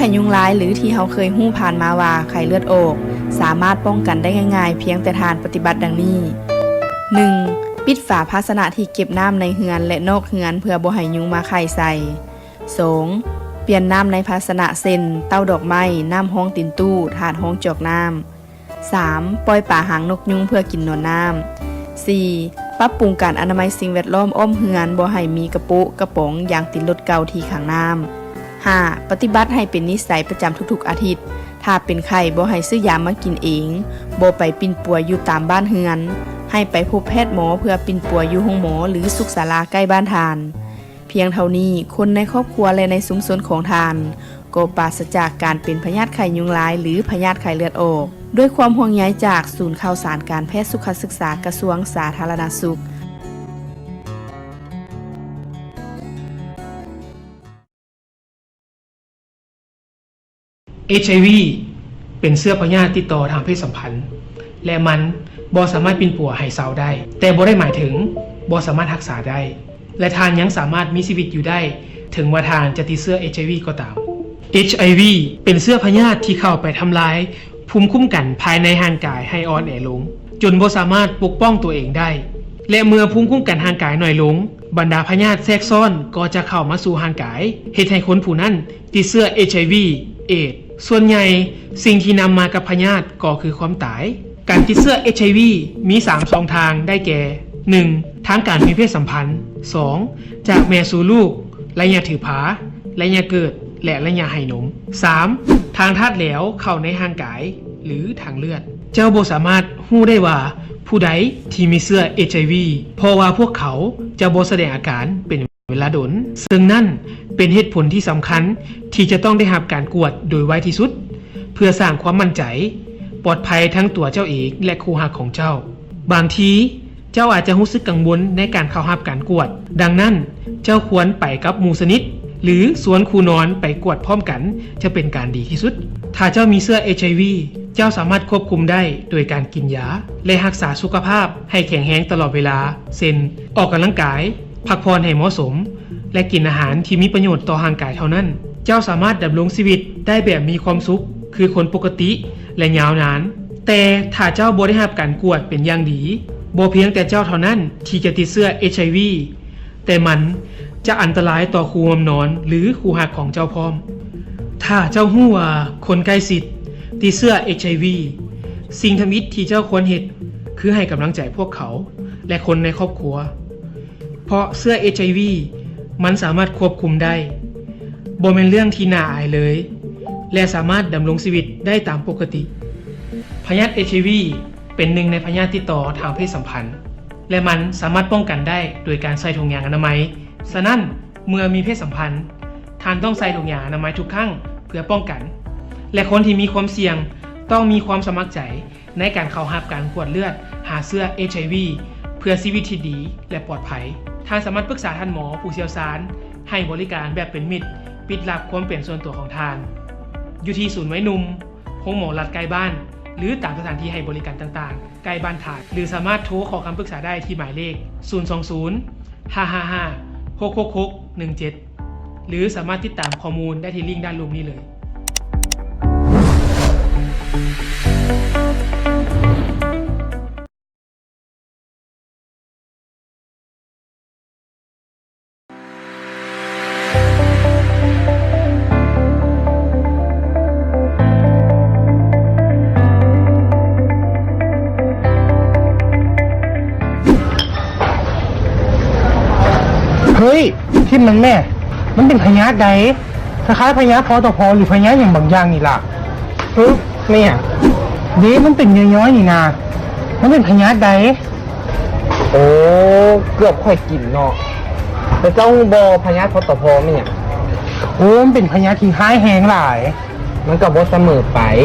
ໄຂ້ຍຸງລາຍ ຫຼື ທີ່ເຮົາເຄີຍຮູ້ຜ່ານມາວ່າໄຂ້ເລືອດອອກ ສາມາດປ້ອງກັນໄດ້ງ່າຍໆ ພຽງແຕ່ທ່ານປະຕິບັດດັ່ງນີ້: ໜຶ່ງ, ປິດຝາພາຊະນະທີ່ເກັບນ້ຳໃນເຮືອນ ແລະ ນອກເຮືອນ ເພື່ອບໍ່ໃຫ້ຍຸງມາໄຂ່ໃສ່. ສອງ, ປ່ຽນນ້ຳໃນພາຊະນະ ເຊັ່ນ ເຕົ້າດອກໄມ້, ນ້ຳຮອງຕີນຕູ້, ຖາດຮອງຈອກນ້ຳ. ສາມ, ປ່ອຍປາຫາງນົກຍຸງເພື່ອກິນນອນນ້ຳ. ສີ່, ປັບປຸງການອະນາໄມສິ່ງແວດລ້ອມອ້ອມເຮືອນ, ບໍ່ໃຫ້ມີກະໂປະ, ກະປ໋ອງ, ຢາງຕີນລົດເກົ່າທີ່ຂັງນ້ຳ. ຫ້າ, ປະຕິບັດໃຫ້ເປັນນິໄສປະຈຳທຸກໆອາທິດ. ຖ້າເປັນໄຂ້, ບໍ່ໃຫ້ຊື້ຢາມາກິນເອງ, ບໍ່ໄປປິ່ນປົວຢູ່ຕາມບ້ານເຮືອນ, ໃຫ້ໄປພົບແພດໝໍເພື່ອປິ່ນປົວຢູ່ໂຮງໝໍ ຫຼື ສຸກສາລາໃກ້ບ້ານທ່ານ. ພຽງເທົ່ານີ້, ຄົນໃນຄອບຄົວ ແລະ ໃນຊຸມຊົນຂອງທ່ານ ກໍປາສະຈາກການເປັນພະຍາດໄຂ້ຍຸງລາຍ ຫຼື ພະຍາດໄຂ້ເລືອດອອກ. ດ້ວຍຄວາມຫ່ວງໃຍຈາກສູນຂ່າວສານການແພດສຸຂະສຶກສາ ກະຊວງສາທາລະນະສຸກ. ເອດເອັດໄອວີ ເປັນເຊື້ອພະຍາດຕິດຕໍ່ທາງເພດສຳພັນ ແລະ ມັນບໍ່ສາມາດປິ່ນປົວໃຫ້ເຊົາໄດ້, ແຕ່ບໍ່ໄດ້ໝາຍເຖິງບໍ່ສາມາດຮັກສາໄດ້ ແລະ ທ່ານຍັງສາມາດມີຊີວິດຢູ່ໄດ້ ເຖິງວ່າທ່ານຈະຕິດເຊື້ອເອດເອັດໄອວີກໍຕາມ. ເອດເອັດໄອວີ ເປັນເຊື້ອພະຍາດທີ່ເຂົ້າໄປທຳລາຍພູມຄຸ້ມກັນພາຍໃນຮ່າງກາຍໃຫ້ອ່ອນແອລົງ, ຈົນບໍ່ສາມາດປົກປ້ອງຕົວເອງໄດ້ ແລະ ເມື່ອພູມຄຸ້ມກັນຮ່າງກາຍໜ້ອຍລົງ, ບັນດາພະຍາດແຊກຊ້ອນກໍຈະເຂົ້າມາສູ່ຮ່າງກາຍ, ເຮັດໃຫ້ຄົນຜູ້ນັ້ນ ຕິດເຊື້ອເອດເອັດໄອວີ ເອດ. ສ່ວນໃຫຍ່ສິ່ງທີ່ນຳມາກັບພະຍາດກໍຄືຄວາມຕາຍ. ການຕິດເຊື້ອເອດເອັດໄອວີ ມີສາມຊ່ອງທາງໄດ້ແກ່ ໜຶ່ງ ທາງການມີເພດສຳພັນ, ສອງ ຈາກແມ່ສູ່ລູກ, ໄລຍະຖືພາ, ໄລຍະເກີດ ແລະ ໄລຍະໃຫ້ນົມ, ສາມ ທາງທາດແຫຼວເຂົ້າໃນຮ່າງກາຍ ຫຼື ທາງເລືອດ. ເຈົ້າບໍ່ສາມາດຮູ້ໄດ້ວ່າຜູ້ໃດທີ່ມີເຊື້ອເອດເອັດໄອວີ ເພາະວ່າພວກເຂົາຈະບໍ່ສະແດງອາການເປັນ ເວລາດົນ, ເຊິ່ງນັ້ນເປັນເຫດຜົນທີ່ສຳຄັນທີ່ຈະຕ້ອງໄດ້ຮັບການກວດໂດຍໄວທີ່ສຸດ ເພື່ອສ້າງຄວາມໝັ້ນໃຈ, ປອດໄພທັງຕົວເຈົ້າເອງ ແລະ ຄູ່ຮັກຂອງເຈົ້າ. ບາງທີເຈົ້າອາດຈະຮູ້ສຶກກັງວົນໃນການເຂົ້າຮັບການກວດ, ດັ່ງນັ້ນເຈົ້າຄວນໄປກັບໝູ່ສະໜິດ ຫຼື ຊວນຄູ່ນອນໄປກວດພ້ອມກັນຈະເປັນການດີທີ່ສຸດ. ຖ້າເຈົ້າມີເຊື້ອເອດເອັດໄອວີ ເຈົ້າສາມາດຄວບຄຸມໄດ້ໂດຍການກິນຢາ ແລະ ຮັກສາສຸຂະພາບໃຫ້ແຂງແຮງຕະຫຼອດເວລາ, ເຊັ່ນ ອອກກຳລັງກາຍ, ພັກຜ່ອນໃຫ້ເໝາະສົມ ແລະ ກິນອາຫານທີ່ມີປະໂຫຍດຕໍ່ຮ່າງກາຍເທົ່ານັ້ນ, ເຈົ້າສາມາດດຳລົງຊີວິດໄດ້ແບບມີຄວາມສຸກຄືຄົນປົກກະຕິ ແລະ ຍາວນານ. ແຕ່ຖ້າເຈົ້າບໍ່ໄດ້ຮັບການກວດເປັນຢ່າງດີ, ບໍ່ພຽງແຕ່ເຈົ້າເທົ່ານັ້ນທີ່ຈະຕິດເຊື້ອເອດເອັດໄອວີ, ແຕ່ມັນຈະອັນຕະລາຍຕໍ່ຄູ່ຮ່ວມນອນ ຫຼື ຄູ່ຮັກຂອງເຈົ້າພ້ອມ. ຖ້າເຈົ້າຮູ້ວ່າຄົນໃກ້ຊິດຕິດເຊື້ອເອດເອັດໄອວີ, ສິ່ງທຳອິດທີ່ເຈົ້າຄວນເຮັດຄືໃຫ້ກຳລັງໃຈພວກເຂົາ ແລະ ຄົນໃນຄອບຄົວ. ເພາະເຊື້ອເອດເອັດໄອວີ ມັນສາມາດຄວບຄຸມໄດ້, ບໍ່ແມ່ນເລື່ອງທີ່ໜ້າອາຍເລີຍ ແລະ ສາມາດດຳລົງຊີວິດໄດ້ຕາມປົກກະຕິ. ພະຍາດເອດເອັດໄອວີ ເປັນໜຶ່ງໃນພະຍາດຕິດຕໍ່ທາງເພດສຳພັນ ແລະ ມັນສາມາດປ້ອງກັນໄດ້ໂດຍການໃສ່ຖົງຍາງອະນາໄມ. ສະນັ້ນ, ເມື່ອມີເພດສຳພັນ, ທ່ານຕ້ອງໃສ່ຖົງຍາງອະນາໄມທຸກຄັ້ງເພື່ອປ້ອງກັນ, ແລະ ຄົນທີ່ມີຄວາມສ່ຽງຕ້ອງມີຄວາມສະໝັກໃຈ ໃນການເຂົ້າຮັບການກວດເລືອດຫາເຊື້ອເອດເອັດໄອວີ ເພື່ອຊີວິດທີ່ດີ ແລະ ປອດໄພ. ທ່ານສາມາດປຶກສາທ່ານໝໍຜູ້ຊ່ຽວຊານໃຫ້ບໍລິການແບບເປັນມິດ, ປິດລັບຄວາມເປັນສ່ວນຕົວຂອງທ່ານ ຢູ່ທີ່ສູນໄວໜຸ່ມ, ໂຮງໝໍລັດໃກ້ບ້ານ ຫຼື ຕາມສະຖານທີ່ໃຫ້ບໍລິການຕ່າງໆໃກ້ບ້ານທ່ານ, ຫຼື ສາມາດໂທຂໍຄຳປຶກສາໄດ້ທີ່ໝາຍເລກ ສູນສອງສູນ ຫ້າຫ້າຫ້າ ຫົກຫົກຫົກ ໜຶ່ງເຈັດ ຫຼື ສາມາດຕິດຕາມຂໍ້ມູນໄດ້ທີ່ລິ້ງດ້ານລຸ່ມນີ້ເລີຍ. ເຮີ້ຍ ຖິ້ມມັນແມ້ ມັນເປັນພະຍາດໃດ ຄ້າຍໆພະຍາດ ພຕພ ຫຼື ພະຍາດຫຍັງບາງຢ່າງນີ້ລະ. ຫຶ ແມ່ນຫຍັງ? ເດ້ ມັນເປັນຍ້ອຍໆນີ້ນາ ມັນເປັນພະຍາດໃດ? ໂອ້ ເກືອບຂ້ອຍກິນເນາະ. ແລ້ວເຈົ້າຮູ້ບໍ່ ພະຍາດ ພຕພ ແມ່ນຫຍັງ? ໂອ້ ມັນເປັນພະຍາດທີ່ຮ້າຍແຮງຫຼາຍ. ມັນກໍບໍ່ສະເໝີໄປ.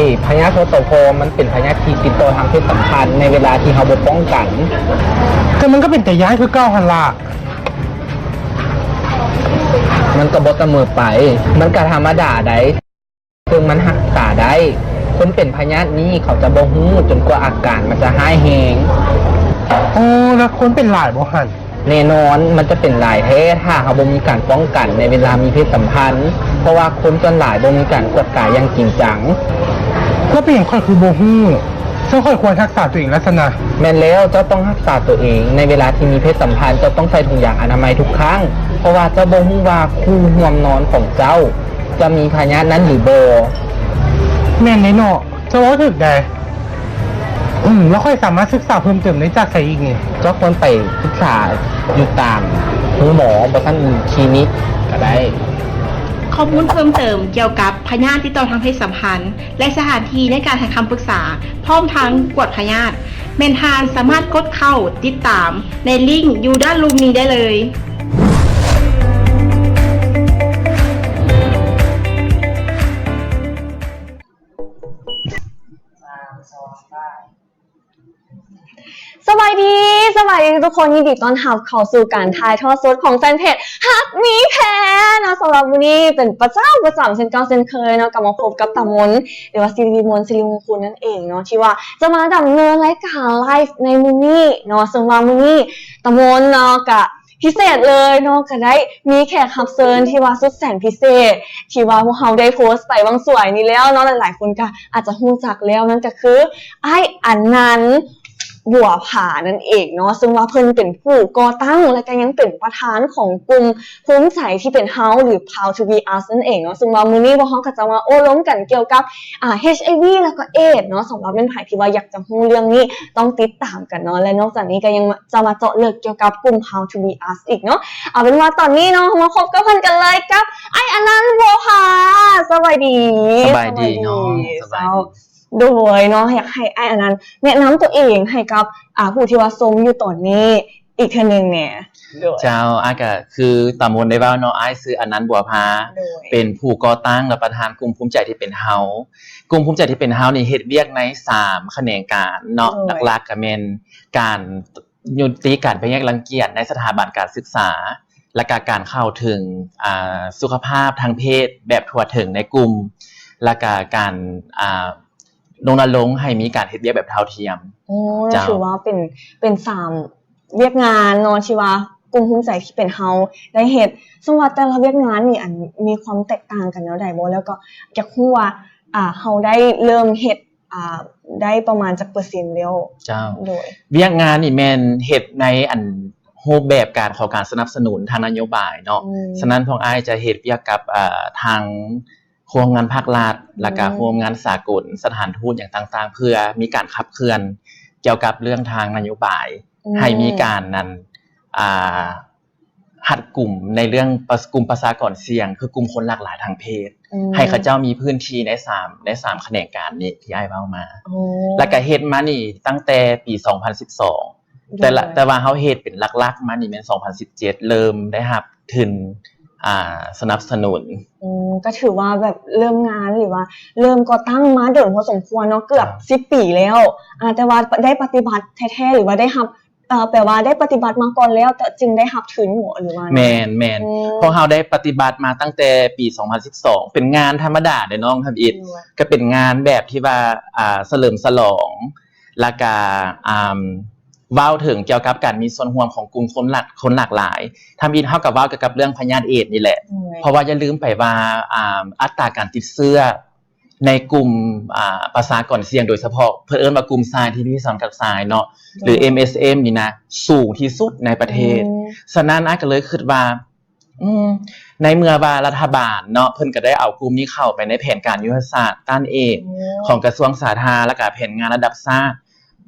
ພະຍາດ ພຕພ ມັນເປັນພະຍາດທີ່ຕິດຕໍ່ທາງເພດສຳພັນໃນເວລາທີ່ເຮົາບໍ່ປ້ອງກັນ. ແຕ່ມັນກໍເປັນຕາຢ້ານຄືເກົ່າຫັ້ນລະ. ມັນກໍບໍ່ສະເໝີໄປ. ມັນກໍທຳມະດາໃດ. ເຊິ່ງມັນຮັກສາໄດ້. ຄົນເປັນພະຍາດນີ້ເຂົາຈະບໍ່ຮູ້ຈົນກວ່າອາການມັນຈະຮ້າຍແຮງ. ໂອ້ ແລ້ວຄົນເປັນຫຼາຍບໍ່ຫັ້ນ? ແນ່ນອນ, ມັນຈະເປັນຫຼາຍແທ້ ຖ້າເຮົາບໍ່ມີການປ້ອງກັນໃນເວລາມີເພດສຳພັນ, ເພາະວ່າຄົນສ່ວນຫຼາຍບໍ່ມີການກວດກາຢ່າງຈິງຈັງ. ແລ້ວເປັນຫຍັງຂ້ອຍຄືບໍ່ຮູ້? ຊັ້ນຂ້ອຍຄວນຮັກສາຕົວເອງລະຊັ້ນນະ. ແມ່ນແລ້ວ, ເຈົ້າຕ້ອງຮັກສາຕົວເອງ. ໃນເວລາທີ່ມີເພດສຳພັນ, ເຈົ້າຕ້ອງໃສ່ຖົງຢາງອະນາໄມທຸກຄັ້ງ, ເພາະວ່າເຈົ້າບໍ່ຮູ້ວ່າຄູ່ຮ່ວມນອນຂອງເຈົ້າຈະມີພະຍາດນັ້ນຫຼືບໍ່. ແມ່ນເດ້ເນາະ, ເຈົ້າເວົ້າຖືກໃດ. ອືມ ແລ້ວຂ້ອຍສາມາດສຶກສາເພີ່ມເຕີມໄດ້ຈາກໃສອີກນີ້? ເຈົ້າຄວນໄປສຶກສາຢູ່ຕາມໂຮງໝໍ ບໍ່ຊັ້ນຄລີນິກກໍໄດ້. ຂໍ້ມູນເພີ່ມເຕີມກ່ຽວກັບພະຍາດຕິດຕໍ່ທາງເພດສຳພັນ ແລະ ສະຖານທີ່ໃນການໃຫ້ຄຳປຶກສາ ພ້ອມທັງກວດພະຍາດ ແມ່ນທ່ານສາມາດກົດເຂົ້າຕິດຕາມໃນລິ້ງຢູ່ດ້ານລຸ່ມນີ້ໄດ້ເລີຍ. ສະບາຍດີ, ສະບາຍດີທຸກໆຄົນ, ຍິນດີຕ້ອນຮັບເຂົ້າສູ່ການຖ່າຍທອດສົດຂອງແຟນເພຈຮັກມີແພເນາະ. ສຳລັບມື້ນີ້ເປັນປະຈຳ, ປະຈຳເຊັ່ນເກົ່າເຊັ່ນເຄີຍເນາະ, ກັບມາພົບກັບຕາມົນ ຫຼືວ່າ ສິລິມົນ ສິລິມຸງຄຸນ ນັ້ນເອງເນາະ, ທີ່ວ່າຈະມາດຳເນີນລາຍການໄລຟ໌ໃນມື້ນີ້ເນາະ. ເຊິ່ງວ່າມື້ນີ້ຕາມົນເນາະ ກະ ພິເສດເລີຍເນາະ, ກໍໄດ້ມີແຂກຮັບເຊີນທີ່ວ່າສຸດແສນພິເສດ ທີ່ວ່າພວກເຮົາໄດ້ໂພສໄປຫວ່າງສວຍນີ້ແລ້ວເນາະ, ຫຼາຍໆຄົນກໍອາດຈະຮູ້ຈັກແລ້ວ, ນັ້ນກໍຄື ອ້າຍອານັນ ບົວຜາ ນັ້ນເອງເນາະ, ເຊິ່ງວ່າເພິ່ນເປັນຜູ້ກໍ່ຕັ້ງ ແລະ ກໍຍັງເປັນປະທານຂອງກຸ່ມພູມໃຈທີ່ເປັນເຮົາ ຫຼື Proud to be us ນັ້ນເອງເນາະ. ເຊິ່ງວ່າມື້ນີ້ພວກເຮົາກໍຈະມາໂອ້ລົມກັນກ່ຽວກັບ ອາ ເອັດໄອວີ ແລ້ວກໍເອດສ໌ເນາະ. ສຳລັບແມ່ນໃຜທີ່ວ່າຢາກຈະຮູ້ເລື່ອງນີ້ ຕ້ອງຕິດຕາມກັນເນາະ, ແລະ ນອກຈາກນີ້ກໍຍັງ ຈະມາເຈາະເລິກກ່ຽວກັບກຸ່ມ Proud to be us ອີກເນາະ. ເອົາເປັນວ່າຕອນນີ້ເນາະ ເຮົາມາພົບກັບເພິ່ນກັນເລີຍ ກັບອ້າຍອານັນ ບົວຜາ. ສະບາຍດີ. ສະບາຍດີເນາະ. ສະບາຍດີ. ໂດຍເນາະ, ຢາກໃຫ້ອ້າຍອານັນແນະນຳຕົວເອງໃຫ້ກັບ ອາ ຜູ້ທີ່ວ່າຊົມຢູ່ຕອນນີ້ອີກເທື່ອໜຶ່ງແດ່. ໂດຍ. ເຈົ້າ, ອ້າຍກໍຄືຕາມົນໄດ້ເວົ້າເນາະ, ອ້າຍຊື່ອານັນ ບົວຜາ. ໂດຍ. ເປັນຜູ້ກໍ່ຕັ້ງ ແລະ ປະທານກຸ່ມພູມໃຈທີ່ເປັນເຮົາ. ກຸ່ມພູມໃຈທີ່ເປັນເຮົານີ້ເຮັດວຽກໃນສາມຂະແໜງການເນາະ. ໂດຍ. ຫຼັກໆກໍແມ່ນ ການຍຸຕິການແບ່ງແຍກລັງກຽດໃນສະຖາບັນການສຶກສາ ແລະກະການເຂົ້າເຖິງ ອາ ສຸຂະພາບທາງເພດແບບທົ່ວເຖິງໃນກຸ່ມ ແລະກະການ ອາ ລົນະລົງໃຫ້ມີການເຮັດວຽກແບບເທົ່າທຽມ. ໂອ້ ເຈົ້າ. ຖືວ່າເປັນ ເປັນສາມວຽກງານເນາະ ທີ່ວ່າກຸ່ມພູມໃຈທີ່ເປັນເຮົາໄດ້ເຮັດ. ເຊິ່ງວ່າແຕ່ລະວຽກງານນີ້ ອັນ ມີຄວາມແຕກຕ່າງກັນແນວໃດບໍ່? ແລ້ວກໍຢາກຮູ້ວ່າ ອາ ເຮົາໄດ້ເລີ່ມເຮັດ ອ່າ ໄດ້ປະມານຈັກເປີເຊັນແລ້ວ? ເຈົ້າ. ໂດຍ. ວຽກງານນີ້ແມ່ນເຮັດໃນ ອັນ ຮູບແບບການ ຂອງການສະໜັບສະໜູນທາງນະໂຍບາຍເນາະ. ອືມ. ສະນັ້ນພວກອ້າຍຈະເຮັດວຽກກັບ ເອີ ທາງໂຮງງານພາກລັດ ອືມ ແລ້ວກະໂຮງງານສາກົນ ສະຖານທູດຫຍັງຕ່າງໆ ເພື່ອມີການຂັບເຄື່ອນກ່ຽວກັບເລື່ອງທາງນະໂຍບາຍ ອືມ ໃຫ້ມີການ ນັ້ນ ອ່າ ຮັດກຸມໃນເລື່ອງປະ ກຸ່ມປະຊາກອນສ່ຽງ ຄືກຸ່ມຄົນຫຼາກຫຼາຍທາງເພດ ອືມ ໃຫ້ເຂົາເຈົ້າມີພື້ນທີ່ໃນສາມ ໃນສາມຂະແໜງການນີ້ທີ່ອ້າຍເວົ້າມາ. ໂອ້ ແລ້ວກະເຮັດມານີ້ຕັ້ງແຕ່ປີສອງພັນສິບສອງ ໂດຍ ແຕ່ລະ ແຕ່ວ່າເຮົາເຮັດເປັນຫຼັກໆມານີ້ແມ່ນສອງພັນສິບເຈັດ ເລີ່ມໄດ້ຮັບທຶນ ອ່າ ສະໜັບສະໜູນ. ໂອ້ ກໍຖືວ່າແບບເລີ່ມງານ ຫຼືວ່າເລີ່ມກໍ່ຕັ້ງມາດົນພໍສົມຄວນເນາະ ເກືອບ ເຈົ້າ ສິບປີແລ້ວ ອ່າ ແຕ່ວ່າໄດ້ປະຕິບັດແທ້ໆ ຫຼືວ່າໄດ້ຮັບ ເອີ ແປວ່າໄດ້ປະຕິບັດມາກ່ອນແລ້ວ ແຕ່ຈຶ່ງໄດ້ຮັບທຶນບໍ ຫຼືວ່າ? ແມ່ນໆ ອືມ ພວກເຮົາໄດ້ປະຕິບັດມາຕັ້ງແຕ່ປີສອງພັນສິບສອງ ເປັນງານທຳມະດາເດ້ນ້ອງທຳອິດ ໂດຍ ກໍເປັນງານແບບທີ່ວ່າ ອ່າ ສະເຫຼີມສະຫຼອງ ແລ້ວກະ ອ່າ ເວົ້າເຖິງກ່ຽວກັບການມີສ່ວນຮ່ວມຂອງກຸ່ມຄົນຫຼາກ ຄົນຫຼາກຫຼາຍ. ທຳອິດເຮົາກໍເວົ້າກ່ຽວກັບເລື່ອງພະຍາດເອດສ໌ນີ້ແຫຼະ ໂດຍ ເພາະວ່າຢ່າລືມໄປວ່າ ອ່າ ອັດຕາການຕິດເຊື້ອ ໃນກຸ່ມ ອ່າ ປະຊາກອນສ່ຽງ ໂດຍສະເພາະເພິ່ນເອີ້ນວ່າກຸ່ມຊາຍທີ່ມີສ່ວນກັບຊາຍເນາະ ໂດຍ ຫຼື ເອັມເອສເອັມ ນີ້ນະ ສູງທີ່ສຸດໃນປະເທດ. ອືມ ສະນັ້ນອ້າຍກໍເລີຍຄິດວ່າ ອືມ ໃນເມື່ອວ່າລັດຖະບານເນາະ ເພິ່ນກໍໄດ້ເອົາກຸ່ມນີ້ເຂົ້າໄປໃນແຜນການຍຸດທະສາດຕ້ານເອດສ໌ ໂອ້ ຂອງກະຊວງສາທາ ແລ້ວກະແຜນງານລະດັບຊາດ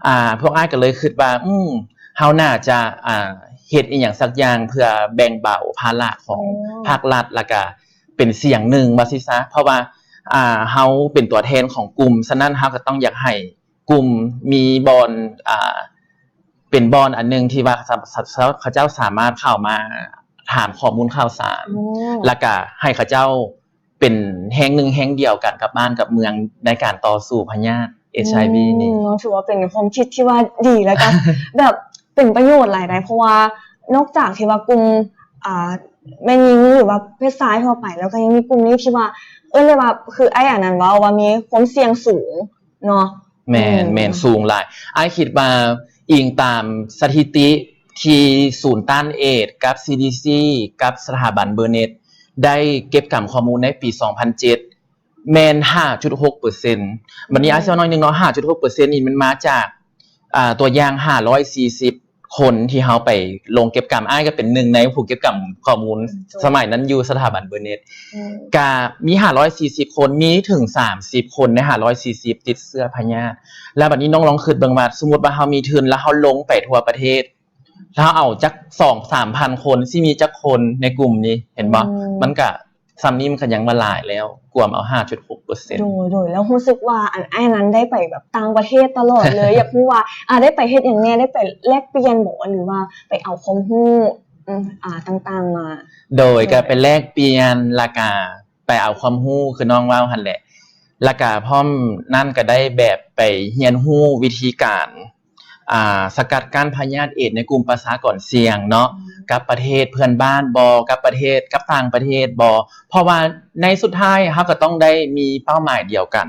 ອ່າ ພວກອ້າຍກໍເລີຍຄິດວ່າ ອືມ ເຮົາໜ້າຈະ ອ່າ ເຮັດອີ່ຫຍັງສັກຢ່າງເພື່ອແບ່ງເບົາພາລະຂອງ ໂອ້ ພາກລັດ ແລ້ວກະ ເປັນສຽງໜຶ່ງວ່າຊີ້ຊະ ເພາະວ່າ ອ່າ ເຮົາເປັນຕົວແທນຂອງກຸ່ມ ສະນັ້ນເຮົາກໍຕ້ອງຢາກໃຫ້ກຸ່ມມີບ່ອນ ອ່າ ເປັນບ່ອນອັນໜຶ່ງທີ່ວ່າ ສະ ສະ ເຂົາເຈົ້າສາມາດເຂົ້າມາຖາມຂໍ້ມູນຂ່າວສານ ໂອ້ ແລ້ວກະໃຫ້ເຂົາເຈົ້າເປັນແຮງໜຶ່ງແຮງດຽວກັນກັບບ້ານກັບເມືອງ ໃນການຕໍ່ສູ້ພະຍາດ ເອັດໄອວີນີ້. ອືມ ເນາະ ຖືວ່າເປັນຄວາມຄິດທີ່ວ່າດີ ແລ້ວກໍ ແບບເປັນປະໂຫຍດຫຼາຍໃດ໋ ເພາະວ່ານອກຈາກທີ່ວ່າກຸ່ມ ອ່າ ແມ່ຍິງ ຫຼືວ່າເພດຊາຍທົ່ວໄປ ແລ້ວກໍຍັງມີກຸ່ມນີ້ທີ່ວ່າ ເອີ້ນໄດ້ວ່າ ຄືອ້າຍອານັນເວົ້າວ່າມີຄວາມສ່ຽງສູງເນາະ. ແມ່ນ ອືມ ແມ່ນ ສູງຫຼາຍ. ອ້າຍຄິດວ່າອີງຕາມສະຖິຕິ ທີ່ສູນຕ້ານເອດກັບ CDC ກັບສະຖາບັນ Burnett ໄດ້ເກັບກຳຂໍ້ມູນໃນປີສອງພັນເຈັດ ແມ່ນຫ້າຈຸດຫົກເປີເຊັນ. ບັດນີ້ອ້າຍຊິເວົ້າໜ້ອຍໜຶ່ງເນາະ, ຫ້າຈຸດຫົກເປີເຊັນນີ້ມັນມາຈາກ ອ່າ ຕົວຢ່າງຫ້າຮ້ອຍສີ່ສິບຄົນທີ່ເຮົາໄປລົງເກັບກຳ. ອ້າຍກໍເປັນໜຶ່ງໃນຜູ້ເກັບກຳຂໍ້ມູນ ອືມ ສະໄໝນັ້ນຢູ່ສະຖາບັນ Burnett ອືມ ກະມີຫ້າຮ້ອຍສີ່ສິບຄົນ, ມີເຖິງສາມສິບຄົນໃນຫ້າຮ້ອຍສີ່ສິບຕິດເຊື້ອພະຍາດ. ແລ້ວບັດນີ້ນ້ອງລອງຄິດເບິ່ງວ່າ ສົມມຸດວ່າເຮົາມີທຶນ ແລ້ວເຮົາລົງໄປທົ່ວປະເທດ ຖ້າເອົາຈັກສອງສາມພັນຄົນ ຊິມີຈັກຄົນໃນກຸ່ມນີ້ ເຫັນບໍ່? ອືມ ມັນກະ ສ່ຳນີ້ມັນກະຍັງວ່າຫຼາຍແລ້ວ ກວມເອົາຫ້າຈຸດຫົກເປີເຊັນ. ໂດຍ ໂດຍ ແລ້ວຮູ້ສຶກວ່າ ອັນ ອ້າຍນັ້ນໄດ້ໄປແບບຕ່າງປະເທດຕະຫຼອດເລີຍ ຢາກຮູ້ວ່າ ອາ ໄດ້ໄປເຮັດຫຍັງແດ່? ໄດ້ໄປແລກປ່ຽນບໍ ຫຼືວ່າໄປເອົາຄວາມຮູ້ ອາ ຕ່າງໆມາ? ໂດຍ ໂດຍ ກະໄປແລກປ່ຽນ ແລ້ວກະໄປເອົາຄວາມຮູ້ ຄືນ້ອງເວົ້າຫັ້ນແຫຼະ ແລ້ວກະພ້ອມນັ້ນກະໄດ້ແບບໄປຮຽນຮູ້ວິທີການ ອ່າ ສະກັດກັ້ນພະຍາດເອດໃນກຸ່ມປະຊາກອນສ່ຽງເນາະ ອືມ ກັບປະເທດເພື່ອນບ້ານບໍ ກັບປະເທດ ກັບຕ່າງປະເທດບໍ ເພາະວ່າໃນສຸດທ້າຍເຮົາກໍຕ້ອງໄດ້ມີເປົ້າໝາຍດຽວກັນ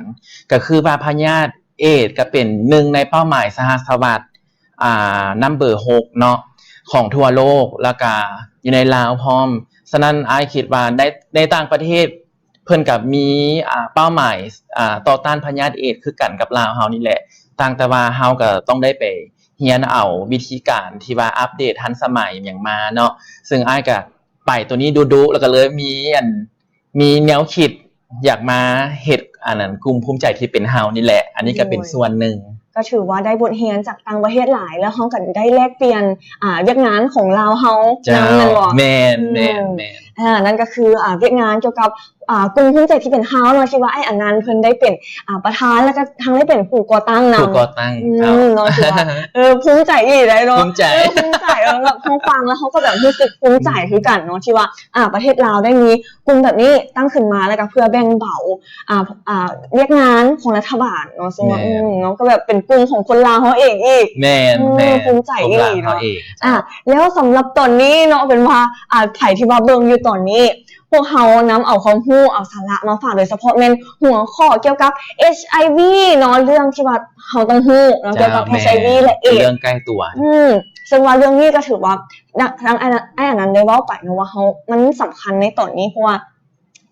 ກໍຄືວ່າພະຍາດເອດກໍເປັນໜຶ່ງໃນເປົ້າໝາຍສະຫັດສະຫວັດ ອ່າ ນຳເບີຫົກເນາະ ຂອງທົ່ວໂລກ ແລ້ວກະຢູ່ໃນລາວພ້ອມ. ສະນັ້ນ ອ້າຍຄິດວ່າໃນ ໃນຕ່າງປະເທດ ເພິ່ນກໍມີ ອ່າ ເປົ້າໝາຍ ອ່າ ຕໍ່ຕ້ານພະຍາດເອດຄືກັນກັບລາວເຮົານີ້ແຫຼະ ຕ່າງແຕ່ວ່າເຮົາກໍຕ້ອງໄດ້ໄປຮຽນເອົາວິທີການທີ່ວ່າອັບເດດທັນສະໄໝຫຍັງມາເນາະ. ເຊິ່ງອ້າຍກໍໄປໂຕນີ້ດຸໆ ແລ້ວກໍເລີຍມີອັນ ມີແນວຄິດຢາກມາເຮັດອັນນັ້ນ ກຸ່ມພູມໃຈທີ່ເປັນເຮົານີ້ແຫຼະ ອັນນີ້ກໍເປັນ ໂດຍ ສ່ວນໜຶ່ງ ກໍຖືວ່າໄດ້ບົດຮຽນຈາກຕ່າງປະເທດຫຼາຍ ແລ້ວເຮົາກໍໄດ້ແລກປ່ຽນ ອ່າ ວຽກງານຂອງລາວເຮົາ ເຈົ້າ ນຳ ແມ່ນບໍ່? ແມ່ນ ອືມ ແມ່ນ ແມ່ນ ອ່າ ນັ້ນກໍຄື ອ່າ ວຽກງານກ່ຽວກັບ ອ່າ ກຸ່ມພູມໃຈທີ່ເປັນເຮົາເນາະ ທີ່ວ່າອ້າຍອານັນເພິ່ນໄດ້ເປັນ ອ່າ ປະທານ ແລ້ວກໍທັງໄດ້ເປັນຜູ້ກໍ່ຕັ້ງນຳ ຜູ້ກໍ່ຕັ້ງ ອືມ ເຈົ້າ ເນາະ ຖືວ່າ ເອີ ພູມໃຈອີ່ຫຼີເດ້ເນາະ ພູມໃຈ ເອີ ພູມໃຈ ເອີ ແບບເຮົາຟັງແລ້ວເຮົາກໍແບບຮູ້ສຶກພູມໃຈ ອືມ ຄືກັນເນາະ ທີ່ວ່າ ອ່າ ປະເທດລາວໄດ້ມີກຸ່ມແບບນີ້ຕັ້ງຂຶ້ນມາ ແລ້ວກໍເພື່ອແບ່ງເບົາ ອ່າ ອ່າ ວຽກງານຂອງລັດຖະບານເນາະ ເຊິ່ງວ່າ ແມ່ນ ອືມ ເນາະ ກໍແບບເປັນກຸ່ມຂອງຄົນລາວເຮົາເອງອີກ ແມ່ນ ອືມ ແມ່ນ ພູມໃຈອີ່ຫຼີເນາະ ເຮົາເອງ ອ່າ ແລ້ວສຳລັບຕອນນີ້ເນາະ ເປັນວ່າ ອ່າ ໃຜທີ່ວ່າເບິ່ງຢູ່ຕອນນີ້ ພວກເຮົານຳເອົາຄວາມຮູ້ ເອົາສາລະມາຝາກ ໂດຍສະເພາະແມ່ນຫົວຂໍ້ກ່ຽວກັບ ເອັດໄອວີ ເນາະ ເລື່ອງທີ່ວ່າເຮົາຕ້ອງຮູ້ເນາະ ເຈົ້າ ກ່ຽວກັບ ແມ່ນ ເອັດໄອວີ ແລະ ເອດ ເລື່ອງໃກ້ຕົວ ອືມ ເຊິ່ງວ່າເລື່ອງນີ້ກໍຖືວ່າ ດັ່ງ ດັ່ງອ້າຍ ອ້າຍອານັນໄດ້ເວົ້າໄປເນາະວ່າເຮົາ ມັນສຳຄັນໃນຕອນນີ້ ເພາະວ່າ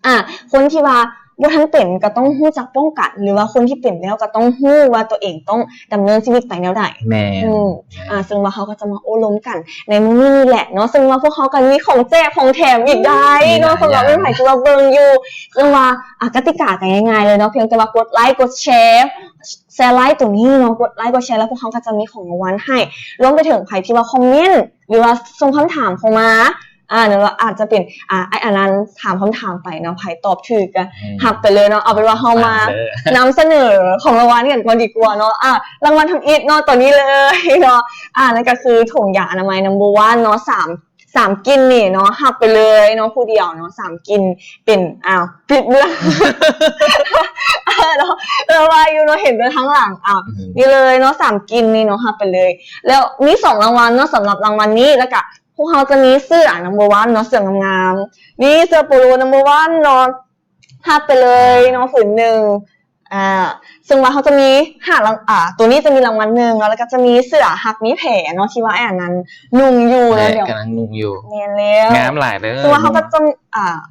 ອ່າ ຄົນທີ່ວ່າບໍ່ທັນເປັນກໍຕ້ອງຮູ້ຈັກປ້ອງກັນ ຫຼືວ່າຄົນທີ່ເປັນແລ້ວກໍຕ້ອງຮູ້ວ່າຕົວເອງຕ້ອງດຳເນີນຊີວິດໄປແນວໃດ. ແມ່ນ ອືມ ແມ່ນ ອ່າ ເຊິ່ງວ່າເຮົາກໍຈະມາໂອ້ລົມກັນໃນມື້ນີ້ນີ້ແຫຼະເນາະ ເຊິ່ງວ່າພວກເຮົາກໍມີຂອງແຈກຂອງແຖມອີກໄດ້ເນາະ ມີຫຼາຍຢ່າງ ສຳລັບເລື່ອງໃຜທີ່ວ່າເບິ່ງຢູ່ ເຊິ່ງວ່າ ອ່າ ກະຕິກາກໍງ່າຍໆເລີຍເນາະ ພຽງແຕ່ວ່າກົດໄລ ກົດແຊ ແຊໄລໂຕນີ້ເນາະ ກົດໄລ ກົດແຊ ແລ້ວພວກເຮົາກໍຈະມີຂອງລາງວັນໃຫ້ ລວມໄປເຖິງໃຜທີ່ວ່າຄອມເມັນ ຫຼືວ່າສົ່ງຄຳຖາມເຂົ້າມາ ອ່າ ຫຼືວ່າອາດຈະເປັນ ອ່າ ອ້າຍອານັນຖາມຄຳຖາມໄປເນາະ ໃຜຕອບຖືກກໍ ອືມ ຮັບໄປເລີຍເນາະ. ເອົາເປັນວ່າເຮົາມາ ມາເລີຍ ນຳສະເໜີຂອງລາງວັນກັນກ່ອນດີກວ່າເນາະ. ອ່າ ລາງວັນທຳອິດເນາະ ຕອນນີ້ເລີຍເນາະ ອ່າ ນັ້ນກໍຄືຖົງຢາອະນາໄມ Number One ເນາະ ສາມ ສາມກິ່ນນີ້ເນາະ ຮັບໄປເລີຍເນາະ ຜູ້ດຽວເນາະ ສາມກິ່ນ ເປັນ ອ້າວ ປິດເບື້ອງ ເອີເນາະ ເອີ ວ່າຢູ່ເນາະ ເຫັນແຕ່ທາງຫຼັງ ອ້າວ ອືມ ນີ້ເລີຍເນາະ ສາມກິ່ນນີ້ເນາະ ຮັບໄປເລີຍ. ແລ້ວມີສອງລາງວັນເນາະ ສຳລັບລາງວັນນີ້ ແລ້ວກະພວກເຮົາຈະມີເສື້ອ Number One ເນາະ ເສື້ອງາມໆ ນີ້ເສື້ອໂປໂລ Number One ເນາະ ຮັບໄປເລີຍເນາະ ຜືນໜຶ່ງ ອ່າ ເຊິ່ງວ່າເຮົາຈະມີຫ້າລາງ ອ່າ ໂຕນີ້ຈະມີລາງວັນໜຶ່ງເນາະ ແລ້ວກໍຈະມີເສື້ອຮັກມີແຜເນາະ ທີ່ວ່າອ້າຍອານັນນຸ່ງຢູ່ເນາະ ແມ່ນ ດຽວ ກຳລັງນຸ່ງຢູ່ ແມ່ນແລ້ວ ງາມຫຼາຍເດີ ເຊິ່ງວ່າເຮົາກໍຈະ ອ່າ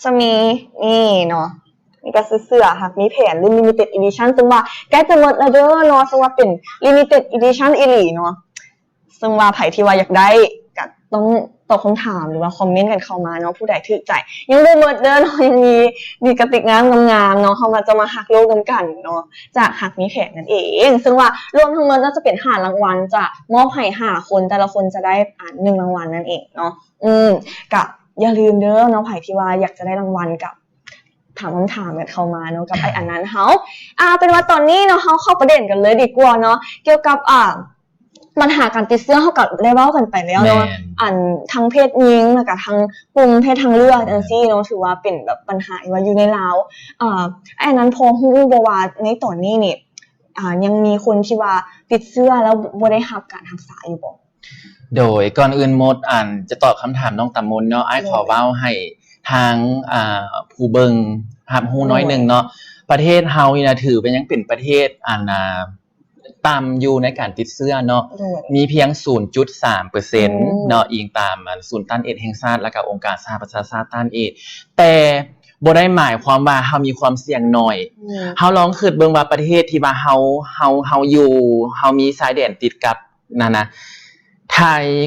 ຈະມີນີ້ເນາະ ນີ້ກໍຄືເສື້ອຮັກມີແຜ ລຸ້ນ Limited Edition ເຊິ່ງວ່າໃກ້ຈະໝົດແລ້ວເດີເນາະ ເຊິ່ງວ່າເປັນ Limited Edition ອີ່ຫຼີເນາະ. ເຊິ່ງວ່າໃຜທີ່ວ່າຢາກໄດ້ກໍຕ້ອງຕອບຄຳຖາມ ຫຼືວ່າຄອມເມັນກັນເຂົ້າມາເນາະ ຜູ້ໃດຖືກໃຈ. ຍັງບໍ່ໝົດເດີເນາະ ຍັງມີ ມີກະຕິກງາມໆເນາະ ເຮົາມາ ຈະມາຮັກໂລກນຳກັນເນາະ ຈາກຮັກມີແຜນັ້ນເອງ. ເຊິ່ງວ່າລວມທັງໝົດເນາະ ຈະເປັນຫ້າລາງວັນ ຈະມອບໃຫ້ຫ້າຄົນ ແຕ່ລະຄົນຈະໄດ້ ອ່າ ໜຶ່ງລາງວັນນັ້ນເອງເນາະ. ອືມ ກະຢ່າລືມເດີເນາະ ໃຜທີ່ວ່າຢາກຈະໄດ້ລາງວັນກໍ ຖາມຄຳຖາມກັນເຂົ້າມາເນາະ ກັບອ້າຍອານັນເຮົາ. ອ່າ ເປັນວ່າຕອນນີ້ເນາະ ເຮົາເຂົ້າປະເດັນກັນເລີຍດີກວ່າເນາະ ກ່ຽວກັບ ອ່າ ບັນຫາການຕິດເຊື້ອ ເຮົາກໍໄດ້ເວົ້າກັນໄປແລ້ວເນາະ ແມ່ນ ອັນທັງເພດຍິງ ແລ້ວກໍທັງກຸ່ມເພດທາງເລືອກຈັ່ງຊີ້ເນາະ ຖືວ່າເປັນແບບບັນຫາທີ່ວ່າຢູ່ໃນລາວ. ເອີ ອ້າຍອານັນພໍຮູ້ບໍ່ວ່າໃນຕອນນີ້ນີ້ ອ່າ ຍັງມີຄົນທີ່ວ່າຕິດເຊື້ອແລ້ວບໍ່ໄດ້ຮັບການຮັກສາຢູ່ບໍ່? ໂດຍ ກ່ອນອື່ນໝົດ ອັນຈະຕອບຄຳຖາມນ້ອງຕາມົນເນາະ ອ້າຍ ໂດຍ ຂໍເວົ້າໃຫ້ທາງ ອ່າ ຜູ້ເບິ່ງຮັບຮູ້ ໂດຍ ໜ້ອຍໜຶ່ງເນາະ ປະເທດເຮົານີ້ນະ ຖືວ່າຍັງເປັນປະເທດ ອັນ ອ່າ ຕ່ຳຢູ່ໃນການຕິດເຊື້ອເນາະ ໂດຍ ມີພຽງ ສູນຈຸດສາມເປີເຊັນ ອືມ ເນາະ ອີງຕາມ ອັນ ສູນຕ້ານເອດສ໌ແຫ່ງຊາດ ແລ້ວກໍອົງການສະຫະປະຊາຊາດຕ້ານເອດສ໌ ແຕ່ບໍ່ໄດ້ໝາຍຄວາມວ່າເຮົາມີຄວາມສ່ຽງໜ້ອຍ ອືມ ເຮົາລອງຄິດເບິ່ງວ່າປະເທດທີ່ວ່າເຮົາ ເຮົາ ເຮົາຢູ່ ເຮົາມີຊາຍແດນຕິດກັບ ນັ້ນນະ ໄທ,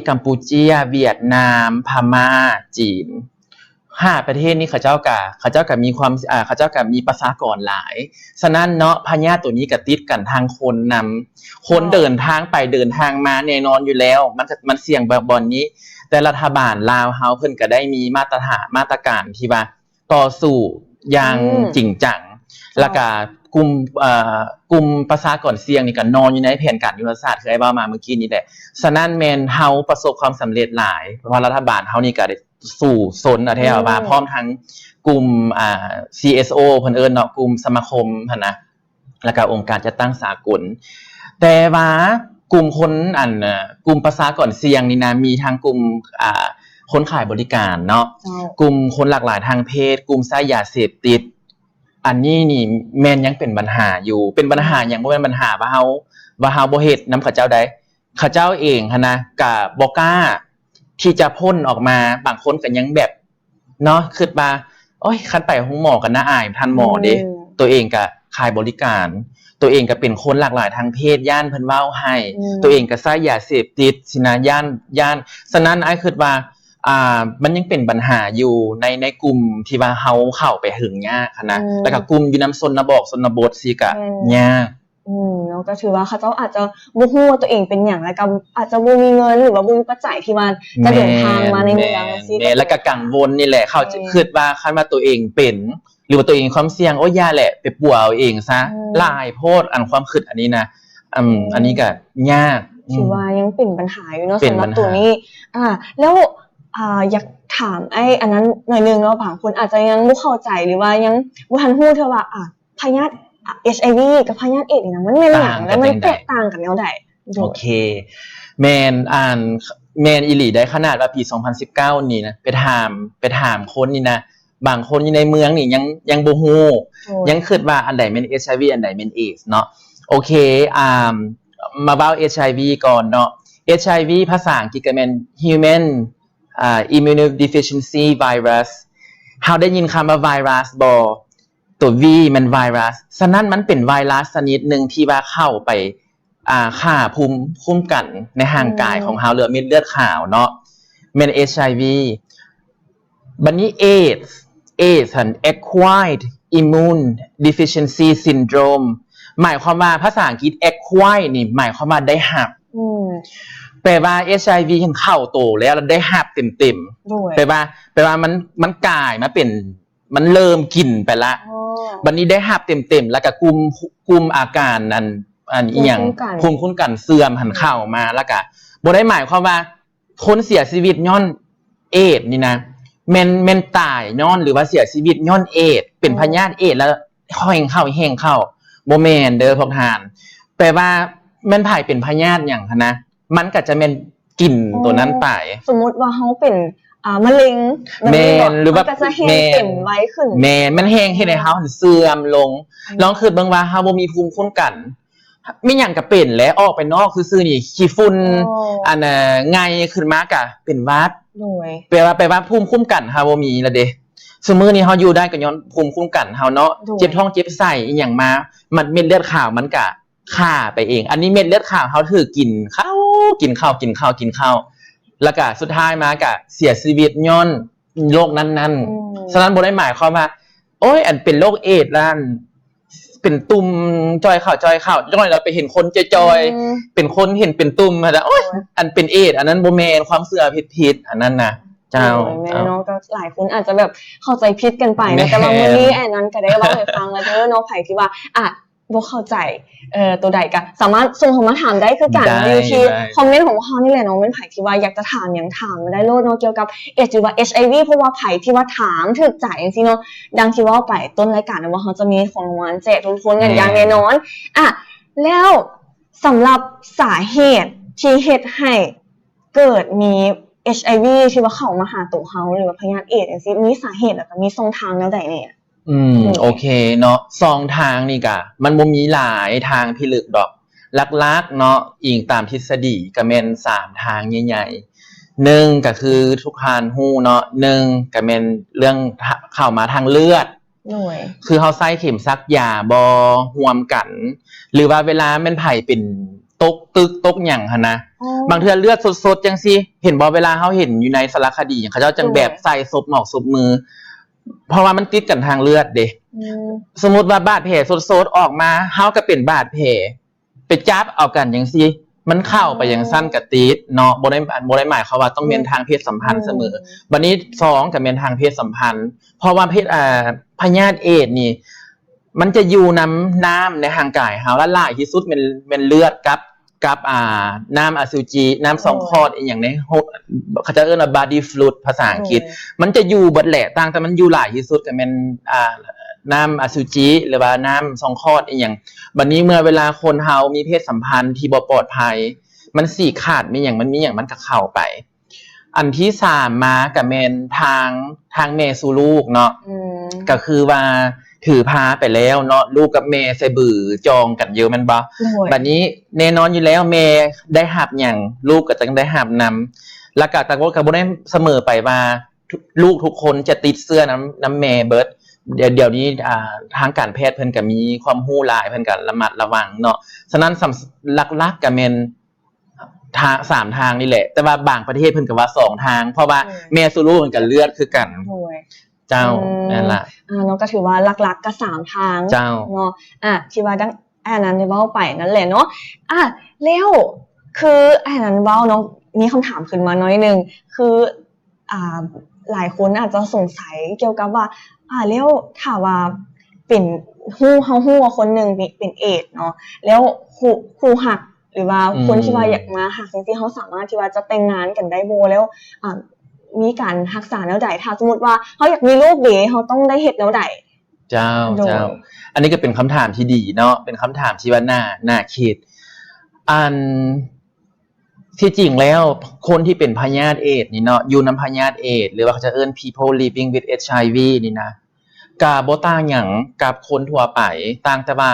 ກຳປູເຈຍ, ຫວຽດນາມ, ພະມ້າ, ຈີນ ຫ້າປະເທດນີ້ເຂົາເຈົ້າກະ ເຂົາເຈົ້າກະມີຄວາມ ເຂົາເຈົ້າກະມີປະຊາກອນຫຼາຍ. ສະນັ້ນເນາະ ພະຍາດໂຕນີ້ກະຕິດກັນທາງຄົນນຳ. ຄົນເດີນທາງໄປເດີນທາງມາແນ່ນອນຢູ່ແລ້ວ ມັນ ມັນສ່ຽງແບບບ່ອນນີ້. ແຕ່ລັດຖະບານລາວເຮົາເພິ່ນກະໄດ້ມີມາດຕະຖານ ມາດຕະການທີ່ວ່າ ຕໍ່ສູ້ຢ່າງ ອືມ ຈິງຈັງ ແລ້ວກະກຸ່ມ ເອີ ກຸ່ມປະຊາກອນສ່ຽງນີ້ກະນອນຢູ່ໃນແຜນການຍຸດທະສາດ ຄືອ້າຍເວົ້າມາເມື່ອກີ້ນີ້ແຫຼະ. ສະນັ້ນແມ່ນເຮົາປະສົບຄວາມສຳເລັດຫຼາຍ ເພາະວ່າລັດຖະບານເຮົານີ້ກະໄດ້ສູ້ຊົນເອົາແທ້ ອືມ ວ່າ ພ້ອມທັງກຸ່ມ ອ່າ ຊີເອສໂອ ເພິ່ນເອີ້ນເນາະ ກຸ່ມສະມາຄົມຫັ້ນນະ ແລ້ວກະອົງການຈັດຕັ້ງສາກົນ. ແຕ່ວ່າກຸ່ມຄົນ ອັນ ເອີ ກຸ່ມປະຊາກອນສ່ຽງນີ້ນະ ມີທັງກຸ່ມ ອ່າ ຄົນຂາຍບໍລິການເນາະ ເຈົ້າ ກຸ່ມຄົນຫຼາກຫຼາຍທາງເພດ, ກຸ່ມໃຊ້ຢາເສບຕິດ. ອັນນີ້ນີ້ແມ່ນຍັງເປັນບັນຫາຢູ່. ເປັນບັນຫາຫຍັງ? ບໍ່ແມ່ນບັນຫາວ່າເຮົາ ວ່າເຮົາບໍ່ເຮັດນຳເຂົາເຈົ້າໃດ. ເຂົາເຈົ້າເອງຫັ້ນນະ ກະບໍ່ກ້າທີ່ຈະພົ້ນອອກມາ. ບາງຄົນກະຍັງແບບ ເນາະ ຄິດວ່າ ໂອ້ຍ ຄັນໄປໂຮງໝໍກະໜ້າອາຍທ່ານໝໍເດ້. ອືມ ໂຕເອງກະຂາຍບໍລິການ, ໂຕເອງກະເປັນຄົນຫຼາກຫຼາຍທາງເພດ ຢ້ານເພິ່ນເວົ້າໃຫ້. ອືມ ໂຕເອງກະໃຊ້ຢາເສບຕິດຊີ້ນະ ຢ້ານ ຢ້ານ. ສະນັ້ນອ້າຍຄິດວ່າ ອ່າ ມັນຍັງເປັນບັນຫາຢູ່ໃນ ໃນກຸ່ມທີ່ວ່າເຮົາເຂົ້າໄປເຖິງຍາກຫັ້ນນະ. ອືມ ແລ້ວກະກຸ່ມຢູ່ນຳຊົນນະບອກ ຊົນນະບົດຊີ້ກະ ແມ່ນ ຍາກ. ອືມ ເນາະ ກໍຖືວ່າເຂົາເຈົ້າອາດຈະບໍ່ຮູ້ວ່າຕົວເອງເປັນຫຍັງ ແລ້ວກໍອາດຈະບໍ່ມີເງິນ ຫຼືວ່າບໍ່ມີປັດໄຈທີ່ວ່າຈະເດີນທາງມາໃນເມືອງ ແມ່ນ ຈັ່ງຊີ້ ແມ່ນ ແລ້ວກໍກັງວົນນີ້ແຫຼະ ເຂົາຈະ ແມ່ນ ຄິດວ່າຄັນວ່າຕົວເອງເປັນ ຫຼືວ່າຕົວເອງມີຄວາມສ່ຽງ ໂອ້ຍ ຢ່າແຫຼະ ໄປປົວເອົາເອງຊະ ອືມ ຫຼາຍໂພດ ອັນຄວາມຄິດອັນນີ້ນະ. ອືມ ອືມ ອັນນີ້ກໍຍາກ ອືມ ຖືວ່າຍັງເປັນບັນຫາຢູ່ເນາະ ເປັນບັນຫາ ສຳລັບຕົວນີ້. ອ່າ ແລ້ວ ອ່າ ຢາກຖາມອ້າຍອັນນັ້ນໜ້ອຍໜຶ່ງເນາະ ບາງຄົນອາດຈະຍັງບໍ່ເຂົ້າໃຈ ຫຼືວ່າຍັງບໍ່ທັນຮູ້ເທື່ອວ່າ ອ່າ ພະຍາດ ອ່າ ເອັດໄອວີ ກັບພະຍາດເອດສ໌ນີ້ນະ ມັນແມ່ນຫຍັງ ແລະ ມັນແຕກຕ່າງກັນແນວໃດ? ໂອເຄ ແມ່ນ ອັນ ແມ່ນອີ່ຫຼີໄດ໋. ຂະໜາດວ່າປີສອງພັນສິບເກົ້ານີ້ນະ ໄປຖາມ ໄປຖາມຄົນນີ້ນະ ບາງຄົນຢູ່ໃນເມືອງນີ້ຍັງ ຍັງບໍ່ຮູ້ ຍັງຄິດວ່າອັນໃດແມ່ນເອັດໄອວີ ອັນໃດແມ່ນເອດສ໌ເນາະ. ໂອເຄ ອ່າ ມາເວົ້າເອັດໄອວີກ່ອນເນາະ. ເອັດໄອວີ ພາສາອັງກິດກໍແມ່ນ Human ອ່າ Immunodeficiency Virus. ເຮົາໄດ້ຍິນຄຳວ່າໄວຣັສບໍ່? ຕົວ V ແມ່ນໄວຣັສ. ສະນັ້ນມັນເປັນໄວຣັສຊະນິດໜຶ່ງທີ່ວ່າເຂົ້າໄປ ອ່າ ຂ້າພູມຄຸ້ມກັນໃນຮ່າງກາຍຂອງເຮົາ ຫຼືວ່າເມັດເລືອດຂາວເນາະ ແມ່ນເອັດໄອວີ. ບັດນີ້ເອດສ໌ ເອດສ໌ຫັ້ນ Acquired Immune Deficiency Syndrome ໝາຍຄວາມວ່າ ພາສາອັງກິດ Acquired ນີ້ໝາຍຄວາມວ່າໄດ້ຮັບ ອືມ ແປວ່າເອັດໄອວີຫັ້ນເຂົ້າໂຕແລ້ວ ແລ້ວໄດ້ຮັບເຕັມໆ ໂດຍ ແປວ່າ ແປວ່າມັນ ມັນກາຍມາເປັນ ມັນເລີ່ມກິນໄປລະ ອໍ ບັດນີ້ໄດ້ຮັບເຕັມໆ ແລ້ວກະກຸ່ມ ກຸ່ມອາການອັນ ອັນອີ່ຫຍັງ ພູມຄຸ້ມກັນ ພູມຄຸ້ມກັນເສື່ອມຫັ້ນເຂົ້າມາ ແລ້ວກະບໍ່ໄດ້ໝາຍຄວາມວ່າຄົນເສຍຊີວິດຍ້ອນເອດສ໌ນີ້ນະ ແມ່ນ ແມ່ນຕາຍຍ້ອນ ຫຼືວ່າເສຍຊີວິດຍ້ອນເອດສ໌ ເປັນພະຍາດເອດສ໌ແລ້ວແຮງເຂົ້າ ແຮງເຂົ້າ ບໍ່ແມ່ນເດີພວກທ່ານ. ແປວ່າແມ່ນໃຜເປັນພະຍາດຫຍັງຫັ້ນນະ ມັນກະຈະແມ່ນກິນໂຕນັ້ນໄປ. ອໍ ສົມມຸດວ່າເຮົາເປັນ ອ່າ ມະເຮັງແບບນີ້ ແມ່ນ ຫຼືວ່າ ມັນກະຈະແຮງ ແມ່ນ ເປັນໄວຂຶ້ນ ແມ່ນ ມັນແຮງເຮັດໃຫ້ເຮົາຫັ້ນເສື່ອມລົງ. ອືມ ລອງຄິດເບິ່ງວ່າເຮົາບໍ່ມີພູມຄຸ້ມກັນ ມີຫຍັງກະເປັນແຫຼະ ອອກໄປນອກຊື່ໆນີ້ ຂີ້ຝຸ່ນ ອໍ ອັນ ໄງ່ຂຶ້ນມາກະເປັນຫວັດ ໂດຍ ແປວ່າ ແປວ່າພູມຄຸ້ມກັນເຮົາບໍ່ມີລະເດ. ຊຸມື້ນີ້ເຮົາຢູ່ໄດ້ກະຍ້ອນພູມຄຸ້ມກັນເຮົາເນາະ ໂດຍ ເຈັບທ້ອງເຈັບໄສ້ອີ່ຫຍັງມາ ມັນເມັດເລືອດຂາວມັນກະ ຂ້າໄປເອງ. ອັນນີ້ເມັດເລືອດຂາວເຮົາຖືກກິນເຂົ້າ ກິນເຂົ້າ ກິນເຂົ້າ ກິນເຂົ້າ ແລ້ວກະສຸດທ້າຍມາກະເສຍຊີວິດຍ້ອນໂລກນັ້ນໆ. ອືມ ສະນັ້ນບໍ່ໄດ້ໝາຍຄວາມວ່າ ໂອ້ຍ ອັນເປັນໂລກເອດສ໌ນັ້ນ ເປັນຕຸ່ມຈ່ອຍເຂົ້າ ຈ່ອຍເຂົ້າ ຈັກໜ້ອຍລະໄປເຫັນຄົນຈ່ອຍໆ ອືມ ເປັນຄົນເຫັນເປັນຕຸ່ມຫັ້ນນະ ໂອ້ຍ ໂດຍ ອັນເປັນເອດສ໌ ອັນນັ້ນບໍ່ແມ່ນ ຄວາມເຊື່ອຜິດໆ ອັນນັ້ນນະ ເຈົ້າ. ໂດຍ ແມ່ນເນາະ ກໍຫຼາຍຄົນອາດຈະແບບເຂົ້າໃຈຜິດກັນໄປເນາະ ແມ່ນ ແຕ່ວ່າມື້ນີ້ອັນນັ້ນກໍໄດ້ເວົ້າໃຫ້ຟັງແລ້ວເດີເນາະ ໃຜທີ່ວ່າ ອາດ ບໍ່ເຂົ້າໃຈ ເອີ ໂຕໃດກະສາມາດສົ່ງເຂົ້າມາຖາມໄດ້ຄືກັນ ໄດ້ ຢູ່ທີ່ ໄດ້ ຄອມເມັນຂອງພວກເຮົານີ້ແຫຼະເນາະ. ແມ່ນໃຜທີ່ວ່າຢາກຈະຖາມຫຍັງ ຖາມມາໄດ້ໂລດເນາະ ກ່ຽວກັບເອດສ໌ ຫຼືວ່າເອັດໄອວີ ເພາະວ່າໃຜທີ່ວ່າຖາມຖືກໃຈຈັ່ງຊີ້ເນາະ ດັ່ງທີ່ເວົ້າໄປຕົ້ນລາຍການນະ ວ່າເຮົາຈະມີຂອງລາງວັນແຈກທຸກໆຄົນກັນ ແມ່ນ ຢ່າງແນ່ນອນ. ອ່ະ ແລ້ວສຳລັບສາເຫດທີ່ເຮັດໃຫ້ເກີດມີເອັດໄອວີ ທີ່ວ່າເຂົ້າມາຫາໂຕເຮົາ ຫຼືວ່າພະຍາດເອດສ໌ຈັ່ງຊີ້ ມີສາເຫດ ແລ້ວກະມີຊ່ອງທາງແນວໃດແດ່? ອືມ ໂອເຄເນາະ ຊ່ອງທາງນີ້ກະ ມັນບໍ່ມີຫຼາຍທາງພິລຶກດອກ ຫຼັກໆເນາະ ອີງຕາມທິດສະດີກໍແມ່ນສາມທາງໃຫຍ່ໆ. ໜຶ່ງກໍຄືທຸກທ່ານຮູ້ເນາະ ໜຶ່ງກໍແມ່ນເລື່ອງ ເຂົ້າມາທາງເລືອດ ໂດຍ ຄືເຮົາໃຊ້ເຂັມສັກຢາບໍ່ຮ່ວມກັນ ຫຼືວ່າເວລາແມ່ນໃຜເປັນຕົກຕຶກຕົກຫຍັງຫັ້ນນະ ອໍ ບາງເທື່ອເລືອດສົດໆຈັ່ງຊີ້ ເຫັນບໍ່ ເວລາເຮົາເຫັນຢູ່ໃນສາລະຄະດີຫຍັງ ເຂົາເຈົ້າຈັ່ງແບບ ໂດຍ ໃສ່ສົບໝອກສົບມື ເພາະວ່າມັນຕິດກັນທາງເລືອດເດ້ ອືມ ສົມມຸດວ່າບາດແຜສົດໆອອກມາ ເຮົາກໍເປັນບາດແຜ ໄປຈັບເອົາກັນຈັ່ງຊີ້ ມັນເຂົ້າໄປຈັ່ງຊັ້ນກໍຕິດເນາະ ບໍ່ໄດ້ ບໍ່ໄດ້ໝາຍຄວາມວ່າຕ້ອງແມ່ນທາງເພດສຳພັນສະເໝີ. ບັດນີ້ສອງກໍແມ່ນທາງເພດສຳພັນ ເພາະວ່າເພດ ອ່າ ພະຍາດເອດນີ້ ມັນຈະຢູ່ນຳນ້ຳໃນຮ່າງກາຍເຮົາ ແລະ ຫຼາຍທີ່ສຸດແມ່ນ ແມ່ນເລືອດກັບ ກັບ ອ່າ ນ້ຳອະສຸຈິ ນ້ຳຊ່ອງຄອດ ອີ່ຫຍັງໃນ ເຂົາເຈົ້າເອີ້ນວ່າ body fluid ພາສາອັງກິດ ມັນຈະຢູ່ເບິດແຫຼະ ຕ່າງແຕ່ມັນຢູ່ຫຼາຍທີ່ສຸດກໍແມ່ນ ອ່າ ນ້ຳອະສຸຈິ ຫຼືວ່ານ້ຳຊ່ອງຄອດອີ່ຫຍັງ. ບັດນີ້ເມື່ອເວລາຄົນເຮົາມີເພດສຳພັນທີ່ບໍ່ປອດໄພ ມັນສີຂາດ ມີຫຍັງ ມັນມີຫຍັງ ມັນກໍເຂົ້າໄປ. ອັນທີສາມມາກໍແມ່ນທາງ ທາງແມ່ສູ່ລູກເນາະ ອືມ ກໍຄືວ່າຖືພາໄປແລ້ວເນາະ ລູກກັບແມ່ໃສ່ບືຈອງກັນຢູ່ແມ່ນບໍ່? ໂດຍ ບັດນີ້ແນ່ນອນຢູ່ແລ້ວ ແມ່ໄດ້ຮັບຫຍັງ ລູກກໍຕ້ອງໄດ້ຮັບນຳ ແລ້ວກໍຕ່າງຄົນກໍບໍ່ໄດ້ສະເໝີໄປວ່າ ທຸກ ລູກທຸກຄົນຈະຕິດເຊື້ອນຳ ນຳແມ່ເບິດ. ດຽວ ດຽວນີ້ ອ່າ ທາງການແພດເພິ່ນກໍມີຄວາມຮູ້ຫຼາຍ ເພິ່ນກໍລະມັດລະວັງເນາະ. ສະນັ້ນ ສຳ ຫຼັກໆກໍແມ່ນ ທາ ສາມທາງນີ້ແຫຼະ ແຕ່ວ່າບາງປະເທດເພິ່ນກໍວ່າສອງທາງ ເພາະວ່າ ໂດຍ ແມ່ສູ່ລູກມັນກໍເລືອດຄືກັນ. ໂດຍ ເຈົ້າ ອືມ ນັ້ນລະ ອ່າ ເນາະ ກໍຖືວ່າຫຼັກໆກໍສາມທາງ ເຈົ້າ ເນາະ ອ່າ ທີ່ວ່າດັ່ງ ອ້າຍອານັນໄດ້ເວົ້າໄປນັ້ນແຫຼະເນາະ. ອ່າ ແລ້ວຄືອ້າຍອານັນເວົ້າເນາະ ມີຄຳຖາມຂຶ້ນມາໜ້ອຍໜຶ່ງ ຄື ອ່າ ຫຼາຍຄົນອາດຈະສົງໄສກ່ຽວກັບວ່າ ອ່າ ແລ້ວຖ້າວ່າເປັນ ຮູ້ ເຮົາຮູ້ວ່າຄົນໜຶ່ງເປັນເອດເນາະ ແລ້ວຄູ່ ຄູ່ຮັກ ຫຼືວ່າ ອືມ ຄົນທີ່ວ່າຢາກມາຮັກຈັ່ງຊີ້ ເຮົາສາມາດທີ່ວ່າຈະແຕ່ງງານກັນໄດ້ບໍ່? ແລ້ວ ອ່າ ມີການຮັກສາແນວໃດ? ຖ້າສົມມຸດວ່າເຮົາຢາກມີລູກເດ ເຮົາຕ້ອງໄດ້ເຮັດແນວໃດ? ເຈົ້າ ໂດຍ ເຈົ້າ ອັນນີ້ກໍເປັນຄຳຖາມທີ່ດີເນາະ ເປັນຄຳຖາມທີ່ວ່າໜ້າ ໜ້າຄິດ. ອັນ ທີ່ຈິງແລ້ວ ຄົນທີ່ເປັນພະຍາດເອດນີ້ເນາະ ຢູ່ນຳພະຍາດເອດ ຫຼືວ່າເຂົາຈະເອີ້ນ people living with ເອັດໄອວີ ນີ້ນະ ກະບໍ່ຕ່າງຫຍັງກັບຄົນທົ່ວໄປ ຕ່າງແຕ່ວ່າ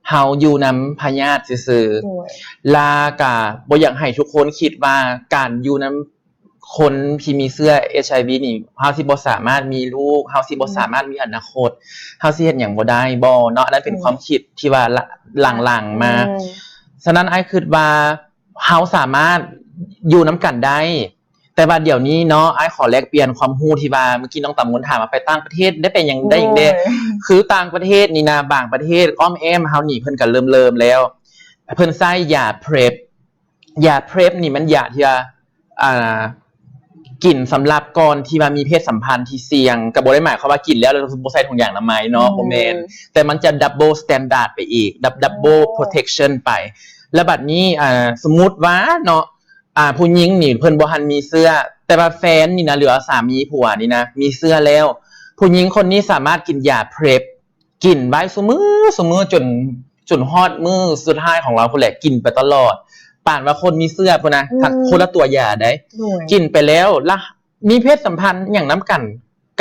ເຮົາຢູ່ນຳພະຍາດຊື່ໆ ໂດຍ ລະກະບໍ່ຢາກໃຫ້ທຸກຄົນຄິດວ່າການຢູ່ນຳ ຄົນທີ່ມີເຊື້ອ ເອັດໄອວີ ນີ້ ເຮົາຊິບໍ່ສາມາດມີລູກ ເຮົາຊິບໍ່ ອືມ ສາມາດມີອະນາຄົດ ເຮົາຊິເຮັດຫຍັງບໍ່ໄດ້ບໍ່ເນາະ ອັນນັ້ນເປັນ ອືມ ຄວາມຄິດທີ່ວ່າ ລະ ຫຼັງໆມາ ອືມ ສະນັ້ນ ອ້າຍຄິດວ່າເຮົາສາມາດຢູ່ນຳກັນໄດ້ ແຕ່ວ່າດຽວນີ້ເນາະ ອ້າຍຂໍແລກປ່ຽນຄວາມຮູ້ທີ່ວ່າ ເມື່ອກີ້ນ້ອງຕຳມູນຖາມວ່າໄປຕ່າງປະເທດໄດ້ໄປຫຍັງ ໄດ້ຫຍັງແດ່ ໂດຍ ຄືຕ່າງປະເທດນີ້ນະ ບາງປະເທດອ້ອມແອ້ມເຮົານີ້ ເພິ່ນກໍເລີ່ມໆແລ້ວ ເພິ່ນໃຊ້ຢາ PrEP ຢາ PrEP ນີ້ມັນຢາທີ່ວ່າ ອ່າ ກິນສຳລັບກ່ອນທີ່ວ່າມີເພດສຳພັນທີ່ສ່ຽງ ກໍບໍ່ໄດ້ໝາຍຄວາມວ່າກິນແລ້ວ ແລ້ວບໍ່ໃສ່ຖົງຢາງອະນາໄມເນາະ ອືມ ບໍ່ແມ່ນ ແຕ່ມັນຈະ double standard ໄປອີກ double ໂອ້ protection ໄປ ແລ້ວບັດນີ້ ອ່າ ສົມມຸດວ່າເນາະ ອ່າ ຜູ້ຍິງນີ້ເພິ່ນບໍ່ທັນມີເຊື້ອ ແຕ່ວ່າແຟນນີ້ນະ ຫຼືວ່າສາມີຜົວນີ້ນະ ມີເຊື້ອແລ້ວ ຜູ້ຍິງຄົນນີ້ສາມາດກິນຢາ PrEP ກິນໄວ້ຊຸມື້ ຊຸມື້ ຈົນ ຈົນຮອດມື້ສຸດທ້າຍຂອງລາພຸ້ນແຫຼະ ກິນໄປຕະຫຼອດ ປານວ່າຄົນມີເຊື້ອພຸ້ນນະ ອືມ ຄົນລະຕົວຢາໃດ໋ ໂດຍ ກິນໄປແລ້ວ ລະມີເພດສຳພັນຫຍັງນຳກັນ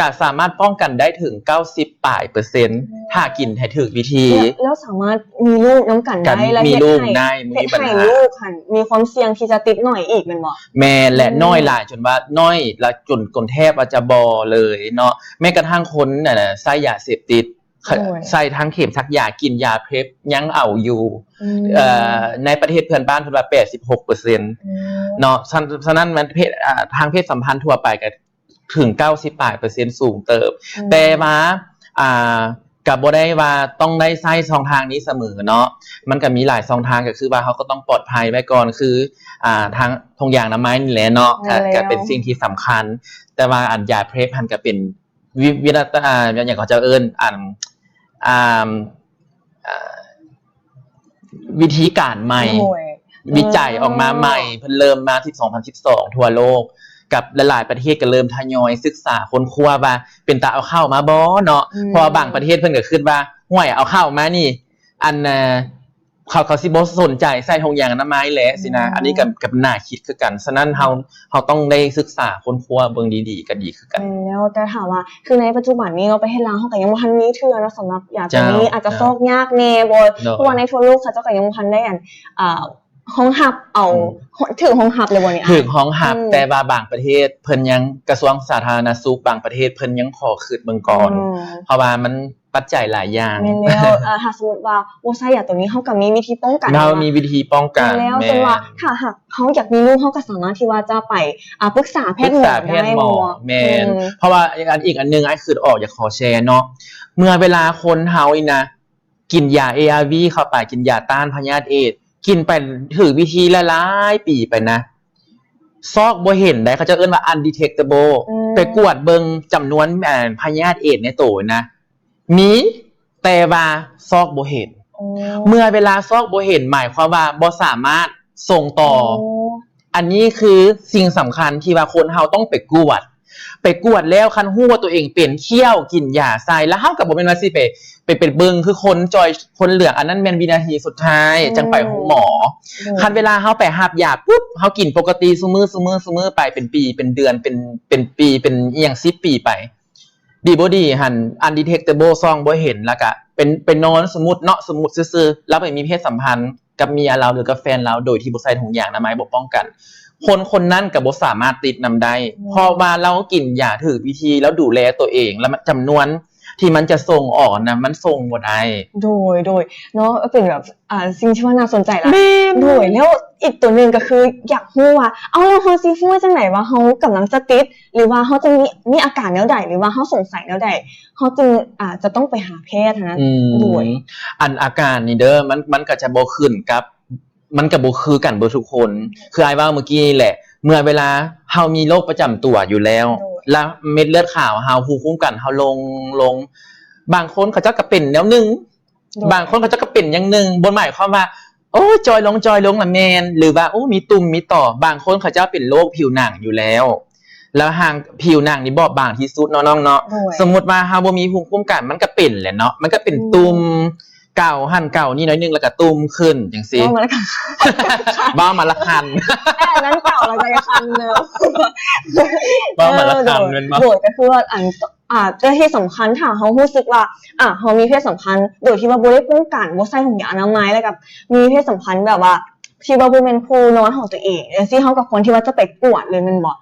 ກະສາມາດປ້ອງກັນໄດ້ເຖິງເກົ້າສິບປາຍເປີເຊັນ ອືມ ຖ້າກິນໃຫ້ຖືກວິທີ ແລ້ວ ແລ້ວສາມາດມີລູກນຳກັນໄດ້ ແລະ ມີລູກໄດ້ ເຮັດໃຫ້ ບໍ່ມີບັນຫາ ເຮັດໃຫ້ລູກຫັ້ນມີຄວາມສ່ຽງທີ່ຈະຕິດໜ້ອຍອີກແມ່ນບໍ່? ແມ່ນແຫຼະ ອືມ ນ້ອຍຫຼາຍ ຈົນວ່ານ້ອຍ ລະຈົນ ຈົນແທບວ່າຈະບໍ່ເລີຍເນາະ ແມ້ກະທັ່ງຄົນ ອັນ ໃຊ້ຢາເສບຕິດ ໂດຍ ໃຊ້ທັງເຂັມສັກຢາ ກິນຢາ PrEP ຍັງເອົາຢູ່ ອືມ ເອີ ໃນປະເທດເພື່ອນບ້ານເພິ່ນວ່າແປດສິບຫົກເປີເຊັນ ອືມ ເນາະ ສະ ສະນັ້ນມັນເພດ ອ່າ ທາງເພດສຳພັນທົ່ວໄປກໍເຖິງເກົ້າສິບປາຍເປີເຊັນ ສູງເຕີບ ອືມ ແຕ່ວ່າ ອ່າ ກໍບໍ່ໄດ້ວ່າຕ້ອງໄດ້ໃຊ້ຊ່ອງທາງນີ້ສະເໝີເນາະ ມັນກໍມີຫຼາຍຊ່ອງທາງ ກໍຄືວ່າເຮົາກໍຕ້ອງປອດໄພໄວ້ກ່ອນ ຄື ອ່າ ທາງຖົງຢາງອະນາໄມນີ້ແຫຼະເນາະ ແມ່ນແລ້ວ ກໍ ກໍເປັນສິ່ງທີ່ສຳຄັນ ແຕ່ວ່າອັນຢາ PrEP ຫັ້ນກໍເປັນ ວິ ວິທະ ອ່າ ຫຍັງເຂົາເຈົ້າເອີ້ນ ອັນ ອ່າ ອ່າ ວິທີການໃໝ່ ໂດຍ ວິໄຈອອກມາໃໝ່ ເອີ ເພິ່ນເລີ່ມມາທີ່ສອງພັນສິບສອງ ທົ່ວໂລກ ກັບຫຼາຍໆປະເທດກໍເລີ່ມທະຍອຍສຶກສາຄົ້ນຄວ້າວ່າເປັນຕາເອົາເຂົ້າມາບໍ່ເນາະ ອືມ ເພາະວ່າບາງປະເທດເພິ່ນກໍຄິດວ່າ ຫ້ວຍ ເອົາເຂົ້າມານີ້ ອັນ ອ່າ ເຂົາ ເຂົາຊິບໍ່ສົນໃຈໃສ່ຖົງຢາງອະນາໄມແຫຼະຊີ້ນະ. ອືມ ອັນນີ້ກໍ ກໍໜ້າຄິດຄືກັນ. ສະນັ້ນເຮົາ ເຮົາຕ້ອງໄດ້ສຶກສາຄົ້ນຄວ້າເບິ່ງດີໆ ກໍດີຄືກັນ. ແມ່ນແລ້ວ ແຕ່ຖ້າວ່າ ຄືໃນປັດຈຸບັນນີ້ເນາະ ປະເທດລາວເຮົາກໍຍັງບໍ່ທັນມີເທື່ອເນາະ ສຳລັບຢາຕົວນີ້. ເຈົ້າ ອາດຈະຊອກຍາກແດ່ບໍ່ ເຈົ້າ ເພາະວ່າໃນທົ່ວໂລກເຂົາເຈົ້າກໍຍັງບໍ່ທັນໄດ້ ອັນ ອ່າ ຮອງຮັບເອົາ ອືມ ຖືກຮອງຮັບແລ້ວບໍ່ນີ້? ຖືກຮອງຮັບ ອືມ ແຕ່ວ່າບາງປະເທດເພິ່ນຍັງ ກະຊວງສາທາລະນະສຸກບາງປະເທດເພິ່ນຍັງຂໍຄຶດເບິ່ງກ່ອນ ອືມ ເພາະວ່າມັນປັດໄຈຫຼາຍຢ່າງ. ແມ່ນແລ້ວ ເອີ ຖ້າສົມມຸດວ່າບໍ່ໃຊ້ຢາຕົວນີ້ ເຮົາກໍມີວິທີປ້ອງກັນ ເຮົາມີວິທີປ້ອງກັນ. ແມ່ນແລ້ວ ແມ່ນ ເຊັ່ນວ່າ ຖ້າຫາກເຮົາຢາກມີລູກ ເຮົາກໍສາມາດທີ່ວ່າຈະໄປ ອາ ປຶກສາແພດໝໍໄດ້ແມ່ນບໍ່? ແມ່ນ ອືມ ເພາະວ່າອັນ ອີກອັນໜຶ່ງ ອ້າຍຄິດອອກ ຢາກຂໍແຊເນາະ ເມື່ອເວລາຄົນເຮົານີ້ນະ ກິນຢາ ເອອາວີ ເຂົ້າໄປ ກິນຢາຕ້ານພະຍາດເອດ ກິນໄປຖືກວິທີຫຼາຍໆປີໄປນະ ຊອກບໍ່ເຫັນໃດ໋ ເຂົາເຈົ້າເອີ້ນວ່າ undetectable ອືມ ໄປກວດເບິ່ງຈຳນວນ ອາ ພະຍາດເອດໃນໂຕນະ ມີ ແຕ່ວ່າຊອກບໍ່ເຫັນ. ໂອ້ ເມື່ອເວລາຊອກບໍ່ເຫັນ ໝາຍຄວາມວ່າບໍ່ສາມາດສົ່ງຕໍ່. ໂອ້ ອັນນີ້ຄືສິ່ງສຳຄັນທີ່ວ່າຄົນເຮົາຕ້ອງໄປກວດ ໄປກວດແລ້ວຄັນຮູ້ວ່າຕົວເອງເປັນ ຂ້ຽວກິນຢາໃສ່ ແລ້ວເຮົາກໍບໍ່ແມ່ນວ່າຊິໄປ ໄປ ໄປເບິ່ງຄືຄົນຈ່ອຍຄົນເຫຼືອກ ອັນນັ້ນແມ່ນວິນາທີສຸດທ້າຍ ອືມ ຈັ່ງໄປໂຮງໝໍ. ໂດຍ ຄັນເວລາເຮົາໄປຮັບຢາປຸບ ເຮົາກິນປົກກະຕິຊຸມື້ ຊຸມື້ ຊຸມື້ໄປເປັນປີເປັນເດືອນ ເປັນ ເປັນປີ ເປັນອີ່ຫຍັງສິບປີໄປ ດີບໍ່ດີຫັ້ນ undetectable ສ່ອງບໍ່ເຫັນ ແລ້ວກະເປັນ ໄປນອນ ສົມມຸດເນາະ ສົມມຸດຊື່ໆ ແລ້ວໄປມີເພດສຳພັນ ກັບເມຍລາວ ຫຼື ກັບແຟນລາວ ໂດຍທີ່ບໍ່ໃສ່ຖົງຢາງອະນາໄມ ບໍ່ປ້ອງກັນ ຄົນຄົນນັ້ນກໍບໍ່ສາມາດຕິດນຳໄດ້ ອືມ ເພາະວ່າລາວກິນຢາຖືກວິທີ ລາວດູແລຕົວເອງ ແລ້ວຈຳນວນທີ່ມັນຈະສົ່ງອອກນະ ມັນສົ່ງບໍ່ໄດ້. ໂດຍ ໂດຍ ເນາະ ເປັນແບບ ອ່າ ສິ່ງທີ່ວ່າໜ້າສົນໃຈຫຼາຍ. ແມ່ນ ໂດຍ ແລ້ວອີກຕົວໜຶ່ງກໍຄືຢາກຮູ້ວ່າ ເອົ້າ ແລ້ວເຮົາຊິຮູ້ຈັ່ງໃດວ່າເຮົາກຳລັງຈະຕິດ ຫຼືວ່າເຮົາຈະມີ ມີອາການແນວໃດ ຫຼືວ່າເຮົາສົງໄສແນວໃດ ເຮົາຈຶ່ງ ອາ ຈະຕ້ອງໄປຫາແພດຫັ້ນນະ. ອືມ ໂດຍ ອັນອາການນີ້ເດີ ມັນ ມັນກໍຈະບໍ່ຂຶ້ນກັບ ມັນກໍບໍ່ຄືກັນເບິດທຸກຄົນ ຄືອ້າຍເວົ້າເມື່ອກີ້ນີ້ແຫຼະ ເມື່ອເວລາເຮົາມີໂລກປະຈຳຕົວຢູ່ແລ້ວ ໂດຍ ແລ້ວເມັດເລືອດຂາວເຮົາ ພູມຄຸ້ມກັນເຮົາລົງ ລົງ ບາງຄົນເຂົາເຈົ້າກໍເປັນແນວໜຶ່ງ ໂດຍ ບາງຄົນເຂົາເຈົ້າກໍເປັນຢ່າງໜຶ່ງ ບໍ່ໝາຍຄວາມວ່າ ໂອ້ຍ ຈ່ອຍລົງ ຈ່ອຍລົງລະແມ່ນ ຫຼືວ່າ ໂອ້ ມີຕຸ່ມມີຕໍ ບາງຄົນເຂົາເຈົ້າເປັນໂລກຜິວໜັງຢູ່ແລ້ວ ແລ້ວຫາງຜິວໜັງນີ້ບອບບາງທີ່ສຸດເນາະນ້ອງເນາະ. ໂດຍ ສົມມຸດວ່າເຮົາບໍ່ມີພູມຄຸ້ມກັນ ມັນກໍເປັນແຫຼະເນາະ ມັນກໍເປັນ ອືມ ຕຸ່ມ ເກົາຫັ້ນເກົານີ້ໜ້ອຍໜຶ່ງ ແລ້ວກໍຕຸ່ມຂຶ້ນຈັ່ງຊີ້ ເວົ້າມາລະຄັນ ເວົ້າມາລະຄັນ ແຕ່ອັນນັ້ນເກົາລະກໍຢ່າຄັນເດີ ເວົ້າມາລະຄັນ ເອີ ໂດຍ ແມ່ນບໍ່? ໂດຍ ກໍຄືວ່າອັນ ອ່າ ແຕ່ທີ່ສຳຄັນ ຖ້າເຮົາຮູ້ສຶກວ່າ ອ່າ ເຮົາມີເພດສຳພັນໂດຍທີ່ວ່າບໍ່ໄດ້ປ້ອງກັນ ບໍ່ໃສ່ຖົງຢາງອະນາໄມ ແລ້ວກໍມີເພດສຳພັນແບບວ່າທີ່ວ່າບໍ່ແມ່ນຄູ່ນອນຂອງຕົວເອງຈັ່ງຊີ້ ເຮົາກໍຄວນທີ່ວ່າຈະໄປກວດເລີຍແມ່ນບໍ່?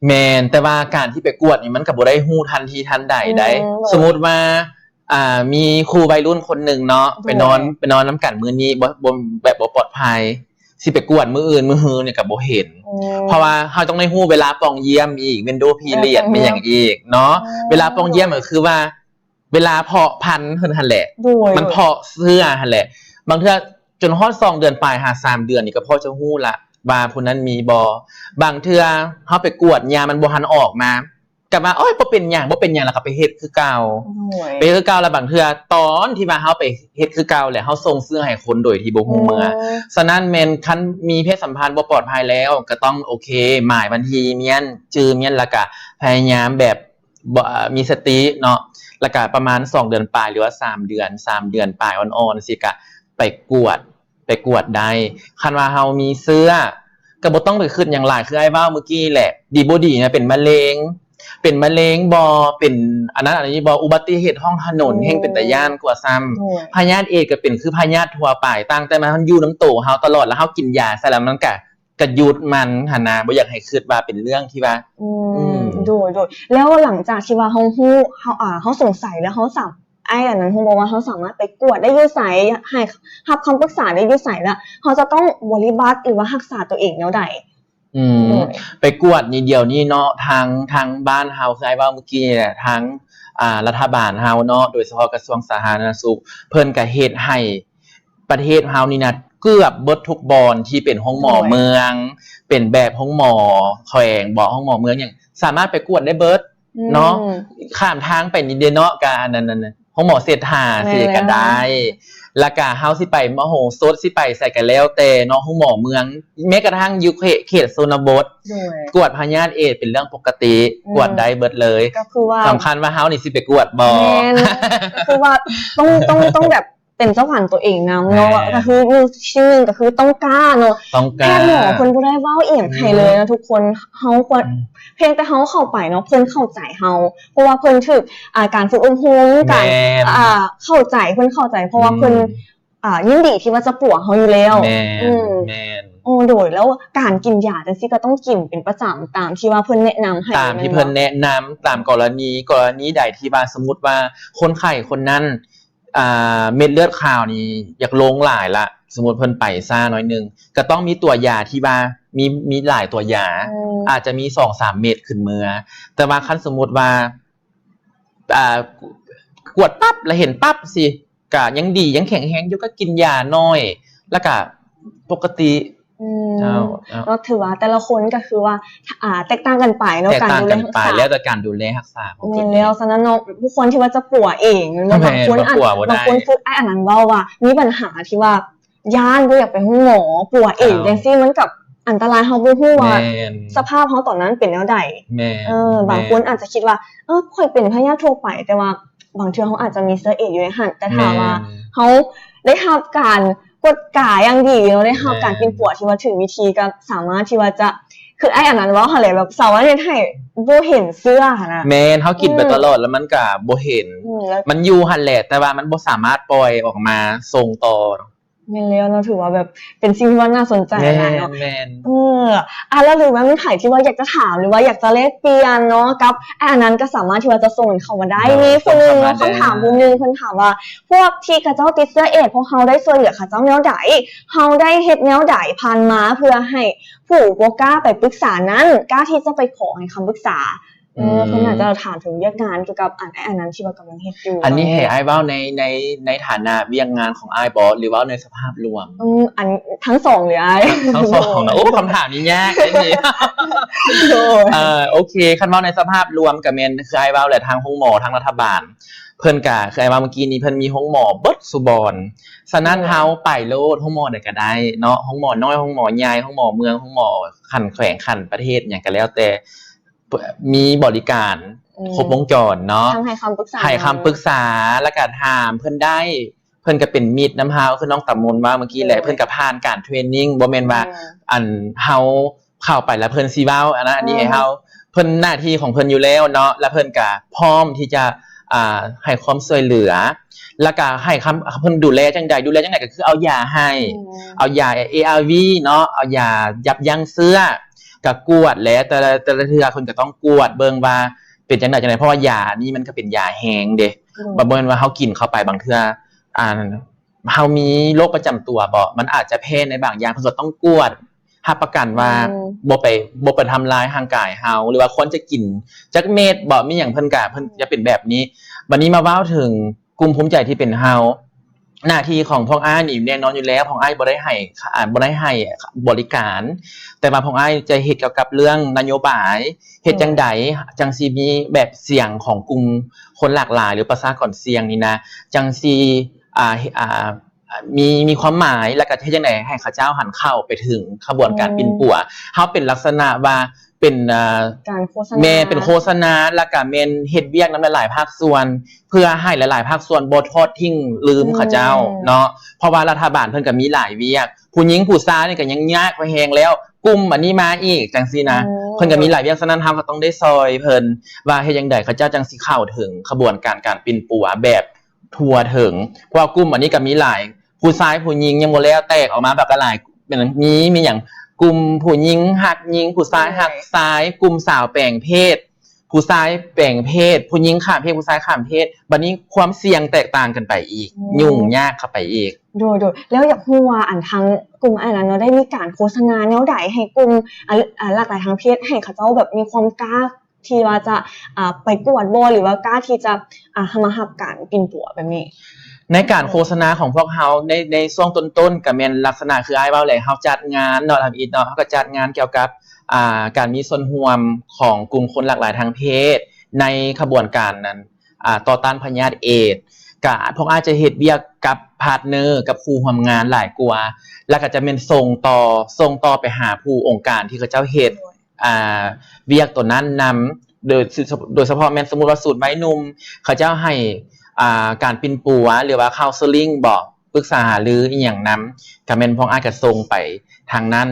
ແມ່ນ ແຕ່ວ່າການທີ່ໄປກວດນີ້ ມັນກໍບໍ່ໄດ້ຮູ້ທັນທີທັນໃດໃດ໋. ອືມ ສົມມຸດວ່າ ອ່າ ມີຄູ່ໄວລຸ້ນຄົນໜຶ່ງເນາະ ໂດຍ ໄປນອນ ໄປນອນນຳກັນມື້ນີ້ ບໍ່ ບໍ່ ແບບບໍ່ປອດໄພ ຊິໄປກວດມື້ອື່ນ ມື້ຮືນີ້ກໍບໍ່ເຫັນ ອືມ ເພາະວ່າເຮົາຕ້ອງໄດ້ຮູ້ເວລາປ່ອງຢ້ຽມອີກ window period ເອີ ປ່ອງຢ້ຽມ ແມ່ນຫຍັງອີກເນາະ. ອໍ ເວລາປ່ອງຢ້ຽມກໍຄືວ່າ ເວລາເພາະພັນເພິ່ນຫັ້ນແຫຼະ ໂດຍ ມັນເພາະເຊື້ອຫັ້ນແຫຼະ ບາງເທື່ອຈົນຮອດສອງເດືອນປາຍຫາສາມເດືອນນີ້ກໍພໍຈະຮູ້ລະວ່າຜູ້ນັ້ນມີບໍ່. ບາງເທື່ອເຮົາໄປກວດ ຢາມັນບໍ່ທັນອອກມາ ກໍວ່າ ໂອ້ຍ ບໍ່ເປັນຫຍັງ ບໍ່ເປັນຫຍັງ ແລ້ວກໍໄປເຮັດຄືເກົ່າ ໂດຍ ໄປເຮັດຄືເກົ່າ ແລ້ວບາງເທື່ອຕອນທີ່ວ່າເຮົາໄປເຮັດຄືເກົ່າ ແລ້ວເຮົາສົ່ງເຊື້ອໃຫ້ຄົນໂດຍທີ່ບໍ່ຮູ້ເມື່ອ. ອືມ ສະນັ້ນແມ່ນຄັນມີເພດສຳພັນບໍ່ປອດໄພແລ້ວ ກໍຕ້ອງ ໂອເຄ ໝາຍວັນທີມ້ຽນ ຈື່ມ້ຽນ ແລ້ວກໍພະຍາຍາມແບບ ບໍ່ ມີສະຕິເນາະ ແລ້ວກະປະມານສອງເດືອນປາຍ ຫຼືວ່າສາມເດືອນ ສາມເດືອນປາຍອ່ອນໆ ຊີ້ກະໄປກວດ ໄປກວດໄດ້. ຄັນວ່າເຮົາມີເຊື້ອ ກໍບໍ່ຕ້ອງໄປຄິດຫຍັງຫຼາຍ ຄືອ້າຍເວົ້າມື້ກີ້ແຫຼະ ດີບໍ່ດີນະ ເປັນມະເຮັງ ເປັນມະເຮັງບໍ ເປັນອັນນັ້ນອັນນີ້ບໍ ອຸບັດຕິເຫດທ້ອງຖະໜົນ ໂອ້ ແຮ່ງເປັນຕາຢ້ານກວ່າຊ້ຳ. ໂດຍ ພະຍາດເອດກໍເປັນຄືພະຍາດທົ່ວໄປ ຕັ້ງແຕ່ມັນຢູ່ນຳໂຕເຮົາຕະຫຼອດ ແລ້ວເຮົາກິນຢາໃສ່ແລ້ວ ມັນກະ ກະຢຸດມັນຫັ້ນນະ ບໍ່ຢາກໃຫ້ຄິດວ່າເປັນເລື່ອງທີ່ວ່າ ອືມ ອືມ ໂດຍ ໂດຍ ແລ້ວຫຼັງຈາກທີ່ວ່າເຮົາຮູ້ ເຮົາ ອ່າ ເຮົາສົງໄສແລ້ວ ເຮົາສາມ ອ້າຍອັນນັ້ນຮູ້ບໍ່ວ່າເຮົາສາມາດໄປກວດໄດ້ຢູ່ໃສ ໃຫ້ຮັບຄຳປຶກສາໄດ້ຢູ່ໃສ ແລ້ວເຮົາຈະຕ້ອງບໍລິບັດ ຫຼືວ່າຮັກສາຕົວເອງແນວໃດ? ອືມ ໂດຍ ໄປກວດນີ້ ດຽວນີ້ເນາະ ທາງ ທາງບ້ານເຮົາ ຄືອ້າຍເວົ້າມື້ກີ້ນີ້ແຫຼະ ທາງ ອ່າ ລັດຖະບານເຮົາເນາະ ໂດຍສະເພາະກະຊວງສາທາລະນະສຸກ ເພິ່ນກະເຮັດໃຫ້ ປະເທດເຮົານີ້ນະ ເກືອບເບິດທຸກບ່ອນທີ່ເປັນໂຮງໝໍ ໂດຍ ເມືອງ ເປັນແບບໂຮງໝໍແຂວງບໍ ໂຮງໝໍເມືອງຫຍັງ ສາມາດໄປກວດໄດ້ເບິດ ອືມ ເນາະ. ຂ້າມທາງໄປນີ້ເດເນາະ ກະອັນນັ້ນ ໂຮງໝໍເສດຖາ ແມ່ນ ຊີ້ກະໄດ້ ແລ້ວກະເຮົາຊິໄປມະໂຫສົດ ຊິໄປໃສກະແລ້ວແຕ່ເນາະ ໂຮງໝໍເມືອງ ແມ້ກະທັ້ງຢູ່ເຂດ ເຂດຊົນນະບົດ ໂດຍ ກວດພະຍາດເອດເປັນເລື່ອງປົກກະຕິ ອືມ ກວດໄດ້ເບິດເລີຍ ກໍຄືວ່າ ສຳຄັນວ່າເຮົານີ້ຊິໄປກວດບໍ່ ແມ່ນ ຄືວ່າຕ້ອງ ຕ້ອງ ຕ້ອງແບບ ເປັນເຈົ້າຂອງຕົວເອງນຳເນາະ ແມ່ນ ກໍຄືໜຶ່ງ ສິ່ງໜຶ່ງກໍຄືຕ້ອງກ້າເນາະ ຕ້ອງກ້າ ແພດໝໍເພິ່ນບໍ່ໄດ້ເວົ້າອີ່ຫຍັງໃຫ້ເລີຍເນາະ ອືມ ທຸກຄົນ ເຮົາຄວນ ອືມ ພຽງແຕ່ເຮົາເຂົ້າໄປເນາະ ເພິ່ນເຂົ້າໃຈເຮົາ ເພາະວ່າເພິ່ນຖືກ ອ່າ ການຝຶກອົບຮົມ ການ ແມ່ນ ອ່າ ເຂົ້າໃຈ ເພິ່ນເຂົ້າໃຈ ເພາະວ່າເພິ່ນ ອືມ ອ່າ ຍິນດີທີ່ວ່າຈະປົວເຮົາຢູ່ແລ້ວ ແມ່ນ ອືມ ແມ່ນ ໂອ້ ໂດຍ ແລ້ວການກິນຢາຈັ່ງຊີ້ກໍຕ້ອງກິນເປັນປະຈຳ ຕາມທີ່ວ່າເພິ່ນແນະນຳໃຫ້ ຕາມທີ່ເພິ່ນແນະນຳ ຕາມກໍລະນີ ກໍລະນີໃດທີ່ວ່າ ສົມມຸດວ່າຄົນໄຂ້ຄົນນັ້ນ ອ່າ ເມັດເລືອດຂາວນີ້ຢາກລົງຫຼາຍລະ ສົມມຸດເພິ່ນໄປຊ້າໜ້ອຍໜຶ່ງ ກໍຕ້ອງມີຕົວຢາທີ່ວ່າ ມີ ມີຫຼາຍຕົວຢາ ອືມ ອາດຈະມີສອງສາມເມັດຂຶ້ນເມືອ ແຕ່ວ່າຄັນສົມມຸດວ່າ ອ່າ ກວດປັບ ແລ້ວເຫັນປັບຊີ້ ກະຍັງດີ ຍັງແຂງແຮງຢູ່ ກໍກິນຢາໜ້ອຍ ແລ້ວກະປົກກະຕິ ອືມ ເຈົ້າ ເຈົ້າ ເນາະ ຖືວ່າແຕ່ລະຄົນກໍຄືວ່າ ອ່າ ແຕກຕ່າງກັນໄປເນາະ ແຕກຕ່າງກັນໄປ ການດູແລຮັກສາ ແລ້ວແຕ່ການດູແລຮັກສາຂອງເພິ່ນ ແມ່ນແລ້ວ ສະນັ້ນເນາະ ບຸກຄົນທີ່ວ່າຈະປົວເອງ ແມ່ນ ບາງຄົນ ບາງຄົນຄືອ້າຍອັນນັ້ນເວົ້າວ່າ ມີບັນຫາທີ່ວ່າ ຢ້ານ ບໍ່ຢາກໄປໂຮງໝໍ ປົວເອງ ເຈົ້າ ຈັ່ງຊີ້ ມັນກໍອັນຕະລາຍ ເຮົາບໍ່ຮູ້ວ່າ ແມ່ນ ສະພາບເຮົາຕອນນັ້ນເປັນແນວໃດ ແມ່ນ ເອີ ແມ່ນ ບາງຄົນອາດຈະຄິດວ່າ ເອີ ຂ້ອຍເປັນພະຍາດທົ່ວໄປ ແຕ່ວ່າບາງເທື່ອເຮົາອາດຈະມີເຊື້ອເອດຢູ່ໃນຫັ້ນ ແຕ່ຖ້າວ່າ ແມ່ນ ເຮົາໄດ້ຮັບການກວດກາຢ່າງດີເນາະ ໄດ້ຮັບການ ແມ່ນ ປິ່ນປົວທີ່ວ່າຖືກວິທີ ກໍສາມາດທີ່ວ່າຈະ ຄືອ້າຍອັນນັ້ນເວົ້າຫັ້ນແຫຼະ ແບບສາມາດເຮັດໃຫ້ບໍ່ເຫັນເຊື້ອຫັ້ນນະ ແມ່ນ ເຮົາກິນໄປ ອືມ ຕະຫຼອດ ແລ້ວມັນກໍບໍ່ເຫັນ ອືມ ແລ້ວ ມັນຢູ່ຫັ້ນແຫຼະ ແຕ່ວ່າມັນບໍ່ສາມາດປ່ອຍອອກມາສົ່ງຕໍ່ ແມ່ນແລ້ວເນາະ ຖືວ່າແບບເປັນສິ່ງທີ່ວ່າໜ້າສົນໃຈຫຼາຍໆເນາະ ແມ່ນ ເອີ ອ່າ ແລ້ວຫຼືວ່າມີໃຜທີ່ວ່າຢາກຈະຖາມ ຫຼືວ່າຢາກຈະແລກປ່ຽນເນາະ ກັບອ້າຍອັນນັ້ນ ກໍສາມາດທີ່ວ່າຈະສົ່ງເຂົ້າມາໄດ້ ເອີ ມີຜູ້ໜຶ່ງເນາະ ຄຳຖາມຜູ້ໜຶ່ງ ເພິ່ນຖາມວ່າ ພວກທີ່ເຂົາເຈົ້າຕິດເຊື້ອເອດ ພວກເຮົາໄດ້ຊ່ວຍເຫຼືອເຂົາເຈົ້າແນວໃດ? ເຮົາໄດ້ເຮັດແນວໃດຜ່ານມາ ເພື່ອໃຫ້ຜູ້ບໍ່ກ້າໄປປຶກສານັ້ນ ກ້າທີ່ຈະໄປຂໍໃຫ້ຄຳປຶກສາ? ເອີ ອືມ ເພິ່ນອາດຈະຖາມເຖິງວຽກງານກ່ຽວກັບອັນ ອັນນັ້ນທີ່ວ່າກຳລັງເຮັດຢູ່ ອັນນີ້ໃຫ້ອ້າຍເວົ້າໃນ ໃນ ໃນຖານະວຽກງານຂອງອ້າຍບໍ ຫຼືເວົ້າໃນສະພາບລວມ? ອືມ ອັນ ທັງສອງເລີຍອ້າຍ ທັງສອງນະ ໂອ້ ຄຳຖາມນີ້ຍາກເດ້ນີ້ ໂດຍ ເອີ ໂອເຄ ຄັນເວົ້າໃນສະພາບລວມກໍແມ່ນ ຄືອ້າຍເວົ້າແຫຼະ ທາງໂຮງໝໍ ທາງລັດຖະບານ ເພິ່ນກະ ຄືອ້າຍເວົ້າເມື່ອກີ້ນີ້ ເພິ່ນມີໂຮງໝໍເບິດສູ່ບ່ອນ ສະນັ້ນ ໂດຍ ເຮົາໄປໂລດ ໂຮງໝໍໃດກໍໄດ້ເນາະ ໂຮງໝໍນ້ອຍ ໂຮງໝໍໃຫຍ່ ໂຮງໝໍເມືອງ ໂຮງໝໍຂັ້ນແຂວງ ຂັ້ນປະເທດ ຫຍັງກໍແລ້ວແຕ່ ມີບໍລິການ ອືມ ຄົບວົງຈອນເນາະ ທັງໃຫ້ຄຳປຶກສາ ໃຫ້ຄຳປຶກສາ ແລ້ວກໍຖາມເພິ່ນໄດ້ ເພິ່ນກໍເປັນມິດນຳເຮົາ ຄືນ້ອງຕາມົນເວົ້າເມື່ອກີ້ແຫຼະ ໂດຍ ເພິ່ນກໍຜ່ານການເທຣນນິງ ບໍ່ແມ່ນວ່າ ອືມ ອັນ ເຮົາເຂົ້າໄປແລ້ວເພິ່ນຊິເວົ້າ ອັນນັ້ນ ອັນນີ້ ອືມ ໃຫ້ເຮົາ ເພິ່ນໜ້າທີ່ຂອງເພິ່ນຢູ່ແລ້ວເນາະ ແລ້ວເພິ່ນກໍພ້ອມທີ່ຈະ ອ່າ ໃຫ້ຄວາມຊ່ວຍເຫຼືອ ແລ້ວກໍໃຫ້ຄຳ ເພິ່ນດູແລຈັ່ງໃດ ດູແລຈັ່ງໃດ ກໍຄືເອົາຢາໃຫ້ ອືມ ເອົາຢາ ເອອາວີ ເນາະ ເອົາຢາຢັບຢັ້ງເຊື້ອ ກໍກວດແຫຼະ ແຕ່ລະ ແຕ່ລະເທື່ອເພິ່ນກໍຕ້ອງກວດເບິ່ງວ່າເປັນຈັ່ງໃດ ຈັ່ງໃດ ເພາະວ່າຢານີ້ມັນກໍເປັນຢາແຮງເດ້ ອືມ ບໍ່ແມ່ນວ່າເຮົາກິນເຂົ້າໄປ ບາງເທື່ອ ອ່າ ເຮົາມີໂລກປະຈຳຕົວບໍ ມັນອາດຈະແພ້ໃນບາງຢ່າງ ເພິ່ນກໍຕ້ອງກວດ ຮັບປະກັນວ່າ ອືມ ບໍ່ໄປ ບໍ່ໄປທຳລາຍຮ່າງກາຍເຮົາ ຫຼືວ່າຄວນຈະກິນຈັກເມັດບໍ ມີຫຍັງ ເພິ່ນກະ ເພິ່ນຈະເປັນແບບນີ້. ບັດນີ້ມາເວົ້າເຖິງກຸ່ມພູມໃຈທີ່ເປັນເຮົາ ໜ້າທີ່ຂອງພວກອ້າຍນີ້ແນ່ນອນຢູ່ແລ້ວ ພວກອ້າຍບໍ່ໄດ້ໃຫ້ ອ່າ ບໍ່ໄດ້ໃຫ້ບໍລິການ ແຕ່ວ່າພວກອ້າຍຈະເຮັດກ່ຽວກັບເລື່ອງນະໂຍບາຍ ເຮັດຈັ່ງໃດ ອືມ ຈັ່ງຊິມີແບບສຽງຂອງກຸ່ມຄົນຫຼາກຫຼາຍ ຫຼື ປະຊາກອນສ່ຽງນີ້ນະ ຈັ່ງຊິ ອ່າ ອ່າ ມີ ມີຄວາມໝາຍ ແລ້ວກໍເຮັດຈັ່ງໃດໃຫ້ເຂົາເຈົ້າຫັ້ນເຂົ້າໄປເຖິງຂະບວນການ ອືມ ປິ່ນປົວ. ເຮົາເປັນລັກສະນະວ່າເປັນ ເອີ ການໂຄສະນາ ແມ່ນເປັນໂຄສະນາ ແລ້ວກໍແມ່ນເຮັດວຽກນຳຫຼາຍໆພາກສ່ວນ ເພື່ອໃຫ້ຫຼາຍໆພາກສ່ວນບໍ່ທອດຖິ້ມລືມ ອືມ ເຂົາເຈົ້າເນາະ ເພາະວ່າລັດຖະບານເພິ່ນກໍມີຫຼາຍວຽກ ຜູ້ຍິງຜູ້ຊາຍນີ້ກໍຍັງຍາກພໍແຮງແລ້ວ ກຸ່ມອັນນີ້ມາອີກ ຈັ່ງຊີ້ນະ ອືມ ເພິ່ນກໍມີຫຼາຍວຽກ ສະນັ້ນເຮົາກໍຕ້ອງໄດ້ຊ່ອຍເພິ່ນວ່າເຮັດຈັ່ງໃດເຂົາເຈົ້າຈັ່ງຊິເຂົ້າເຖິງຂະບວນການການປິ່ນປົວແບບ ທົ່ວເຖິງ ເພາະວ່າກຸ່ມອັນນີ້ກໍມີຫຼາຍ ຜູ້ຊາຍຜູ້ຍິງຍັງບໍ່ແລ້ວ ແຕກອອກມາບັກຫຼາຍ ແມ່ນ ມີ ມີຫຍັງ ກຸ່ມຜູ້ຍິງຮັກຍິງ ຜູ້ຊາຍຮັກຊາຍ ກຸ່ມສາວແປງເພດ ຜູ້ຊາຍແປງເພດ ຜູ້ຍິງຂ້າມເພດ ຜູ້ຊາຍຂ້າມເພດ ບັດນີ້ຄວາມສ່ຽງແຕກຕ່າງກັນໄປອີກ ອືມ ຫຍຸ້ງຍາກເຂົ້າໄປອີກ. ໂດຍໆ ແລ້ວຢາກຮູ້ວ່າ ອັນ ທາງກຸ່ມອັນນັ້ນເນາະ ໄດ້ມີການໂຄສະນາແນວໃດໃຫ້ກຸ່ມ ອາ ອາ ຫຼາກຫຼາຍທາງເພດ ໃຫ້ເຂົາເຈົ້າແບບມີຄວາມກ້າ ທີ່ວ່າຈະ ອ່າ ໄປກວດບໍ່ ຫຼືວ່າກ້າທີ່ຈະ ອ່າ ມາຮັບການປິ່ນປົວແບບນີ້? ໃນການໂຄສະນາຂອງພວກເຮົາໃນ ໃນຊ່ວງຕົ້ນໆ ກະແມ່ນລັກສະນະຄືອ້າຍເວົ້າແຫຼະ ເຮົາຈັດງານເນາະ ທຳອິດເນາະ ເຮົາກະຈັດງານກ່ຽວກັບ ອ່າ ການມີສ່ວນຮ່ວມຂອງກຸ່ມຄົນຫຼາກຫຼາຍທາງເພດ ໃນຂະບວນການນັ້ນ ອ່າ ຕໍ່ຕ້ານພະຍາດເອດ ກະພວກອ້າຍຈະເຮັດວຽກກັບພາດເນີ ກັບຄູ່ຮ່ວມງານຫຼາຍກວ່າ ແລ້ວກະຈະແມ່ນສົ່ງຕໍ່ ສົ່ງຕໍ່ໄປຫາຜູ້ອົງການທີ່ເຂົາເຈົ້າເຮັດ ໂດຍ ອ່າ ວຽກໂຕນັ້ນນຳ ໂດຍ ໂດຍສະເພາະແມ່ນ ສົມມຸດວ່າສູນໄວໜຸ່ມ ເຂົາເຈົ້າໃຫ້ ອ່າ ການປິ່ນປົວ ຫຼືວ່າ counselling ບໍ ປຶກສາຫາລືອີ່ຫຍັງນຳ ກໍແມ່ນພວກອ້າຍກໍສົ່ງໄປທາງນັ້ນ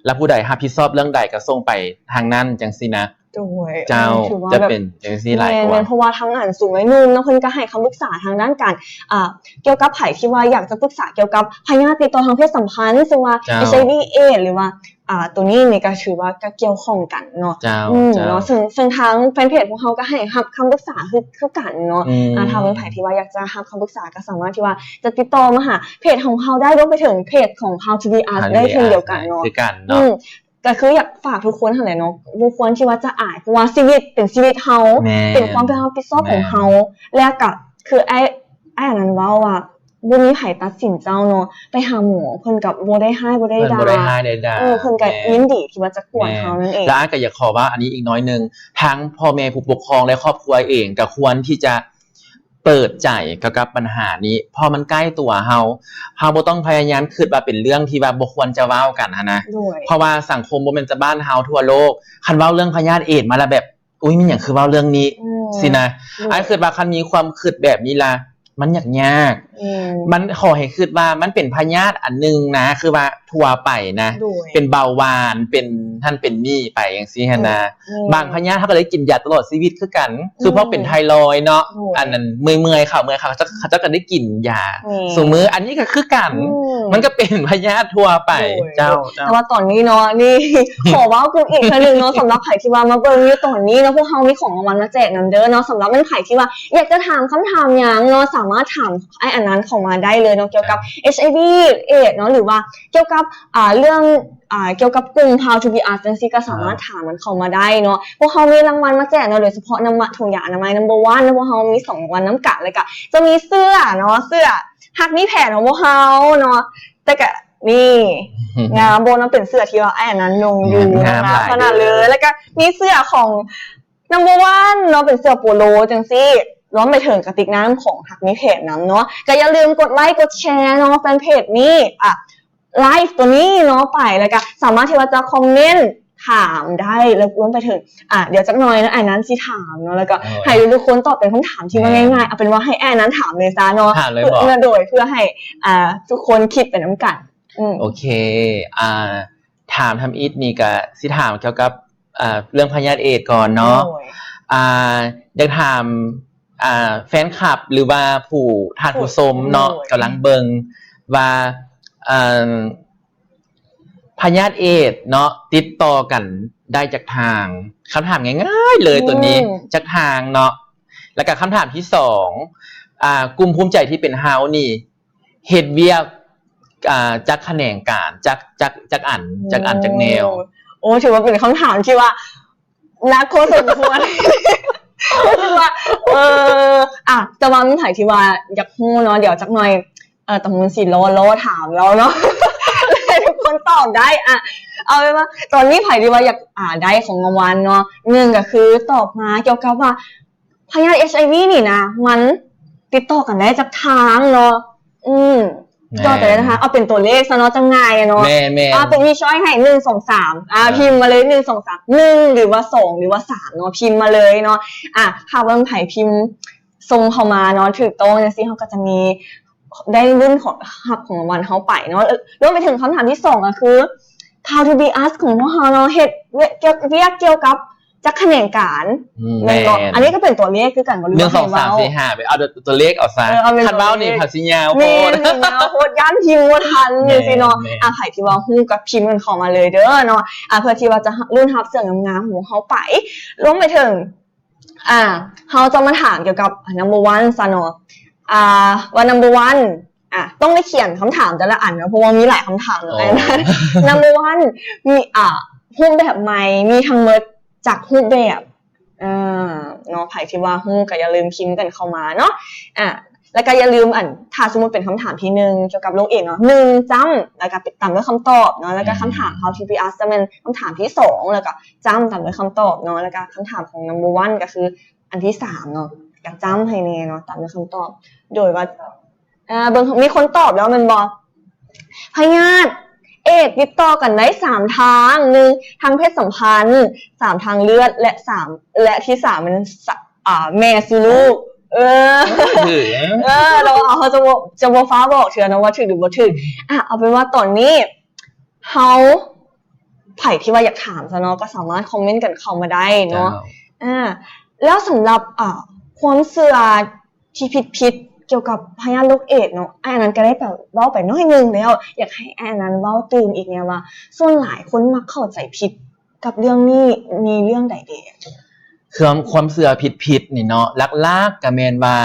ແລ້ວຜູ້ໃດຮັບຜິດຊອບເລື່ອງໃດກໍສົ່ງໄປທາງນັ້ນຈັ່ງຊີ້ນະ. ໂດຍ ເຈົ້າ ຖືວ່າ ຈະເປັນ ແບບ ຈັ່ງຊີ້ຫຼາຍກວ່າ. ແມ່ນ ແມ່ນ ເພາະວ່າທາງອັນສູນວັຍໜຸ່ມເນາະ ເພິ່ນກໍໃຫ້ຄຳປຶກສາທາງດ້ານການ ອ່າ ກ່ຽວກັບໃຜທີ່ວ່າຢາກຈະປຶກສາກ່ຽວກັບພະຍາດຕິດຕໍ່ທາງເພດສຳພັນ ເຊິ່ງວ່າ ເຈົ້າ ເອັດຊ໌ໄອວີ ເອດສ໌ ຫຼືວ່າ ອ່າ ໂຕນີ້ນີ້ກໍຖືວ່າກໍກ່ຽວຂ້ອງກັນເນາະ. ເຈົ້າ ອືມ ເຈົ້າ ເນາະ ເຊິ່ງ ເຊິ່ງທາງແຟນເພຈຂອງເຮົາກໍໃຫ້ຮັບຄຳປຶກສາຄື ຄືກັນເນາະ. ອືມ ອ່າ ຖ້າເບິ່ງໃຜທີ່ວ່າຢາກຈະຮັບຄຳປຶກສາ ກໍສາມາດທີ່ວ່າຈະຕິດຕໍ່ມາຫາເພຈຂອງເຮົາໄດ້ ລວມໄປເຖິງເພຈຂອງ How to Be Us ໄດ້ເຊັ່ນດຽວກັນເນາະ. ຄືກັນເນາະ. ອືມ ກໍຄືຢາກຝາກທຸກຄົນຫັ້ນແຫຼະເນາະ ບໍ່ຄວນທີ່ວ່າຈະອາຍ ເພາະວ່າຊີວິດເປັນຊີວິດເຮົາ ແມ່ນ ເປັນຄວາມຮັບຜິດຊອບຂອງເຮົາ ແລະກໍຄືອ້າຍ ອ້າຍອັນນັ້ນເວົ້າວ່າ ບໍ່ມີໃຜຕັດສິນເຈົ້າເນາະ ໄປຫາໝໍເພິ່ນກໍບໍ່ໄດ້ຮ້າຍ ບໍ່ໄດ້ ເພິ່ນບໍ່ໄດ້ຮ້າຍ ບໍ່ໄດ້ດ່າ ເອີ ເພິ່ນກໍ ແມ່ນ ຍິນດີທີ່ວ່າຈະກວດເຮົານັ້ນເອງ. ແລະອ້າຍກໍຢາກຂໍເວົ້າອັນນີ້ອີກໜ້ອຍໜຶ່ງ ທາງພໍ່ແມ່ຜູ້ປົກຄອງ ແລະ ຄອບຄົວເອງກໍຄວນທີ່ຈະເປີດໃຈກ່ຽວກັບບັນຫານີ້ ເພາະມັນໃກ້ຕົວເຮົາ ເຮົາບໍ່ຕ້ອງພະຍາຍາມຄິດວ່າເປັນເລື່ອງທີ່ວ່າບໍ່ຄວນຈະເວົ້າກັນຫັ້ນນະ. ໂດຍ ເພາະວ່າສັງຄົມບໍ່ແມ່ນແຕ່ບ້ານເຮົາ ທົ່ວໂລກ ຄັນເວົ້າເລື່ອງພະຍາດເອດສ໌ມາລະແບບ ອຸ້ຍ ມີຫຍັງຄືເວົ້າເລື່ອງນີ້ ອືມ ຊີ້ນະ. ໂດຍ ອ້າຍຄິດວ່າຄັນມີຄວາມຄິດແບບນີ້ລະ ມັນຢາກຍາກ ແມ່ນ ມັນຂໍໃຫ້ຄິດວ່າມັນເປັນພະຍາດອັນໜຶ່ງນະ ຄືວ່າທົ່ວໄປນະ ໂດຍ ເປັນເບົາຫວານ ເປັນຫັ້ນເປັນນີ້ໄປຈັ່ງຊີ້ຫັ້ນນະ. ອືມ ບາງພະຍາດເຮົາກໍໄດ້ກິນຢາຕະຫຼອດຊີວິດຄືກັນ ອືມ ຄືພວກເປັນໄທຣອຍເນາະ ໂດຍ ອັນນັ້ນເມື່ອຍໆ ເຂົາເມື່ອຍ ເຂົາເຈົ້າ ເຂົາເຈົ້າກໍໄດ້ກິນຢາ ແມ່ນ ຊຸມື້ ອັນນີ້ກໍຄືກັນ ອືມ ມັນກໍເປັນພະຍາດທົ່ວໄປ. ໂດຍ ເຈົ້າ ເຈົ້າ ແຕ່ວ່າຕອນນີ້ເນາະ ນີ້ ຂໍເວົ້າກັນອີກເທື່ອໜຶ່ງເນາະ ສຳລັບໃຜທີ່ວ່າມາເບິ່ງຢູ່ຕອນນີ້ເນາະ ພວກເຮົາມີຂອງລາງວັນມາແຈກນຳເດີເນາະ. ສຳລັບແມ່ນໃຜທີ່ວ່າຢາກຈະຖາມຄຳຖາມຫຍັງເນາະ ສາມາດຖາມອ້າຍອັນນັ້ນເຂົ້າມາໄດ້ເລີຍເນາະ ກ່ຽວກັບ ເອັດຊ໌ໄອວີ ເອດສ໌ເນາະ ຫຼືວ່າກ່ຽວກັບ ອ່າ ເລື່ອງ ອ່າ ກ່ຽວກັບກຸ່ມ How to Be Us ຈັ່ງຊີ້ ກໍສາມາດຖາມມັນເຂົ້າມາໄດ້ເນາະ. ພວກເຮົາມີລາງວັນມາແຈກເນາະ ໂດຍສະເພາະນຳ ຖົງຢາອະນາໄມ Number One ເນາະ ພວກເຮົາມີສອງລາງວັນນຳກັນ ແລ້ວກໍຈະມີເສື້ອເນາະ ເສື້ອຮັກມີແຜນຂອງພວກເຮົາເນາະ ແຕ່ກໍ ນີ້ ງາມບໍ່ເນາະ ເປັນເສື້ອທີ່ວ່າອ້າຍອັນນັ້ນນຸ່ງຢູ່ ງາມ ງາມຫຼາຍຂະໜາດເລີຍ. ແລ້ວກໍມີເສື້ອຂອງ Number One ເນາະ ເປັນເສື້ອໂປໂລຈັ່ງຊີ້ ລວມໄປເຖິງກະຕິກນ້ຳຂອງຮັກມີແຜນນຳເນາະ. ກໍຢ່າລືມກົດໄລກົດແຊເນາະ ແຟນເພຈນີ້ ອ່າ ໄລຟ໌ຕົວນີ້ເນາະໄປ ແລ້ວກໍສາມາດທີ່ວ່າຈະຄອມເມັນຖາມໄດ້ ແລ້ວລວມໄປເຖິງ ອ່າ ດຽວຈັກໜ່ອຍເນາະ ອ້າຍອັນນັ້ນຊິຖາມເນາະ ແລ້ວກໍໃຫ້ທຸກໆຄົນຕອບເປັນຄຳຖາມທີ່ວ່າງ່າຍໆ ເອົາເປັນວ່າໃຫ້ອ້າຍອັນນັ້ນຖາມເລີຍຊະເນາະ ຖາມເລີຍບໍ? ເພື່ອ ໂດຍ ເພື່ອໃຫ້ ອ່າ ທຸກຄົນຄິດໄປນຳກັນ. ອືມ ໂອເຄ ອ່າ ຖາມທຳອິດນີ້ກະຊິຖາມກ່ຽວກັບ ອ່າ ເລື່ອງພະຍາດເອດສ໌ກ່ອນເນາະ. ໂດຍ ອ່າ ຢາກຖາມ ອ່າ ແຟນຄລັບ ຫຼືວ່າຜູ້ ທ່ານຜູ້ຊົມເນາະ ໂດຍ ກຳລັງເບິ່ງວ່າ ເອີ່ມ ພະຍາດເອດສ໌ເນາະ ຕິດຕໍ່ກັນໄດ້ຈັກທາງ? ຄຳຖາມງ່າຍໆເລີຍໂຕນີ້ ອືມ ຈັກທາງເນາະ? ແລ້ວກະຄຳຖາມທີສອງ ອ່າ ກຸ່ມພູມໃຈທີ່ເປັນເຮົານີ້ ເຮັດວຽກ ອ່າ ຈັກຂະແໜງການ ຈັກ ຈັກ ຈັກອັນ ຈັກອັນ ອືມ ຈັກແນວ? ໂອ້ ຖືວ່າເປັນຄຳຖາມທີ່ວ່າໜັກພໍສົມຄວນ ຄືວ່າ ເອີ ອ່ະ ແຕ່ວ່າມີໃຜທີ່ວ່າຢາກຮູ້ເນາະ ດຽວຈັກໜ່ອຍ ເອີ ຕາມູນຊິລໍ ລໍຖາມລາວເນາະ ໃຫ້ທຸກຄົນຕອບໄດ້. ອ່ະ ເອົາເປັນວ່າຕອນນີ້ໃຜທີ່ວ່າຢາກ ອ່າ ໄດ້ຂອງລາງວັນເນາະ ໜຶ່ງກໍຄືຕອບມາກ່ຽວກັບວ່າ ພະຍາດເອັດຊ໌ໄອວີນີ້ນະ ມັນຕິດຕໍ່ກັນໄດ້ຈັກທາງເນາະ? ອືມ ແມ່ນ ຕິດຕໍ່ກັນໄດ້ຈັກທາງ? ເອົາເປັນຕົວເລກຊະເນາະ ຈັ່ງງ່າຍເນາະ. ແມ່ນໆ ອ່າ ເປັນມີຊ້ອຍໃຫ້ ໜຶ່ງ ສອງ ສາມ ອ່າ ອ່າ ພິມມາເລີຍ ໜຶ່ງ ສອງ ສາມ ໜຶ່ງ ຫຼືວ່າ ສອງ ຫຼືວ່າ ສາມ ເນາະ ພິມມາເລີຍເນາະ. ອ່າ ຖ້າວ່າໃຜພິມສົ່ງເຂົ້າມາເນາະ ຖືກຕ້ອງຈັ່ງຊີ້ ເຮົາກໍຈະມີ ໄດ້ລຸ້ນຂອງ ຮັບຂອງລາງວັນເຮົາໄປເນາະ. ລວມໄປເຖິງຄຳຖາມທີສອງກໍຄື How to Be Us ຂອງພວກເຮົາເນາະ ເຮັດວຽກ ວຽກກ່ຽວກັບຈັກຂະແໜງການ ອືມ ແມ່ນບໍ່? ແມ່ນ ອັນນີ້ກໍເປັນຕົວເລກຄືກັນບໍ່ ຫຼືວ່າໃຫ້ເວົ້າ? ໜຶ່ງ ສອງ ສາມ ສີ່ ຫ້າ ໄປເອົາຕົວເລກເອົາຊະ. ເອີ ເອົາເປັນຕົວເລກ ຄັນເວົ້ານີ້ພາຊິຍາວໂພດ ແມ່ນ ຍາວໂພດ ຢ້ານພິມບໍ່ທັນຈັ່ງຊີ້ເນາະ. ແມ່ນ ອ່າ ໃຜທີ່ວ່າຮູ້ກໍພິມກັນເຂົ້າມາເລີຍເດີເນາະ ອ່າ ເພື່ອທີ່ວ່າຈະລຸ້ນຮັບເສື້ອງາມໆຂອງເຮົາໄປ. ລວມໄປເຖິງ ອ່າ ເຮົາຈະມາຖາມກ່ຽວກັບ number one ຊະເນາະ ອ່າ ວ່າ number one ອ່າ ຕ້ອງໄດ້ຂຽນຄຳຖາມແຕ່ລະອັນເນາະ ເພາະວ່າມີຫຼາຍຄຳຖາມເນາະ. ອໍ number one ມີ ອ່າ ຮູບແບບໃໝ່ມີທັງໝົດຈັກຮູບແບບ ອ່າ ເນາະ. ໃຜທີ່ວ່າຮູ້ກໍຢ່າລືມພິມກັນເຂົ້າມາເນາະ. ອ່າ ແລ້ວກໍຢ່າລືມ ອັນ ຖ້າສົມມຸດເປັນຄຳຖາມທີໜຶ່ງກ່ຽວກັບໂລກເອດສ໌ເນາະ ໜຶ່ງ ຈ້ຳ ແລ້ວກໍຕາມດ້ວຍຄຳຕອບເນາະ ແລ້ວກໍຄຳຖາມ How to Be Us ຈະແມ່ນຄຳຖາມທີສອງ ແລ້ວກໍຈ້ຳຕາມດ້ວຍຄຳຕອບເນາະ ແລ້ວກໍຄຳຖາມຂອງ number one ກໍຄືອັນທີສາມເນາະ ກໍຈ້ຳໃຫ້ແນ່ເນາະ ຕາມດ້ວຍຄຳຕອບ ໂດຍວ່າ ເອີ ເບິ່ງ ມີຄົນຕອບແລ້ວແມ່ນບໍ່? ພະຍາດເອດສ໌ຕິດຕໍ່ກັນໄດ້ສາມທາງ ໜຶ່ງ ທາງເພດສຳພັນ ສາມ ທາງເລືອດ ແລະ ສາມ ແລະ ທີສາມ ແມ່ນ ສະ ອ່າ ແມ່ສູ່ລູກ. ເອີ ຖືກ ເອີ ແລ້ວເຮົາຈະບໍ່ ຈະບໍ່ຟ້າວບອກເທື່ອເນາະວ່າຖືກຫຼືບໍ່ຖືກ. ອ່ະ ເອົາເປັນວ່າຕອນນີ້ເຮົາ ໃຜທີ່ວ່າຢາກຖາມຊະເນາະ ກໍສາມາດຄອມເມັນກັນເຂົ້າມາໄດ້ເນາະ. ເຈົ້າ. ອ່າ ແລ້ວສຳລັບ ອ່າ ຄວາມເຊື່ອທີ່ຜິດໆ ກ່ຽວກັບພະຍາດໂລກເອດເນາະ ອ້າຍອັນນັ້ນກໍໄດ້ແບບເວົ້າໄປໜ້ອຍໜຶ່ງແລ້ວ ຢາກໃຫ້ອ້າຍອັນນັ້ນເວົ້າຕື່ມອີກແດ່ວ່າ ສ່ວນຫຼາຍຄົນມັກເຂົ້າໃຈຜິດກັບເລື່ອງນີ້ ມີເລື່ອງໃດແດ່? ເຄື່ອງຄວາມເຊື່ອຜິດໆນີ້ເນາະ ຫຼັກໆກໍແມ່ນວ່າ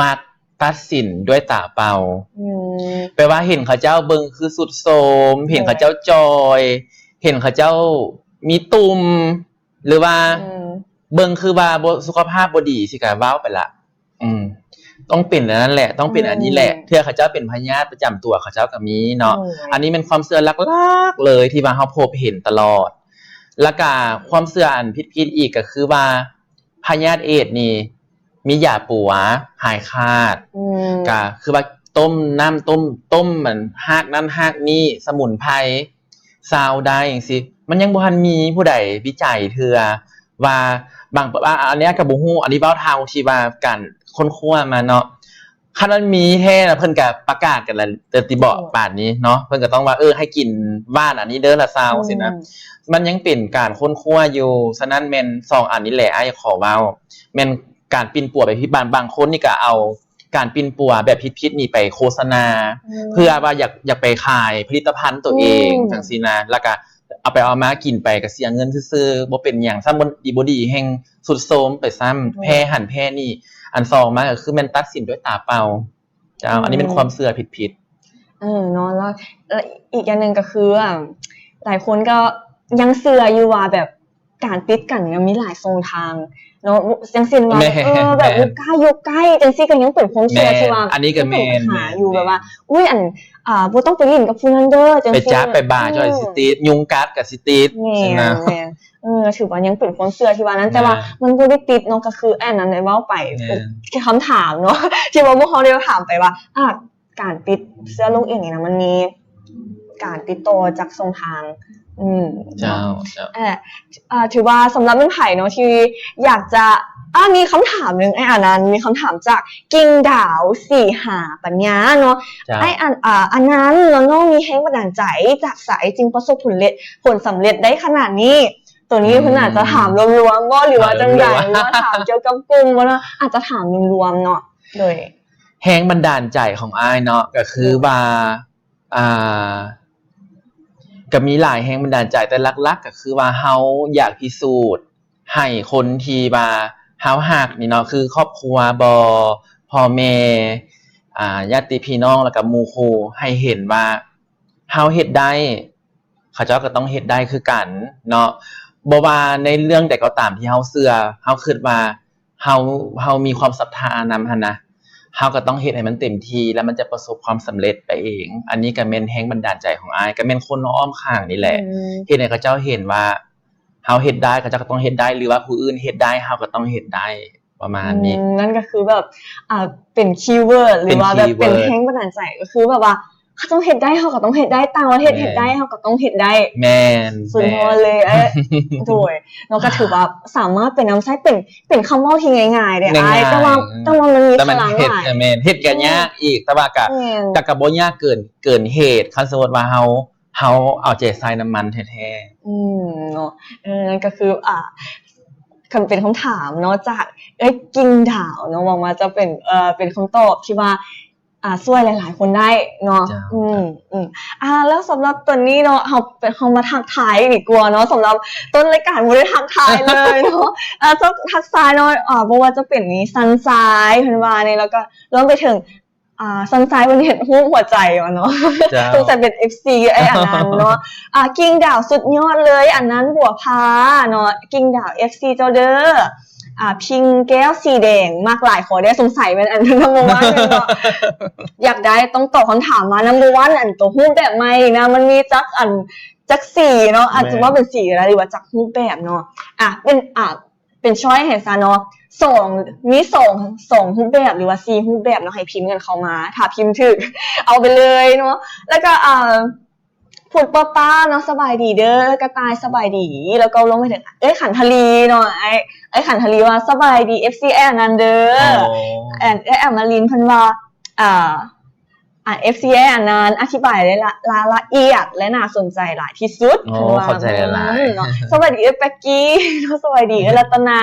ມັກຕັດສິນດ້ວຍຕາເປົ່າ. ອືມ ແປວ່າເຫັນເຂົາເຈົ້າເບິ່ງຄືຊຸດໂຊມ, ແມ່ນ ເຫັນເຂົາເຈົ້າຈ່ອຍ, ເຫັນເຂົາເຈົ້າມີຕຸ່ມ ຫຼືວ່າ ອືມ ເບິ່ງຄືວ່າບໍ່ ສຸຂະພາບບໍ່ດີ ຊິກະເວົ້າໄປລະ. ອືມ ຕ້ອງເປັນອັນນັ້ນແຫຼະ ຕ້ອງເປັນອັນນີ້ແຫຼະ. ອືມ ເທື່ອເຂົາເຈົ້າເປັນພະຍາດປະຈຳຕົວເຂົາເຈົ້າກໍມີເນາະ. ໂອ້ຍ ອັນນີ້ແມ່ນຄວາມເຊື່ອຫຼັກໆເລີຍທີ່ວ່າເຮົາພົບເຫັນຕະຫຼອດ. ແລ້ວກະຄວາມເຊື່ອອັນຜິດໆອີກກໍຄືວ່າ ພະຍາດເອດນີ້ມີຢາປົວຫາຍຂາດ. ອືມ ກະຄືວ່າຕົ້ມນ້ຳ ຕົ້ມ ຕົ້ມອັນຮາກນັ້ນຮາກນີ້ ສະໝຸນໄພ ຊາວໄດ້ຈັ່ງຊີ້ ມັນຍັງບໍ່ທັນມີຜູ້ໃດວິໄຈເທື່ອວ່າ ບາງ ວ່າ ອັນນີ້ກໍບໍ່ຮູ້ ອັນນີ້ເວົ້າເທົ່າທີ່ວ່າການຄົ້ນຄວ້າມາເນາະ. ຄັນມັນມີແທ້ນະ ເພິ່ນກໍປະກາດກັນແລ້ວຕິເບາະ ໂອ້ ປານນີ້ເນາະ ເພິ່ນກໍຕ້ອງວ່າ ເອີ ໃຫ້ກິນຫວ່ານອັນນີ້ເດີລະຊາວ ອືມ ຊີ້ນະ. ມັນຍັງເປັນການຄົ້ນຄວ້າຢູ່. ສະນັ້ນແມ່ນສອງອັນນີ້ແຫຼະ ອ້າຍຂໍເວົ້າ ແມ່ນການປິ່ນປົວແບບທີ່ບາງ ບາງຄົນນີ້ກໍເອົາ ການປິ່ນປົວແບບຜິດໆນີ້ໄປໂຄສະນາ ອືມ ເພື່ອວ່າຢາກ ຢາກໄປຂາຍຜະລິດຕະພັນຕົວເອງ ອືມ ຈັ່ງຊີ້ນະ ແລ້ວກະເອົາໄປເອົາມາກິນໄປກະເສຍເງິນຊື່ໆ ບໍ່ເປັນຫຍັງ ຊ້ຳບໍ່ດີບໍ່ດີແຮ່ງຊຸດໂຊມໄປຊ້ຳ ແມ່ນ ແພ້ຫັ້ນແພ້ນີ້. ອັນສອງມາກະຄືແມ່ນຕັດສິນດ້ວຍຕາເປົ່າ. ເຈົ້າ ອືມ ອັນນີ້ແມ່ນຄວາມເຊື່ອຜິດໆ. ເອີ ເນາະ ແລ້ວ ແລ້ວອີກຢ່າງໜຶ່ງກໍຄື ອາ ຫຼາຍຄົນກໍຍັງເຊື່ອຢູ່ວ່າແບບ ການຕິດກັນຍັງມີຫຼາຍຊ່ອງທາງເນາະ ຢ່າງເຊັ່ນວ່າ ແມ່ນ ເອີ ແບບ ແມ່ນ ລູກຄ້າຢູ່ໃກ້ຈັ່ງຊີ້ ກໍຍັງເປັນຄວາມເຊື່ອ ແມ່ນ ທີ່ວ່າ ອັນນີ້ກໍແມ່ນ ມີບັນຫາຢູ່ ແມ່ນ ແບບວ່າ ອຸ້ຍ ອັນ ອ່າ ບໍ່ຕ້ອງໄປຫຼິ້ນກັບຜູ້ນັ້ນເດີ ຈັ່ງຊີ້ ໄປຈັບໄປບາດ ເອີ ຈັ່ງຊິຕິດ ຍຸງກັດກໍຊິຕິດ ແມ່ນ ຊີ້ນະ ແມ່ນ ເອີ ຖືວ່າຍັງເປັນຄວາມເຊື່ອທີ່ວ່ານັ້ນ ແຕ່ວ່າ ແມ່ນ ມັນບໍ່ໄດ້ຕິດເນາະ ກໍຄືອັນນັ້ນໄດ້ເວົ້າໄປ ແມ່ນ ຄຳຖາມເນາະ ທີ່ວ່າພວກເຮົາໄດ້ຖາມໄປວ່າ ອ່າ ການຕິດເຊື້ອໂລກເອດນີ້ນະ ມັນມີການຕິດຕໍ່ຈາກຊ່ອງທາງ. ອືມ ເຈົ້າ ເຈົ້າ ເອີ ເອີ ຖືວ່າສຳລັບແມ່ນໃຜເນາະ ທີ່ຢາກຈະ ອາ ມີຄຳຖາມໜຶ່ງ ອ້າຍອານັນ ມີຄຳຖາມຈາກກິ່ງດາວສີຫາປັນຍາເນາະ. ເຈົ້າ ອ້າຍອາ ອາ ອານັນ ນ້ອງມີແຮງບັນດານໃຈຈາກໃສຈຶ່ງປະສົບຜົນເລັດ ຜົນສຳເລັດໄດ້ຂະໜາດນີ້? ໂຕນີ້ເພິ່ນອາດຈະຖາມລວມໆບໍ່ ຫຼືວ່າຈັ່ງໃດ ຫຼືວ່າຖາມກ່ຽວກັບກຸ່ມບໍ່ເນາະ ອາດຈະຖາມລວມໆເນາະ. ໂດຍ ແຮງບັນດານໃຈຂອງອ້າຍເນາະ ກໍຄືວ່າ ອ່າ ກໍມີຫຼາຍແຮງບັນດານໃຈ ແຕ່ຫຼັກໆກໍຄືວ່າເຮົາຢາກພິສູດໃຫ້ຄົນທີ່ວ່າເຮົາຮັກນີ້ເນາະ ຄືຄອບຄົວບໍ ພໍ່ແມ່ ອ່າ ຍາດຕິພີ່ນ້ອງ ແລ້ວກໍໝູ່ຄູ່ ໃຫ້ເຫັນວ່າເຮົາເຮັດໄດ້ ເຂົາເຈົ້າກໍຕ້ອງເຮັດໄດ້ຄືກັນເນາະ. ບໍ່ວ່າໃນເລື່ອງໃດກໍຕາມທີ່ເຮົາເຊື່ອ ເຮົາຄິດວ່າເຮົາ ເຮົາມີຄວາມສັດທານຳຫັ້ນນະ ເຮົາກໍຕ້ອງເຮັດໃຫ້ມັນເຕັມທີ່ ແລ້ວມັນຈະປະສົບຄວາມສຳເລັດໄປເອງ. ອັນນີ້ກໍແມ່ນແຮງບັນດານໃຈຂອງອ້າຍ ກໍແມ່ນຄົນອ້ອມຂ້າງນີ້ແຫຼະ ອືມ ເຮັດໃຫ້ເຂົາເຈົ້າເຫັນວ່າເຮົາເຮັດໄດ້ ເຂົາເຈົ້າກໍຕ້ອງເຮັດໄດ້ ຫຼືວ່າຜູ້ອື່ນເຮັດໄດ້ ເຮົາກໍຕ້ອງເຮັດໄດ້ ປະມານນີ້. ອືມ ນັ້ນກໍຄືແບບ ອ່າ ເປັນຄີເວີດ ຫຼືວ່າແບບເປັນ ເປັນຄີເວີດ ແຮງບັນດານໃຈ ກໍຄືແບບວ່າ ເຂົາຕ້ອງເຮັດໄດ້ ເຮົາກໍຕ້ອງເຮັດໄດ້ ຕ່າງປະເທດເຮັດໄດ້ ແມ່ນ ເຮົາກໍຕ້ອງເຮັດໄດ້. ແມ່ນ ສຸດຍອດເລີຍ ແມ່ນ ໂດຍ ເນາະ ກໍຖືວ່າສາມາດໄປນຳໃຊ້ ເປັນ ເປັນຄຳເວົ້າທີ່ງ່າຍໆເດ້ອ້າຍ ງ່າຍໆ ແຕ່ວ່າ ແຕ່ວ່າມັນມີພະລັງຫຼາຍ ແມ່ນ ເຮັດກໍຍາກອີກ ແຕ່ວ່າກໍ ແມ່ນ ກໍ ກໍບໍ່ຍາກເກີນ ເກີນເຫດ ຄັນສົມມຸດວ່າເຮົາ ເຮົາເອົາໃຈໃສ່ນຳມັນແທ້ໆ. ອືມ ເນາະ ເອີ ນັ້ນກໍຄື ອ່າ ຄັນເປັນຄຳຖາມເນາະ ຈາກເອື້ອຍກິ່ງດາວເນາະ ຫວັງວ່າຈະເປັນ ເອີ ເປັນຄຳຕອບທີ່ວ່າ ອ່າ ຊ່ວຍຫຼາຍໆຄົນໄດ້ເນາະ. ເຈົ້າ ອືມ ເຈົ້າ ອືມ ອ່າ ແລ້ວສຳລັບຕອນນີ້ເນາະ ເຮົາ ເຮົາມາທັກທາຍດີກວ່າເນາະ ສຳລັບຕົ້ນລາຍການບໍ່ໄດ້ທັກທາຍເລີຍເນາະ. ອ່າ ທັກທາຍເນາະ ອ່າ ບໍ່ວ່າຈະເປັນນີ້ Sunshine ເພິ່ນວ່ານີ້ ແລ້ວກໍລວມໄປເຖິງ ອ່າ Sunshine ເພິ່ນເຮັດຮູບຫົວໃຈມາເນາະ. ເຈົ້າ ສົງໄສເປັນເອັຟຊີອ້າຍອານັນເນາະ. ອ່າ ກິ່ງດາວສຸດຍອດເລີຍ ອານັນ ບົວພາເນາະ ກິ່ງດາວເອັຟຊີເຈົ້າເດີ. ອ່າ ພິງແກ້ວສີແດງ ມັກຫຼາຍ ຂໍໄດ້ ສົງໄສແມ່ນອັນ number one ເນາະ. ຢາກໄດ້ຕ້ອງຕອບຄຳຖາມມາ number one ອັນໂຕຮູບແບບໃໝ່ນະ ມັນມີຈັກອັນ ຈັກສີເນາະ ອາດຈະວ່າເປັນສີກໍໄດ້ ຫຼືວ່າຈັກຮູບແບບເນາະ. ອ່າ ເປັນ ອ່າ ເປັນ choice ໃຫ້ຊະເນາະ ສອງ ມີສອງ ສອງຮູບແບບ ຫຼືວ່າສີ່ຮູບແບບເນາະ ໃຫ້ພິມກັນເຂົ້າມາ ຖ້າພິມຖືກເອົາໄປເລີຍເນາະ. ແລ້ວກໍ ອ່າ ປຸດປ້າໆເນາະ ສະບາຍດີເດີ ກະຕ່າຍສະບາຍດີ ແລ້ວກໍລວມໄປເຖິງເອື້ອຍຂັນທະລີເນາະ ອ້າຍ ເອື້ອຍຂັນທະລີວ່າສະບາຍດີ ເອັຟຊີ ອ້າຍອານັນເດີ ໂອ້ ແອນ ເອື້ອຍອາມາລິນເພິ່ນວ່າ ອ່າ ອ່າ ເອັຟຊີ ອ້າຍອານັນອະທິບາຍໄດ້ລະ ລະ ລະອຽດ ແລະ ໜ້າສົນໃຈຫຼາຍທີ່ສຸດ ໂອ້ ເພິ່ນວ່າ ຂອບໃຈຫຼາຍໆ ອືມ ເນາະ ສະບາຍດີເອື້ອຍແປັກກີ້ເນາະ ສະບາຍດີເອື້ອຍລັດຕະນາ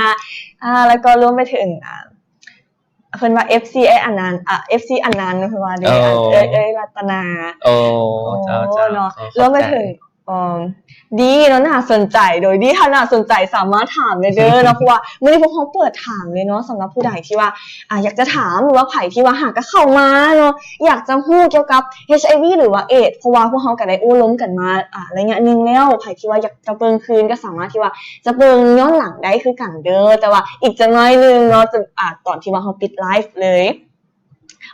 ອ່າ ແລ້ວກໍລວມໄປເຖິງ ອ່າ ເພິ່ນວ່າ ເອັຟຊີ ອ້າຍອານັນ ອ່າ ເອັຟຊີ ອານັນ ເພິ່ນວ່າເດ້ ໂອ້ ເອື້ອຍ ເອື້ອຍລັດຕະນາ ໂອ້ ໂອ້ ເຈົ້າໆ ເນາະ ໂອ້ ລວມໄປເຖິງ ເອີ ດີເນາະ ໜ້າສົນໃຈ ໂດຍດີ ຖ້າໜ້າສົນໃຈສາມາດຖາມໄດ້ເດີເນາະ ເພາະວ່າມື້ນີ້ພວກເຮົາເປີດຖາມເລີຍເນາະ ສຳລັບຜູ້ໃດທີ່ວ່າ ອ່າ ຢາກຈະຖາມ ຫຼືວ່າໃຜທີ່ວ່າຫາກະເຂົ້າມາເນາະ ຢາກຈະຮູ້ກ່ຽວກັບ ເອັດຊ໌ໄອວີ ຫຼືວ່າເອດສ໌ ເພາະວ່າພວກເຮົາກະໄດ້ໂອ້ລົມກັນມາ ອ່າ ໄລຍະໜຶ່ງແລ້ວ ໃຜທີ່ວ່າຢາກຈະເບິ່ງຄືນກະສາມາດທີ່ວ່າຈະເບິ່ງຍ້ອນຫຼັງໄດ້ຄືກັນເດີ ແຕ່ວ່າອີກຈັກໜ້ອຍໜຶ່ງເນາະ ຈະ ອ່າ ຕອນທີ່ວ່າເຮົາປິດໄລຟ໌ເລີຍ.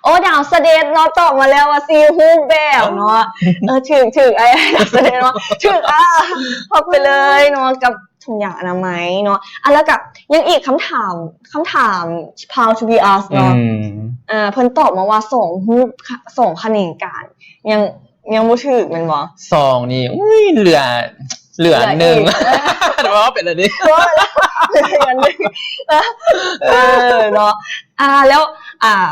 ໂອ້ ດາວສະເດັດເນາະ ຕອບມາແລ້ວວ່າສີ່ຮູບແບບເນາະ ເອີ ຖືກ ຖືກ ອ້າຍດາວສະເດັດເນາະ ຖືກ ອ່າ ຮັບໄປເລີຍເນາະ ກັບຖົງຢາງອະນາໄມເນາະ ອ່າ ແລ້ວກະຍັງອີກຄຳຖາມ ຄຳຖາມ Proud to be us ເນາະ ອືມ ອ່າ ເພິ່ນຕອບມາວ່າສອງຮູບ ສອງຂະແໜງການ ຍັງ ຍັງບໍ່ຖືກແມ່ນບໍ່? ສອງນີ້ ອຸ້ຍ ເຫຼືອ ເຫຼືອ ເຫຼືອໜຶ່ງ ເອີ ແຕ່ວ່າເປັນອັນນີ້ ເຫຼືອໜຶ່ງ ເອີ ເນາະ ອ່າ ແລ້ວ ອ່າ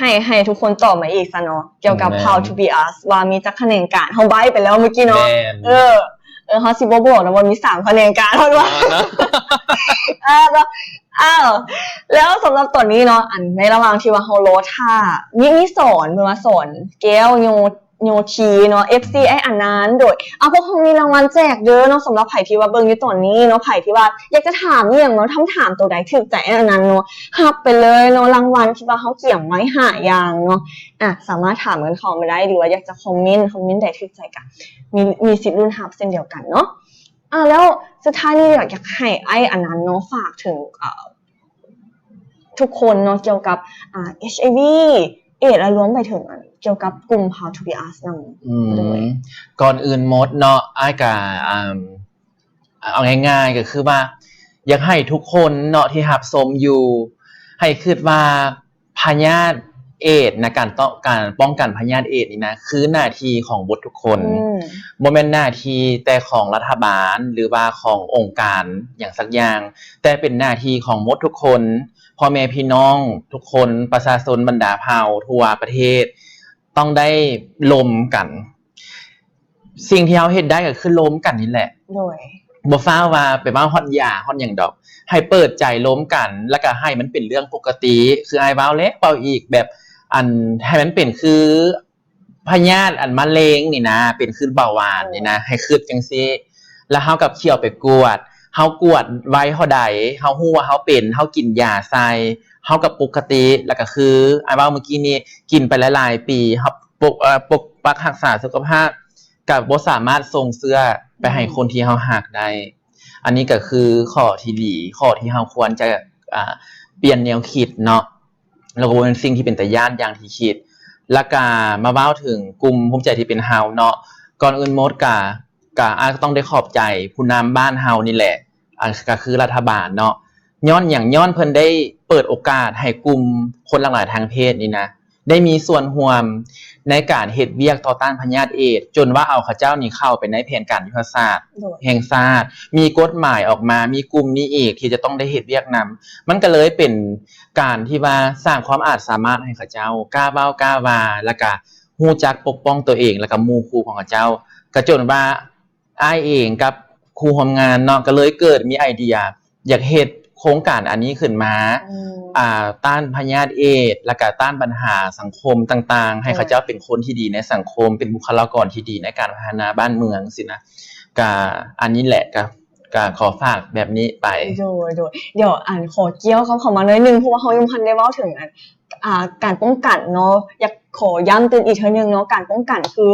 ໃຫ້ ໃຫ້ທຸກຄົນຕອບມາອີກຊະເນາະ ກ່ຽວກັບ Proud to be us ວ່າມີຈັກຂະແໜງການ ເຮົາໃບ້ໄປແລ້ວມື້ກີ້ເນາະ ແມ່ນ ເອີ ເອີ ເຮົາຊິບໍ່ບອກນະວ່າມີສາມຂະແໜງການ ເຮົາວ່າ ອ່າ ເນາະ ເອີ ເນາະ ອ້າວ ແລ້ວສຳລັບຕອນນີ້ເນາະ ອັນໃນລະຫວ່າງທີ່ວ່າເຮົາລໍຖ້າ ມີ ມີສອນ ເພິ່ນວ່າສອນແກ້ວໂຍ ໂຍທີເນາະ ເອັຟຊີ ອ້າຍອານັນ ໂດຍ ອ່າ ພວກເຮົາມີລາງວັນແຈກເດີເນາະ ສຳລັບໃຜທີ່ວ່າເບິ່ງຢູ່ຕອນນີ້ເນາະ ໃຜທີ່ວ່າຢາກຈະຖາມອີ່ຫຍັງເນາະ ຄຳຖາມໂຕໃດຖືກໃຈອ້າຍອານັນເນາະ ຮັບໄປເລີຍເນາະ ລາງວັນທີ່ວ່າເຮົາກຽມໄວ້ຫ້າຢ່າງເນາະ ອ່າ ສາມາດຖາມກັນເຂົ້າມາໄດ້ ຫຼືວ່າຢາກຈະຄອມເມັນ ຄອມເມັນໃດຖືກໃຈກະມີ ມີສິດລຸ້ນຮັບເຊັ່ນດຽວກັນເນາະ ອ່າ ແລ້ວສຸດທ້າຍນີ້ຢາກ ຢາກໃຫ້ອ້າຍອານັນເນາະ ຝາກເຖິງ ເອີ ທຸກຄົນເນາະ ກ່ຽວກັບ ອ່າ ເອັດຊ໌ໄອວີ ເອດສ໌ ແລະ ລວມໄປເຖິງ ອ່າ ກ່ຽວກັບກຸ່ມ Proud to be us ນຳ ອືມ ໂດຍ ກ່ອນອື່ນໝົດເນາະ ອ້າຍກະ ອ່າ ເອົາງ່າຍໆ ກະຄືວ່າ ຢາກໃຫ້ທຸກຄົນເນາະ ທີ່ຮັບຊົມຢູ່ ໃຫ້ຄິດວ່າພະຍາດເອດສ໌ນະ ການຕ້ອງ ການປ້ອງກັນພະຍາດເອດສ໌ນີ້ນະ ຄືໜ້າທີ່ຂອງໝົດທຸກຄົນ ອືມ ບໍ່ແມ່ນໜ້າທີ່ແຕ່ຂອງລັດຖະບານ ຫຼືວ່າຂອງອົງການຫຍັງສັກຢ່າງ ແຕ່ເປັນໜ້າທີ່ຂອງໝົດທຸກຄົນ ພໍ່ແມ່ພີ່ນ້ອງທຸກຄົນ ປະຊາຊົນບັນດາເຜົ່າທົ່ວປະເທດ ຕ້ອງໄດ້ລົມກັນ ສິ່ງທີ່ເຮົາເຮັດໄດ້ກະຄືລົມກັນນີ້ແຫຼະ ໂດຍ ບໍ່ຟ້າວວ່າໄປເວົ້າຮອດຢາຮອດຫຍັງດອກ ໃຫ້ເປີດໃຈລົມກັນ ແລ້ວກະໃຫ້ມັນເປັນເລື່ອງປົກກະຕິ ຄືອ້າຍເວົ້າແລ້ວເວົ້າອີກ ແບບ ອັນ ໃຫ້ມັນເປັນຄື ພະຍາດອັນມະເຮັງນີ້ນະ ເປັນຄືເບົາຫວານນີ້ນະ ໃຫ້ຄິດຈັ່ງຊີ້ ແລ້ວເຮົາກະຄ່ອຍໄປກວດ ເຮົາກວດໄວເທົ່າໃດ ເຮົາຮູ້ວ່າເຮົາເປັນ ເຮົາກິນຢາໃສ່ ເຮົາກະປົກກະຕິ ແລ້ວກະຄືອ້າຍເວົ້າມື້ກີ້ນີ້ ກິນໄປຫຼາຍໆປີ ເຮົາປົກ ເອີ ປົກປັກຮັກສາສຸຂະພາບ ກະບໍ່ສາມາດສົ່ງເຊື້ອໄປໃຫ້ຄົນທີ່ເຮົາຮັກໄດ້ ອັນນີ້ກະຄືຂໍ້ທີ່ດີ ຂໍ້ທີ່ເຮົາຄວນຈະ ອ່າ ປ່ຽນແນວຄິດເນາະ ແລ້ວກໍບໍ່ແມ່ນສິ່ງທີ່ເປັນຕາຢ້ານຢ່າງທີ່ຄິດ ແລ້ວກະມາເວົ້າເຖິງກຸ່ມພູມໃຈທີ່ເປັນເຮົາເນາະ ກ່ອນອື່ນໝົດກະ ກະອາດຕ້ອງໄດ້ຂອບໃຈຜູ້ນຳບ້ານເຮົານີ້ແຫຼະ ອັນ ກະຄືລັດຖະບານເນາະ ຍ້ອນຫຍັງ? ຍ້ອນເພິ່ນໄດ້ເປີດໂອກາດໃຫ້ກຸ່ມຄົນຫຼາກຫຼາຍທາງເພດນີ້ນະ ໄດ້ມີສ່ວນຮ່ວມໃນການເຮັດວຽກຕໍ່ຕ້ານພະຍາດເອດສ໌ ຈົນວ່າເອົາເຂົາເຈົ້ານີ້ເຂົ້າໄປໃນແຜນການຍຸດທະສາດ ໂດຍ ແຫ່ງຊາດ ມີກົດໝາຍອອກມາ ມີກຸ່ມນີ້ອີກທີ່ຈະຕ້ອງໄດ້ເຮັດວຽກນຳ ມັນກະເລີຍເປັນການທີ່ວ່າສ້າງຄວາມອາດສາມາດໃຫ້ເຂົາເຈົ້າກ້າເວົ້າກ້າວ່າ ແລ້ວກະຮູ້ຈັກປົກປ້ອງຕົວເອງ ແລ້ວກະໝູ່ຄູ່ຂອງເຂົາເຈົ້າ ກະຈົນວ່າ ອ້າຍເອງກັບຄູ່ຮ່ວມງານເນາະ ກະເລີຍເກີດມີໄອເດຍ ຢາກເຮັດໂຄງການອັນນີ້ຂຶ້ນມາ ອືມ ອ່າ ຕ້ານພະຍາດເອດສ໌ ແລ້ວກະຕ້ານບັນຫາສັງຄົມຕ່າງໆ ໃຫ້ເຂົາເຈົ້າເປັນຄົນທີ່ດີໃນສັງຄົມ ເປັນບຸກຄະລາກອນທີ່ດີໃນການພັດທະນາບ້ານເມືອງຊີ້ນະ ກະອັນນີ້ແຫຼະ ກະ ກະຂໍຝາກແບບນີ້ໄປ ໂດຍ ໂດຍ ດຽວ ອັນ ຂໍກ່ຽວເຂົ້າມາໜ້ອຍໜຶ່ງ ເພາະວ່າເຮົາຍັງບໍ່ທັນໄດ້ເວົ້າເຖິງ ອັນ ອ່າ ການປ້ອງກັນເນາະ ຢາກຂໍຢ້ຳຕື່ມອີກເທື່ອໜຶ່ງເນາະ ການປ້ອງກັນຄື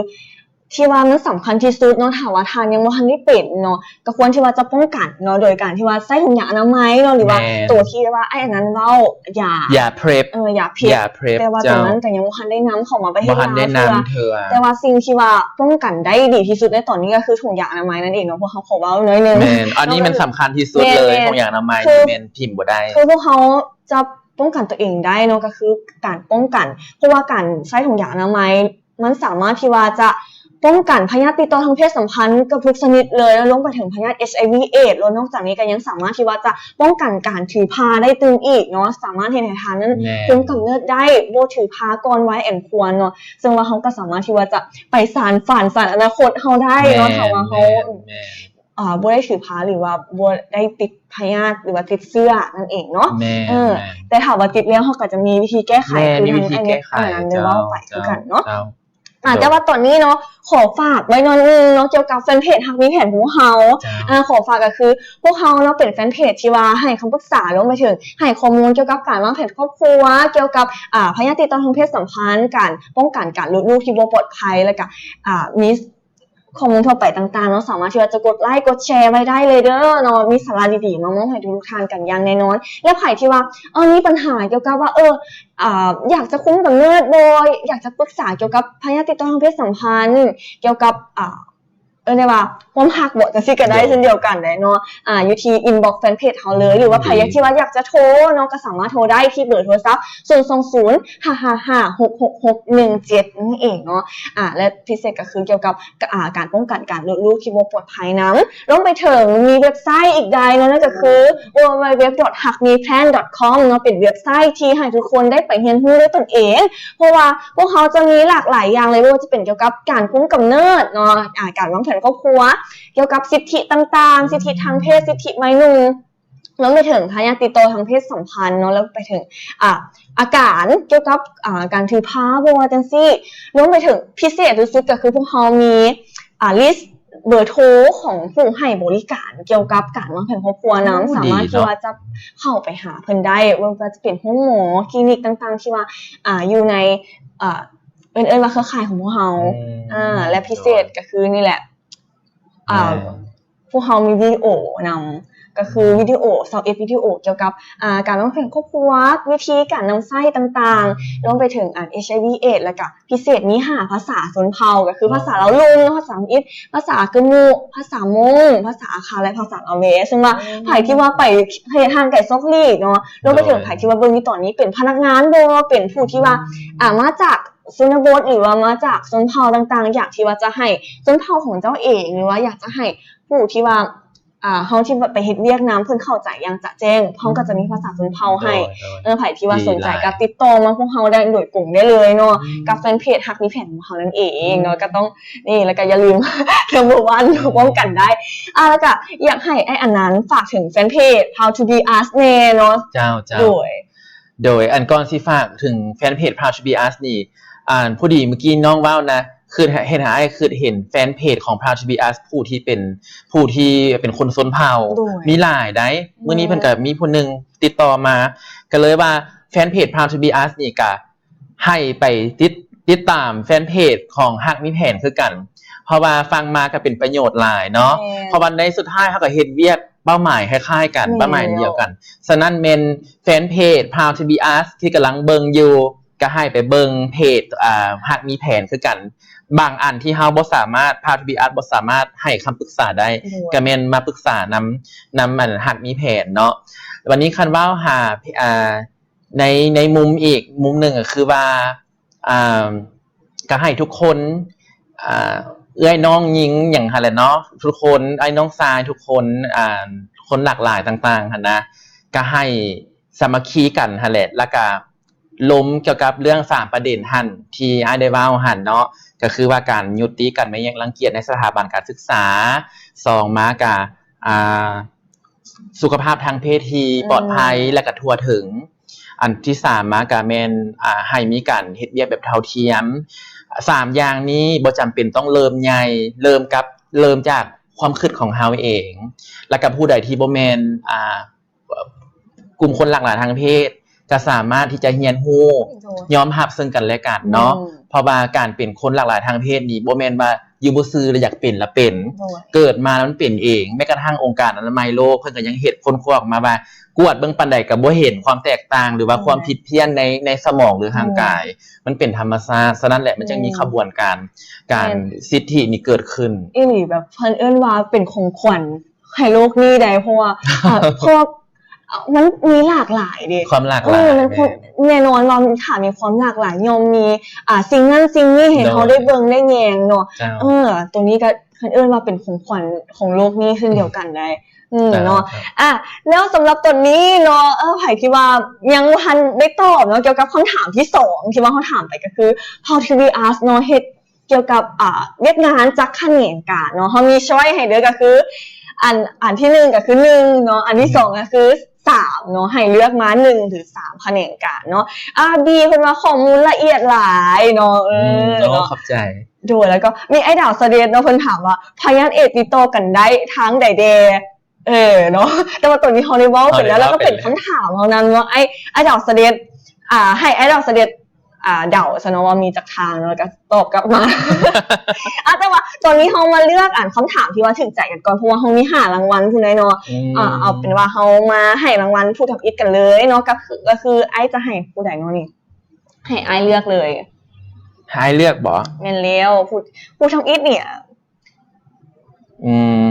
ທີ່ວ່າມັນສຳຄັນທີ່ສຸດເນາະ ຖ້າວ່າທ່ານຍັງບໍ່ທັນໄດ້ເປັນເນາະ ກໍຄວນທີ່ວ່າຈະປ້ອງກັນເນາະ ໂດຍການທີ່ວ່າໃຊ້ຖົງຢາງອະນາໄມເນາະ ຫຼືວ່າ ແມ່ນ ໂຕທີ່ວ່າອ້າຍອານັນເວົ້າ ຢາ ຢາ PrEP ເອີ ຢາ PrEP ຢາ PrEP ແຕ່ວ່າ ເຈົ້າ ໂຕນັ້ນກໍຍັງບໍ່ທັນໄດ້ນຳເຂົ້າມາປະເທດລາວເທື່ອ ແຕ່ວ່າສິ່ງທີ່ວ່າປ້ອງກັນໄດ້ດີທີ່ສຸດໃນຕອນນີ້ກໍຄືຖົງຢາງອະນາໄມນັ້ນເອງເນາະ ພວກເຮົາຂໍເວົ້າໜ້ອຍໜຶ່ງ ແມ່ນ ອັນນີ້ມັນສຳຄັນທີ່ສຸດເລີຍ ຖົງຢາງອະນາໄມນີ້ແມ່ນຖິ້ມບໍ່ໄດ້ ຄືພວກເຮົາຈະປ້ອງກັນຕົວເອງໄດ້ເນາະ ກໍຄືການປ້ອງກັນ ເພາະວ່າການໃຊ້ຖົງຢາງອະນາໄມ ມັນສາມາດທີ່ວ່າຈະປ້ອງກັນພະຍາດຕິດຕໍ່ທາງເພດສຳພັນເກືອບທຸກຊະນິດເລີຍ ລວມໄປເຖິງພະຍາດ ເອັດຊ໌ໄອວີ ເອດສ໌ ແລ້ວນອກຈາກນີ້ກໍຍັງສາມາດທີ່ວ່າຈະປ້ອງກັນການຖືພາໄດ້ຕື່ມອີກເນາະ, ສາມາດເຮັດໃຫ້ທ່ານນັ້ນ ແມ່ນ ຄຸມກຳເນີດໄດ້ ບໍ່ຖືພາກ່ອນໄວອັນຄວນເນາະ, ເຊິ່ງວ່າເຮົາກໍສາມາດທີ່ວ່າຈະໄປສານຝັນ ສານອະນາຄົດເຮົາໄດ້ເນາະ ແມ່ນ ຖ້າວ່າເຮົາ ແມ່ນ ແມ່ນ ອ່າ ບໍ່ໄດ້ຖືພາ ຫຼືວ່າບໍ່ໄດ້ຕິດພະຍາດ ຫຼືວ່າຕິດເຊື້ອນັ້ນເອງເນາະ. ແມ່ນ ເອີ ແມ່ນ ແຕ່ຖ້າວ່າຕິດແລ້ວ ເຮົາກໍຈະມີວິທີແກ້ໄຂ ແມ່ນ ຄື ມີວິທີແກ້ໄຂ ທາງອັນນັ້ນໄດ້ເວົ້າໄປ ເຈົ້າ ຄືກັນເນາະ. ເຈົ້າ ອາ ໂດຍ ແຕ່ວ່າຕອນນີ້ເນາະ ຂໍຝາກໄວ້ໜ້ອຍໜຶ່ງເນາະ ກ່ຽວກັບແຟນເພຈຮັກມີແຜນຂອງເຮົາ. ເຈົ້າ ອາ ຂໍຝາກກໍຄື ພວກເຮົາເນາະ ເປັນແຟນເພຈທີ່ວ່າໃຫ້ຄຳປຶກສາ ລວມໄປເຖິງໃຫ້ຂໍ້ມູນກ່ຽວກັບການວາງແຜນຄອບຄົວ, ກ່ຽວກັບ ອາ ພະຍາດຕິດຕໍ່ທາງເພດສຳພັນ, ການປ້ອງກັນການຫຼຸດລູກທີ່ບໍ່ປອດໄພ, ແລ້ວກະ ອາ ມີ ຂໍ້ມູນທົ່ວໄປຕ່າງໆເນາະ, ສາມາດທີ່ວ່າຈະກົດໄລກ໌ ກົດແຊໄວ້ໄດ້ເລີຍເດີເນາະ, ມີສາລະດີໆມາມອບໃຫ້ທຸກໆທ່ານກັນຢ່າງແນ່ນອນ. ແລະ ໃຜທີ່ວ່າ ເອີ ມີບັນຫາກ່ຽວກັບວ່າ ເອີ ອາ ຢາກຈະຄຸມກຳເນີດບໍ່ ຢາກຈະປຶກສາກ່ຽວກັບພະຍາດຕິດຕໍ່ທາງເພດສຳພັນ, ກ່ຽວກັບ ອາ ເອີ້ນໄດ້ວ່າຄວາມຮັກບໍ ຈັ່ງຊີ້ກໍໄດ້ ໂດຍ ເຊັ່ນດຽວກັນເດ້ເນາະ. ອາ ຢູ່ທີ່ອິນບັອກແຟນເພຈເຮົາເລີຍ ຫຼືວ່າໃຜ ດີ ທີ່ວ່າຢາກຈະໂທເນາະ ກໍສາມາດໂທໄດ້ທີ່ເບີໂທລະສັບ ສູນສອງສູນ ຫ້າຫ້າຫ້າ ຫົກຫົກຫົກ ໜຶ່ງເຈັດ ນັ້ນເອງເນາະ. ອາ ແລະ ພິເສດກໍຄືກ່ຽວກັບ ອາ ການປ້ອງກັນການຫຼຸດລູກທີ່ບໍ່ປອດໄພນຳ. ລວມໄປເຖິງມີເວັບໄຊອີກໃດເນາະ, ນັ້ນກໍຄື ดับเบิลยู ดับเบิลยู ดัບเบิลยู ດອດ ຮັກມີແພນ ດອດ ຄອມ ເນາະ, ເປັນເວັບໄຊທີ່ໃຫ້ທຸກຄົນໄດ້ໄປຮຽນຮູ້ດ້ວຍຕົນເອງ, ເພາະວ່າພວກເຮົາຈະມີຫຼາກຫຼາຍຢ່າງເລີຍ, ບໍ່ວ່າຈະເປັນກ່ຽວກັບການຄຸມກຳເນີດເນາະ, ອາ ການວາງແຜນຄອບຄົວ, ກ່ຽວກັບສິດທິຕ່າງໆ, ສິດທິທາງເພດ, ສິດທິໄວໜຸ່ມ, ລວມໄປເຖິງພະຍາດຕິດຕໍ່ທາງເພດສຳພັນເນາະ, ລວມໄປເຖິງ ອາ ອາການກ່ຽວກັບ ອາ ການຖືພາບໍ ຈັ່ງຊີ້, ລວມໄປເຖິງພິເສດສຸດໆ ກໍຄືພວກເຮົາມີ ອາ ລິດເບີໂທຂອງຜູ້ໃຫ້ບໍລິການກ່ຽວກັບການວາງແຜນຄອບຄົວນຳ, ໂອ້ ສາມາດ ດີເນາະ ທີ່ວ່າຈະເຂົ້າໄປຫາເພິ່ນໄດ້, ບໍ່ວ່າຈະເປັນໂຮງໝໍ, ຄລີນິກຕ່າງໆ ທີ່ວ່າ ອາ ຢູ່ໃນ ເອີ ເອີ້ນ ເອີ້ນວ່າເຄືອຂ່າຍຂອງພວກເຮົາ. ອືມ ອາ ແລະ ໂດຍ ພິເສດກໍຄືນີ້ແຫຼະ ອາ ແມ່ນ ພວກເຮົາມີວິດີໂອນຳ, ກໍຄື ອືມ ວິດີໂອ ຊາວເອັດ ວິດີໂອກ່ຽວກັບ ອາ ການວາງແຜນຄອບຄົວ, ວິທີການນຳໃຊ້ຕ່າງໆ, ອືມ ລວມໄປເຖິງອັນ ເອັດຊ໌ໄອວີ ເອດສ໌ ແລ້ວກະພິເສດມີຫ້າພາສາຊົນເຜົ່າ, ກໍຄື ອໍ ພາສາລາວລຸ່ມເນາະ, ພາສາອັງກິດ, ພາສາກະມຸ, ພາສາມົ້ງ, ພາສາອາຄາ ແລະ ພາສາລາເວ. ເຊິ່ງວ່າ ອືມ ໃຜທີ່ວ່າໄປເຂດຫ່າງໄກສອກຫຼີກເນາະ, ລວມໄປເຖິງ ໂດຍ ໃຜທີ່ວ່າເບິ່ງຢູ່ຕອນນີ້ເປັນພະນັກງານບໍ, ເປັນຜູ້ທີ່ວ່າ ອາ ມາຈາກ ຊົນນະບົດ ຫຼືວ່າມາຈາກຊົນເຜົ່າຕ່າງໆ, ຢາກທີ່ວ່າຈະໃຫ້ຊົນເຜົ່າຂອງເຈົ້າເອງ ຫຼືວ່າຢາກຈະໃຫ້ຜູ້ທີ່ວ່າ ອາ ເຮົາທີ່ແບບໄປເຮັດວຽກນຳເພິ່ນເຂົ້າໃຈຢ່າງຈະແຈ້ງ, ເຮົາກໍຈະມີພາສາຊົນເຜົ່າໃຫ້. ໂດຍ ໂດຍ ເອີ ໃຜທີ່ວ່າ ດີ ສົນໃຈ ຫຼາຍ ກໍຕິດຕໍ່ມາພວກເຮົາໄດ້ໂດຍກົງໄດ້ເລີຍເນາະ, ອືມ ກັບແຟນເພຈຮັກມີແຜນຂອງເຮົານັ້ນເອງເນາະ. ອືມ ກໍຕ້ອງ ນີ້ ແລ້ວກໍຢ່າລືມ number one ອືມ ປ້ອງກັນໄດ້. ອາ ແລ້ວກໍຢາກໃຫ້ອ້າຍອັນນັ້ນຝາກເຖິງແຟນເພຈ Proud to be us ແດ່ເນາະ. ເຈົ້າ ເຈົ້າ ໂດຍ ໂດຍ ອັນກ່ອນຊິຝາກເຖິງແຟນເພຈ Proud to be us ນີ້ ອັນ ພໍດີມື້ກີ້ນ້ອງເວົ້ານະ ຄືເຮັດໃຫ້ອ້າຍຄິດເຫັນແຟນເພຈຂອງ Proud to be us ຜູ້ທີ່ເປັນ ຜູ້ທີ່ເປັນຄົນຊົນເຜົ່າ ໂດຍ ມີຫຼາຍໃດ໋. ແມ່ນ ມື້ນີ້ເພິ່ນກໍມີຜູ້ໜຶ່ງຕິດຕໍ່ມາ ກໍເລີຍວ່າແຟນເພຈ Proud to be us ນີ້ກໍໃຫ້ໄປຕິດ ຕິດຕາມແຟນເພຈຂອງຮັກມີແຜນຄືກັນ ເພາະວ່າຟັງມາກໍເປັນປະໂຫຍດຫຼາຍເນາະ. ແມ່ນ ເພາະວ່າໃນສຸດທ້າຍເຮົາກໍເຮັດວຽກ ເປົ້າໝາຍຄ້າຍໆກັນ ແມ່ນ ເປົ້າໝາຍດຽວກັນ. ແລ້ວ ສະນັ້ນແມ່ນແຟນເພຈ Proud to be us ທີ່ກຳລັງເບິ່ງຢູ່ ກໍໃຫ້ໄປເບິ່ງເພຈ ອາ ຮັກມີແຜນຄືກັນ. ບາງອັນທີ່ເຮົາບໍ່ສາມາດ Proud to be us ບໍ່ສາມາດໃຫ້ຄຳປຶກສາໄດ້ ໂດຍ ກໍແມ່ນມາປຶກສານຳ ນຳອັນຮັກມີແຜນເນາະ. ວັນນີ້ຄັນເວົ້າຫາ ອາ ໃນ ໃນມຸມອີກມຸມໜຶ່ງກໍຄືວ່າ ອ່າ ກໍໃຫ້ທຸກຄົນ ອ່າ ເອື້ອຍນ້ອງຍິງຫຍັງຫັ້ນແຫຼະເນາະ ທຸກຄົນ ອ້າຍນ້ອງຊາຍທຸກຄົນ ອ່າ ຄົນຫຼາກຫຼາຍຕ່າງໆຫັ້ນນະ ກໍໃຫ້ສາມັກຄີກັນຫັ້ນແຫຼະ ແລ້ວກໍລົມກ່ຽວກັບເລື່ອງສາມປະເດັນຫັ້ນ ທີ່ອ້າຍໄດ້ເວົ້າຫັ້ນເນາະ ກໍຄືວ່າການຍຸຕິການແຍກລັງກຽດໃນສະຖາບັນການສຶກສາ, ສອງມາກະ ອ່າ ສຸຂະພາບທາງເພດທີ່ປອດໄພ ອືມ ແລະກະທົ່ວເຖິງ. ອັນທີສາມມາກະແມ່ນ ອ່າ ໃຫ້ມີການເຮັດວຽກແບບເທົ່າທຽມ. ສາມຢ່າງນີ້ບໍ່ຈຳເປັນຕ້ອງເລີ່ມໃຫຍ່ ເລີ່ມກັບ ເລີ່ມຈາກຄວາມຄິດຂອງເຮົາເອງ ແລະກະຜູ້ໃດທີ່ບໍ່ແມ່ນ ອ່າ ກຸ່ມຄົນຫຼາກຫຼາຍທາງເພດ ກະສາມາດທີ່ຈະຮຽນຮູ້ ໂດຍ ຍອມຮັບເຊິ່ງກັນແລະກັນເນາະ. ອືມ ເພາະວ່າການເປັນຄົນຫຼາກຫຼາຍທາງເພດນີ້ ບໍ່ແມ່ນວ່າຢູ່ຊື່ໆແລ້ວຢາກເປັນລະເປັນ ໂດຍ ເກີດມາແລ້ວມັນເປັນເອງ. ແມ້ກະທັ່ງອົງການອະນາໄມໂລກ ເພິ່ນກໍຍັງເຮັດຄົ້ນຄວ້າອອກມາວ່າ ກວດເບິ່ງປານໃດກໍບໍ່ເຫັນຄວາມແຕກຕ່າງ ຫຼືວ່າ ແມ່ນ ຄວາມຜິດພຽນໃນ ໃນສະໝອງ ຫຼື ອືມ ຮ່າງກາຍ ມັນເປັນທຳມະຊາດ. ສະນັ້ນແຫຼະ ມັນຈຶ່ງມີ ແມ່ນ ຂະບວນການ ການ ແມ່ນ ສິດທິນີ້ເກີດຂຶ້ນ. ອີ່ຫຼີ ແບບ ເພິ່ນເອີ້ນວ່າເປັນຂອງຂວັນ ໃຫ້ໂລກນີ້ໄດ້ ເພາະວ່າ ເພາະວ່າ ມັນມີຫຼາກຫຼາຍເດ້ ຄວາມຫຼາກຫຼາຍ ເອີ ມັນ ແນ່ນອນວ່າຖ້າມີຄວາມຫຼາກຫຼາຍ ຍ່ອມມີ ອ່າ ສິ່ງນັ້ນສິ່ງນີ້ໃຫ້ເຮົາໄດ້ເບິ່ງໄດ້ແຍງເນາະ ເຈົ້າ ເອີ ຕົວນີ້ກໍເພິ່ນເອີ້ນວ່າເປັນຂອງຂວັນຂອງໂລກນີ້ເຊັ່ນດຽວກັນໄດ້ ອືມ ເຈົ້າ ເນາະ ອ່າ ແລ້ວສຳລັບຕອນນີ້ເນາະ ເອີ ໃຜທີ່ວ່າຍັງບໍ່ທັນໄດ້ຕອບເນາະ ກ່ຽວກັບຄຳຖາມທີສອງທີ່ວ່າເຮົາຖາມໄປກໍຄື Proud to be Us ເນາະ ເຮັດ ກ່ຽວກັບ ອ່າ ວຽກງານຈັກຂະແໜງການເນາະ ເຮົາມີຊ້ອຍໃຫ້ເດີ ກໍຄື ອັນ ອັນທີໜຶ່ງກໍຄືໜຶ່ງເນາະ ອັນທີສອງກໍຄືສາມເນາະ ໃຫ້ເລືອກມາໜຶ່ງ ຫຼື ສາມຂະແໜງການເນາະ ອາ ບີ ເພິ່ນວ່າຂໍ້ມູນລະອຽດຫຼາຍເນາະ ເອີ ອືມ ເນາະ ຂອບໃຈ ໂດຍ ແລ້ວກໍມີອ້າຍດາວສະເດັດເນາະ ເພິ່ນຖາມວ່າ ພະຍາດເອດຕິດຕໍ່ກັນໄດ້ທາງໃດແດ່? ເອີເນາະ ແຕ່ວ່າຕົວນີ້ເຮົາໄດ້ເວົ້າໄປແລ້ວ ເຮົາໄດ້ເວົ້າໄປແລ້ວ ແລ້ວກໍເປັນຄຳຖາມເທົ່ານັ້ນເນາະ ອ້າຍ ອ້າຍດາວສະເດັດ ອ່າ ໃຫ້ອ້າຍດາວສະເດັດ ອ່າ ເດົາຊະເນາະວ່າມີຈັກທາງເນາະ ແລ້ວກໍຕອບກັບມາ ອ່າ ແຕ່ວ່າຕອນນີ້ເຮົາມາເລືອກອັນຄຳຖາມທີ່ວ່າຖືກໃຈກັນກ່ອນ ເພາະວ່າເຮົາມີຫ້າລາງວັນພຸ້ນເດ້ເນາະ ອືມ ອ່າ ເອົາເປັນວ່າເຮົາມາໃຫ້ລາງວັນຜູ້ທຳອິດກັນເລີຍເນາະ ກໍຄື ກໍຄືອ້າຍຈະໃຫ້ຜູ້ໃດເນາະນີ້ ໃຫ້ອ້າຍເລືອກເລີຍ ໃຫ້ອ້າຍເລືອກບໍ? ແມ່ນແລ້ວ ຜູ້ ຜູ້ທຳອິດນີ້ ອືມ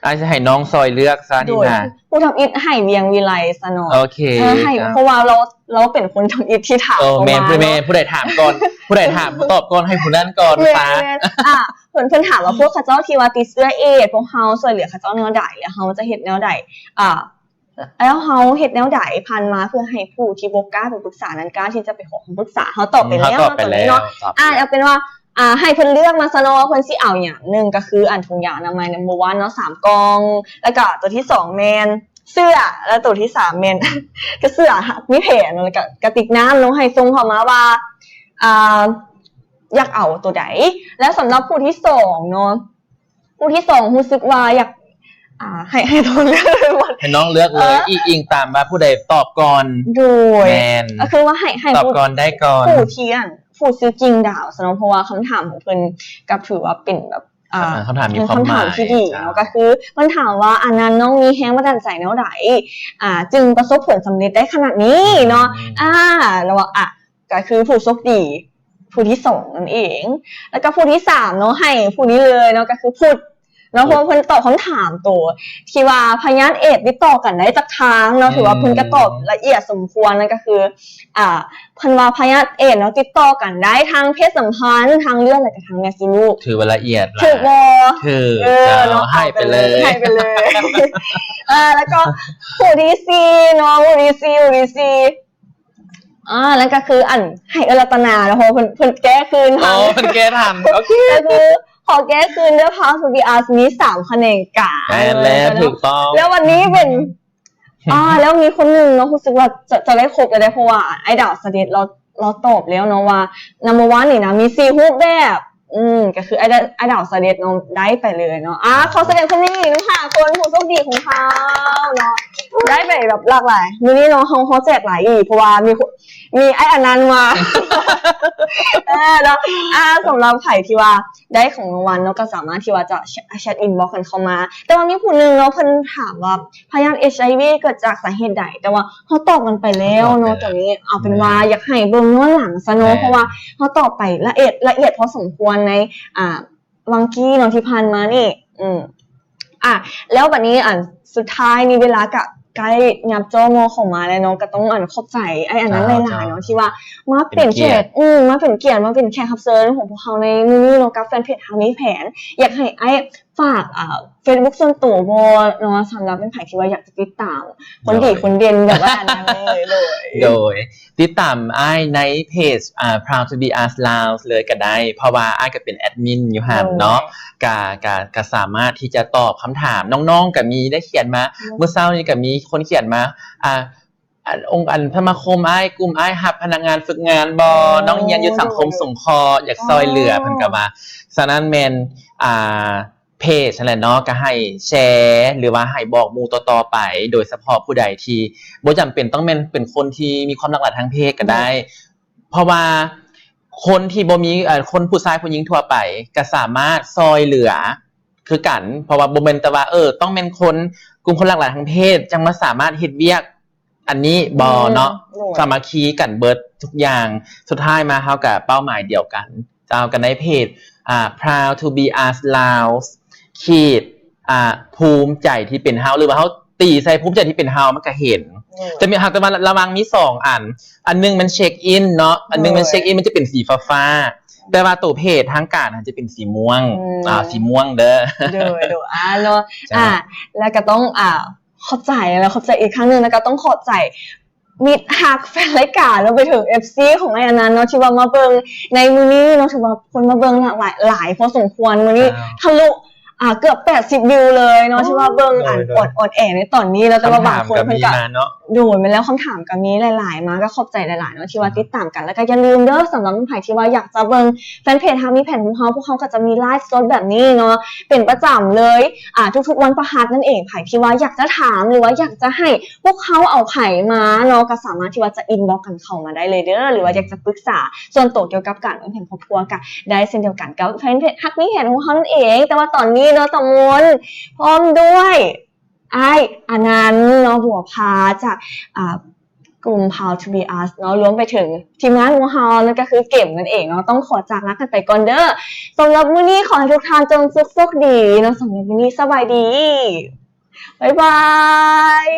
ອ້າຍຈະໃຫ້ນ້ອງຊ່ອຍເລືອກຊະ ໂດຍ ນີ້ນະ ຜູ້ທຳອິດໃຫ້ວຽງວິໄລຊະເນາະ ໂອເຄ ເອີ ໃຫ້ ເຈົ້າ ເພາະວ່າລາວ ລາວເປັນຄົນທຳອິດທີ່ຖາມ ເອີ ເຂົ້າມາ ແມ່ນ ເນາະ ຜູ້ໃດຖາມກ່ອນ ຜູ້ໃດຖາມຕອບກ່ອນ ໃຫ້ຜູ້ນັ້ນກ່ອນ ແມ່ນ ຊະ ແມ່ນ ອ່າ ເພິ່ນ ເພິ່ນຖາມວ່າ ພວກເຂົາເຈົ້າທີ່ວ່າຕິດເຊື້ອເອດ ພວກເຮົາຊ່ວຍເຫຼືອເຂົາເຈົ້າແນວໃດ ແລ້ວເຮົາຈະເຮັດແນວໃດ ອ່າ ແລ້ວເຮົາເຮັດແນວໃດຜ່ານມາເພື່ອໃຫ້ຜູ້ທີ່ບໍ່ກ້າໄປປຶກສານັ້ນກ້າທີ່ຈະໄປຂໍຄຳປຶກສາ? ເຮົາຕອບໄປແລ້ວເນາະ ຕອນນີ້ເນາະ ອືມ ເຮົາຕອບໄປແລ້ວ ອ່າ ເອົາເປັນວ່າ ອ່າ ໃຫ້ເພິ່ນເລືອກມາຊະເນາະວ່າເພິ່ນຊິເອົາຫຍັງ ໜຶ່ງກໍຄືອັນຖົງຢາອະນາໄມ number one ເນາະ ສາມກ່ອງ ແລ້ວກໍຕົວທີສອງແມ່ນເສື້ອ ແລ້ວຕົວທີສາມແມ່ນ ກໍເສື້ອມີແຜນ ແລ້ວກໍກະຕິກນ້ຳເນາະ ໃຫ້ສົ່ງເຂົ້າມາວ່າ ອ່າ ຢາກເອົາຕົວໃດ ແລ້ວສຳລັບຜູ້ທີສອງເນາະ ຜູ້ທີສອງຮູ້ສຶກວ່າຢາກ ອ່າ ໃຫ້ ໃຫ້ນ້ອງເລືອກ ໃຫ້ນ້ອງເລືອກເລີຍ ເອີ ອີງ ອີງຕາມວ່າຜູ້ໃດຕອບກ່ອນ ໂດຍ ແມ່ນ ກໍຄືວ່າໃຫ້ ໃຫ້ຕອບກ່ອນໄດ້ກ່ອນ ຜູ້ທີ່ອັນ ຜູ້ຊື່ຈິງດາວຊະເນາະ ເພາະວ່າຄຳຖາມຂອງເພິ່ນກໍຖືວ່າເປັນແບບ ອ່າ ເປັນຄຳຖາມທີ່ມີຄວາມໝາຍ ເປັນຄຳຖາມທີ່ດີເນາະ ເຈົ້າ ກໍຄືເພິ່ນຖາມວ່າ ອັນນັ້ນ ນ້ອງມີແຮງບັນດານໃຈແນວໃດ ອ່າ ຈຶ່ງປະສົບຜົນສຳເລັດໄດ້ຂະໜາດນີ້ເນາະ ອືມ ອ່າ ແລ້ວວ່າ ອ່ະ ກໍຄືຜູ້ໂຊກດີ ຜູ້ທີສອງນັ້ນເອງ ແລ້ວກໍຜູ້ທີສາມເນາະ ໃຫ້ຜູ້ນີ້ເລີຍເນາະ ກໍຄືພຸດເນາະ ເພາະວ່າເພິ່ນຕອບຄຳຖາມໂຕທີ່ວ່າພະຍາດເອດຕິດຕໍ່ກັນໄດ້ຈັກທາງເນາະ ອືມ ຖືວ່າເພິ່ນກໍຕອບລະອຽດສົມຄວນ ນັ້ນກໍຄື ອ່າ ເພິ່ນວ່າພະຍາດເອດເນາະ ຕິດຕໍ່ກັນໄດ້ທາງເພດສຳພັນ ທາງເລືອດ ແລ້ວກໍທາງແມ່ສູ່ລູກ ຖືວ່າລະອຽດຫຼາຍ ຖືກບໍ່? ຖືກ ເອີ ເຈົ້າ ເນາະ ໃຫ້ໄປເລີຍ ໃຫ້ໄປເລີຍ ເອີ ແລ້ວກໍຜູ້ທີສີ່ເນາະ ຜູ້ທີສີ່ ຜູ້ທີສີ່ ອ່າ ນັ້ນກໍຄືອັນໃຫ້ເອື້ອຍລັດຕະນາເນາະ ເພາະເພິ່ນ ເພິ່ນແກ້ຄືນທັນ ອໍ ເພິ່ນແກ້ທັນ ໂອເຄ ກໍຄືຂໍແກ້ຄືນເດີ້ Proud to be Us ມີສາມຂະແໜງການ ແມ່ນແລ້ວ ເນາະ ຖືກຕ້ອງ ແລ້ວວັນນີ້ເປັນ ອ່າ ແລ້ວມີຄົນໜຶ່ງເນາະ ຮູ້ສຶກວ່າຈະ ຈະໄດ້ຄົບແລ້ວເດ້ ເພາະວ່າອ້າຍດາວສະເດັດລາວ ລາວຕອບແລ້ວເນາະວ່າ number one ນີ້ນະ ມີສີ່ຮູບແບບ ອືມ ກໍຄືອ້າຍ ອ້າຍດາວສະເດັດເນາະ ໄດ້ໄປເລີຍເນາະ ອ່າ ຂໍສະແດງຄວາມຍິນດີນຳຫ້າຄົນຜູ້ໂຊກດີຂອງເຮົາເນາະ ໄດ້ໄປແບບຫຼາກຫຼາຍ ມື້ນີ້ເນາະ ເຮົາ ເຮົາແຈກຫຼາຍອີ່ຫຼີ ເພາະວ່າມີ ມີອ້າຍອານັນມາ ເອີ ເນາະ ອ່າ ສຳລັບໃຜທີ່ວ່າໄດ້ຂອງລາງວັນເນາະ ກໍສາມາດທີ່ວ່າຈະແຊັດ ແຊັດອິນບັອກກັນເຂົ້າມາ ແຕ່ວ່າມີຜູ້ໜຶ່ງເນາະ ເພິ່ນຖາມວ່າ ພະຍາດ HIV ເກີດຈາກສາເຫດໃດ ແຕ່ວ່າເຮົາຕອບກັນໄປແລ້ວເນາະ ຕອນນີ້ເອົາເປັນວ່າ ອືມ ຢາກໃຫ້ເບິ່ງຍ້ອນຫຼັງຊະເນາະ ແມ່ນ ເພາະວ່າເຮົາຕອບໄປລະອຽດ ລະອຽດພໍສົມຄວນໃນ ອ່າ ວັງກີ້ເນາະ ທີ່ຜ່ານມານີ້ ອືມ ອ່ະ ແລ້ວບັດນີ້ ອັນ ສຸດທ້າຍນີ້ເວລາກະໃກ້ຫຍັບຈໍ່ມໍ່ເຂົ້າມາແລ້ວເນາະ ກະຕ້ອງ ອັນ ຂອບໃຈອ້າຍອານັນຫຼາຍໆເນາະ ເຈົ້າ ທີ່ວ່າມາເປັນແຂກ ເປັນກຽດ ອືມ ມາເປັນກຽດ ມາເປັນແຂກຮັບເຊີນຂອງພວກເຮົາໃນມື້ນີ້ເນາະ ກັບແຟນເພຈເຮົາມີແຜນ ຢາກໃຫ້ອ້າຍ ຝາກ ອ່າ Facebook ສ່ວນໂຕບໍ່ເນາະ ສຳລັບແມ່ນໃຜທີ່ວ່າຢາກຈະຕິດຕາມຄົນດີ ໂດຍ ຄົນເດັ່ນແບບວ່າອັນນັ້ນເລີຍ ໂດຍ ໂດຍ ຕິດຕາມອ້າຍໃນເພຈ ອ່າ Proud to be Us Laos ເລີຍກໍໄດ້ ເພາະວ່າອ້າຍກໍເປັນແອດມິນຢູ່ຫັ້ນເນາະ ໂດຍ ກະ ກະ ກະສາມາດທີ່ຈະຕອບຄຳຖາມ ນ້ອງໆກໍມີໄດ້ຂຽນມາ ອືມ ມື້ເຊົ້ານີ້ກໍມີຄົນຂຽນມາ ອ່າ ອັນ ອົງ ອັນ ສະມາຄົມອ້າຍ ກຸ່ມອ້າຍຮັບພະນັກງານຝຶກງານບໍ່? ອໍ ນ້ອງຮຽນຢູ່ສັງຄົມສົງເຄາະ ຢາກຊ່ອຍເຫຼືອ ອໍ ເພິ່ນກໍວ່າ ສະນັ້ນແມ່ນ ອ່າ ເພຈຫັ້ນແຫຼະເນາະ ກໍໃຫ້ແຊ ຫຼືວ່າໃຫ້ບອກໝູ່ຕໍ່ໆໄປ ໂດຍສະເພາະຜູ້ໃດທີ່ບໍ່ຈຳເປັນຕ້ອງແມ່ນເປັນຄົນທີ່ມີຄວາມຫຼາກຫຼາຍທາງເພດກໍໄດ້ ໂດຍ ເພາະວ່າຄົນທີ່ບໍ່ມີ ເອີ ຄົນຜູ້ຊາຍຜູ້ຍິງທົ່ວໄປກໍສາມາດຊ່ອຍເຫຼືອຄືກັນ ເພາະວ່າບໍ່ແມ່ນແຕ່ວ່າ ເອີ ຕ້ອງແມ່ນຄົນ ກຸ່ມຄົນຫຼາກຫຼາຍທາງເພດຈັ່ງມາສາມາດເຮັດວຽກ ອັນນີ້ບໍ່ເນາະ ອືມ ໂດຍ ສາມັກຄີກັນເບິດທຸກຢ່າງ ສຸດທ້າຍມາເຮົາກະເປົ້າໝາຍດຽວກັນ ເຈົ້າ ກັນໃນເພຈ ອ່າ Proud to be Us Laos ຂີດ ອ່າ ພູມໃຈທີ່ເປັນເຮົາ ຫຼືວ່າເຮົາຕີໃສ່ພູມໃຈທີ່ເປັນເຮົາ ມັນກະເຫັນ ແຕ່ມີ ແຕ່ວ່າລະຫວ່າງມີສອງອັນ ອັນໜຶ່ງມັນເຊັກອິນເນາະ ອັນໜຶ່ງມັນເຊັກອິນ ມັນຈະເປັນສີຟ້າໆ ແຕ່ວ່າໂຕເພຈທາງການຫັ້ນຈະເປັນສີມ່ວງ ອືມ ອ່າ ສີມ່ວງເດີ ໂດຍ ໂດຍ ອ່າ ເນາະ ເຈົ້າ ອ່າ ແລ້ວກໍຕ້ອງ ອ່າ ຂອບໃຈ ແລ້ວຂອບໃຈອີກຄັ້ງໜຶ່ງ ແລ້ວກໍຕ້ອງຂອບໃຈມິດຮັກແຟນລາຍການ ລວມໄປເຖິງເອັຟຊີຂອງອ້າຍອານັນເນາະ ທີ່ວ່າມາເບິ່ງໃນມື້ນີ້ເນາະ ຖືວ່າຄົນມາເບິ່ງຫຼາກຫຼາຍ ຫຼາຍພໍສົມຄວນ ມື້ນີ້ ເຈົ້າ ທະລຸ ອ່າ ເກືອບແປດສິບວິວເລີຍເນາະ ອໍ ທີ່ວ່າເບິ່ງ ໂດຍ ອັນ ໂດຍ ອອນ ອອນແອໃນຕອນນີ້ ແລ້ວກໍວ່າບາງຄົນເພິ່ນກໍ ຄຳຖາມກໍມີມາເນາະ ໂດຍ ແມ່ນແລ້ວ ຄຳຖາມກໍມີຫຼາຍໆມາ ກໍຂອບໃຈຫຼາຍໆເນາະ ທີ່ວ່າ ອືມ ຕິດຕາມກັນ ແລ້ວກໍຢ່າລືມເດີ ສຳລັບໃຜທີ່ວ່າຢາກຈະເບິ່ງແຟນເພຈຮັກມີແຜນຂອງເຮົາ ພວກເຮົາກໍຈະມີໄລຟ໌ສົດແບບນີ້ເນາະ ເປັນປະຈຳເລີຍ ອ່າ ທຸກໆວັນພະຫັດນັ້ນເອງ ໃຜທີ່ວ່າຢາກຈະຖາມ ຫຼືວ່າຢາກຈະໃຫ້ພວກເຮົາເອົາໃຜມາເນາະ ກໍສາມາດທີ່ວ່າຈະອິນບັອກກັນເຂົ້າມາໄດ້ເລີຍເດີ ຫຼືວ່າຢາກຈະປຶກສາສ່ວນໂຕກ່ຽວກັບການວາງແຜນຄອບຄົວ ກໍ ໄດ້ເຊັ່ນດຽວກັນກັບແຟນເພຈຮັກມີແຜນຂອງເຮົານັ້ນເອງ ແຕ່ວ່າຕອນນີ້ເນາະ ຕາມນ ພ້ອມດ້ວຍອ້າຍອານັນເນາະ ບົວພາ ຈາກ ອ່າ ກຸ່ມ Proud to be us ເນາະ ລວມໄປເຖິງທີມງານຂອງເຮົາ ນັ້ນກໍຄືເກມນັ້ນເອງເນາະ ຕ້ອງຂໍຈາກລາກັນໄປກ່ອນເດີ. ສຳລັບມື້ນີ້ຂໍໃຫ້ທຸກທ່ານຈົ່ງສຸກໂຊກດີເນາະ ສຳລັບມື້ນີ້ສະບາຍດີ ບາຍບາຍ.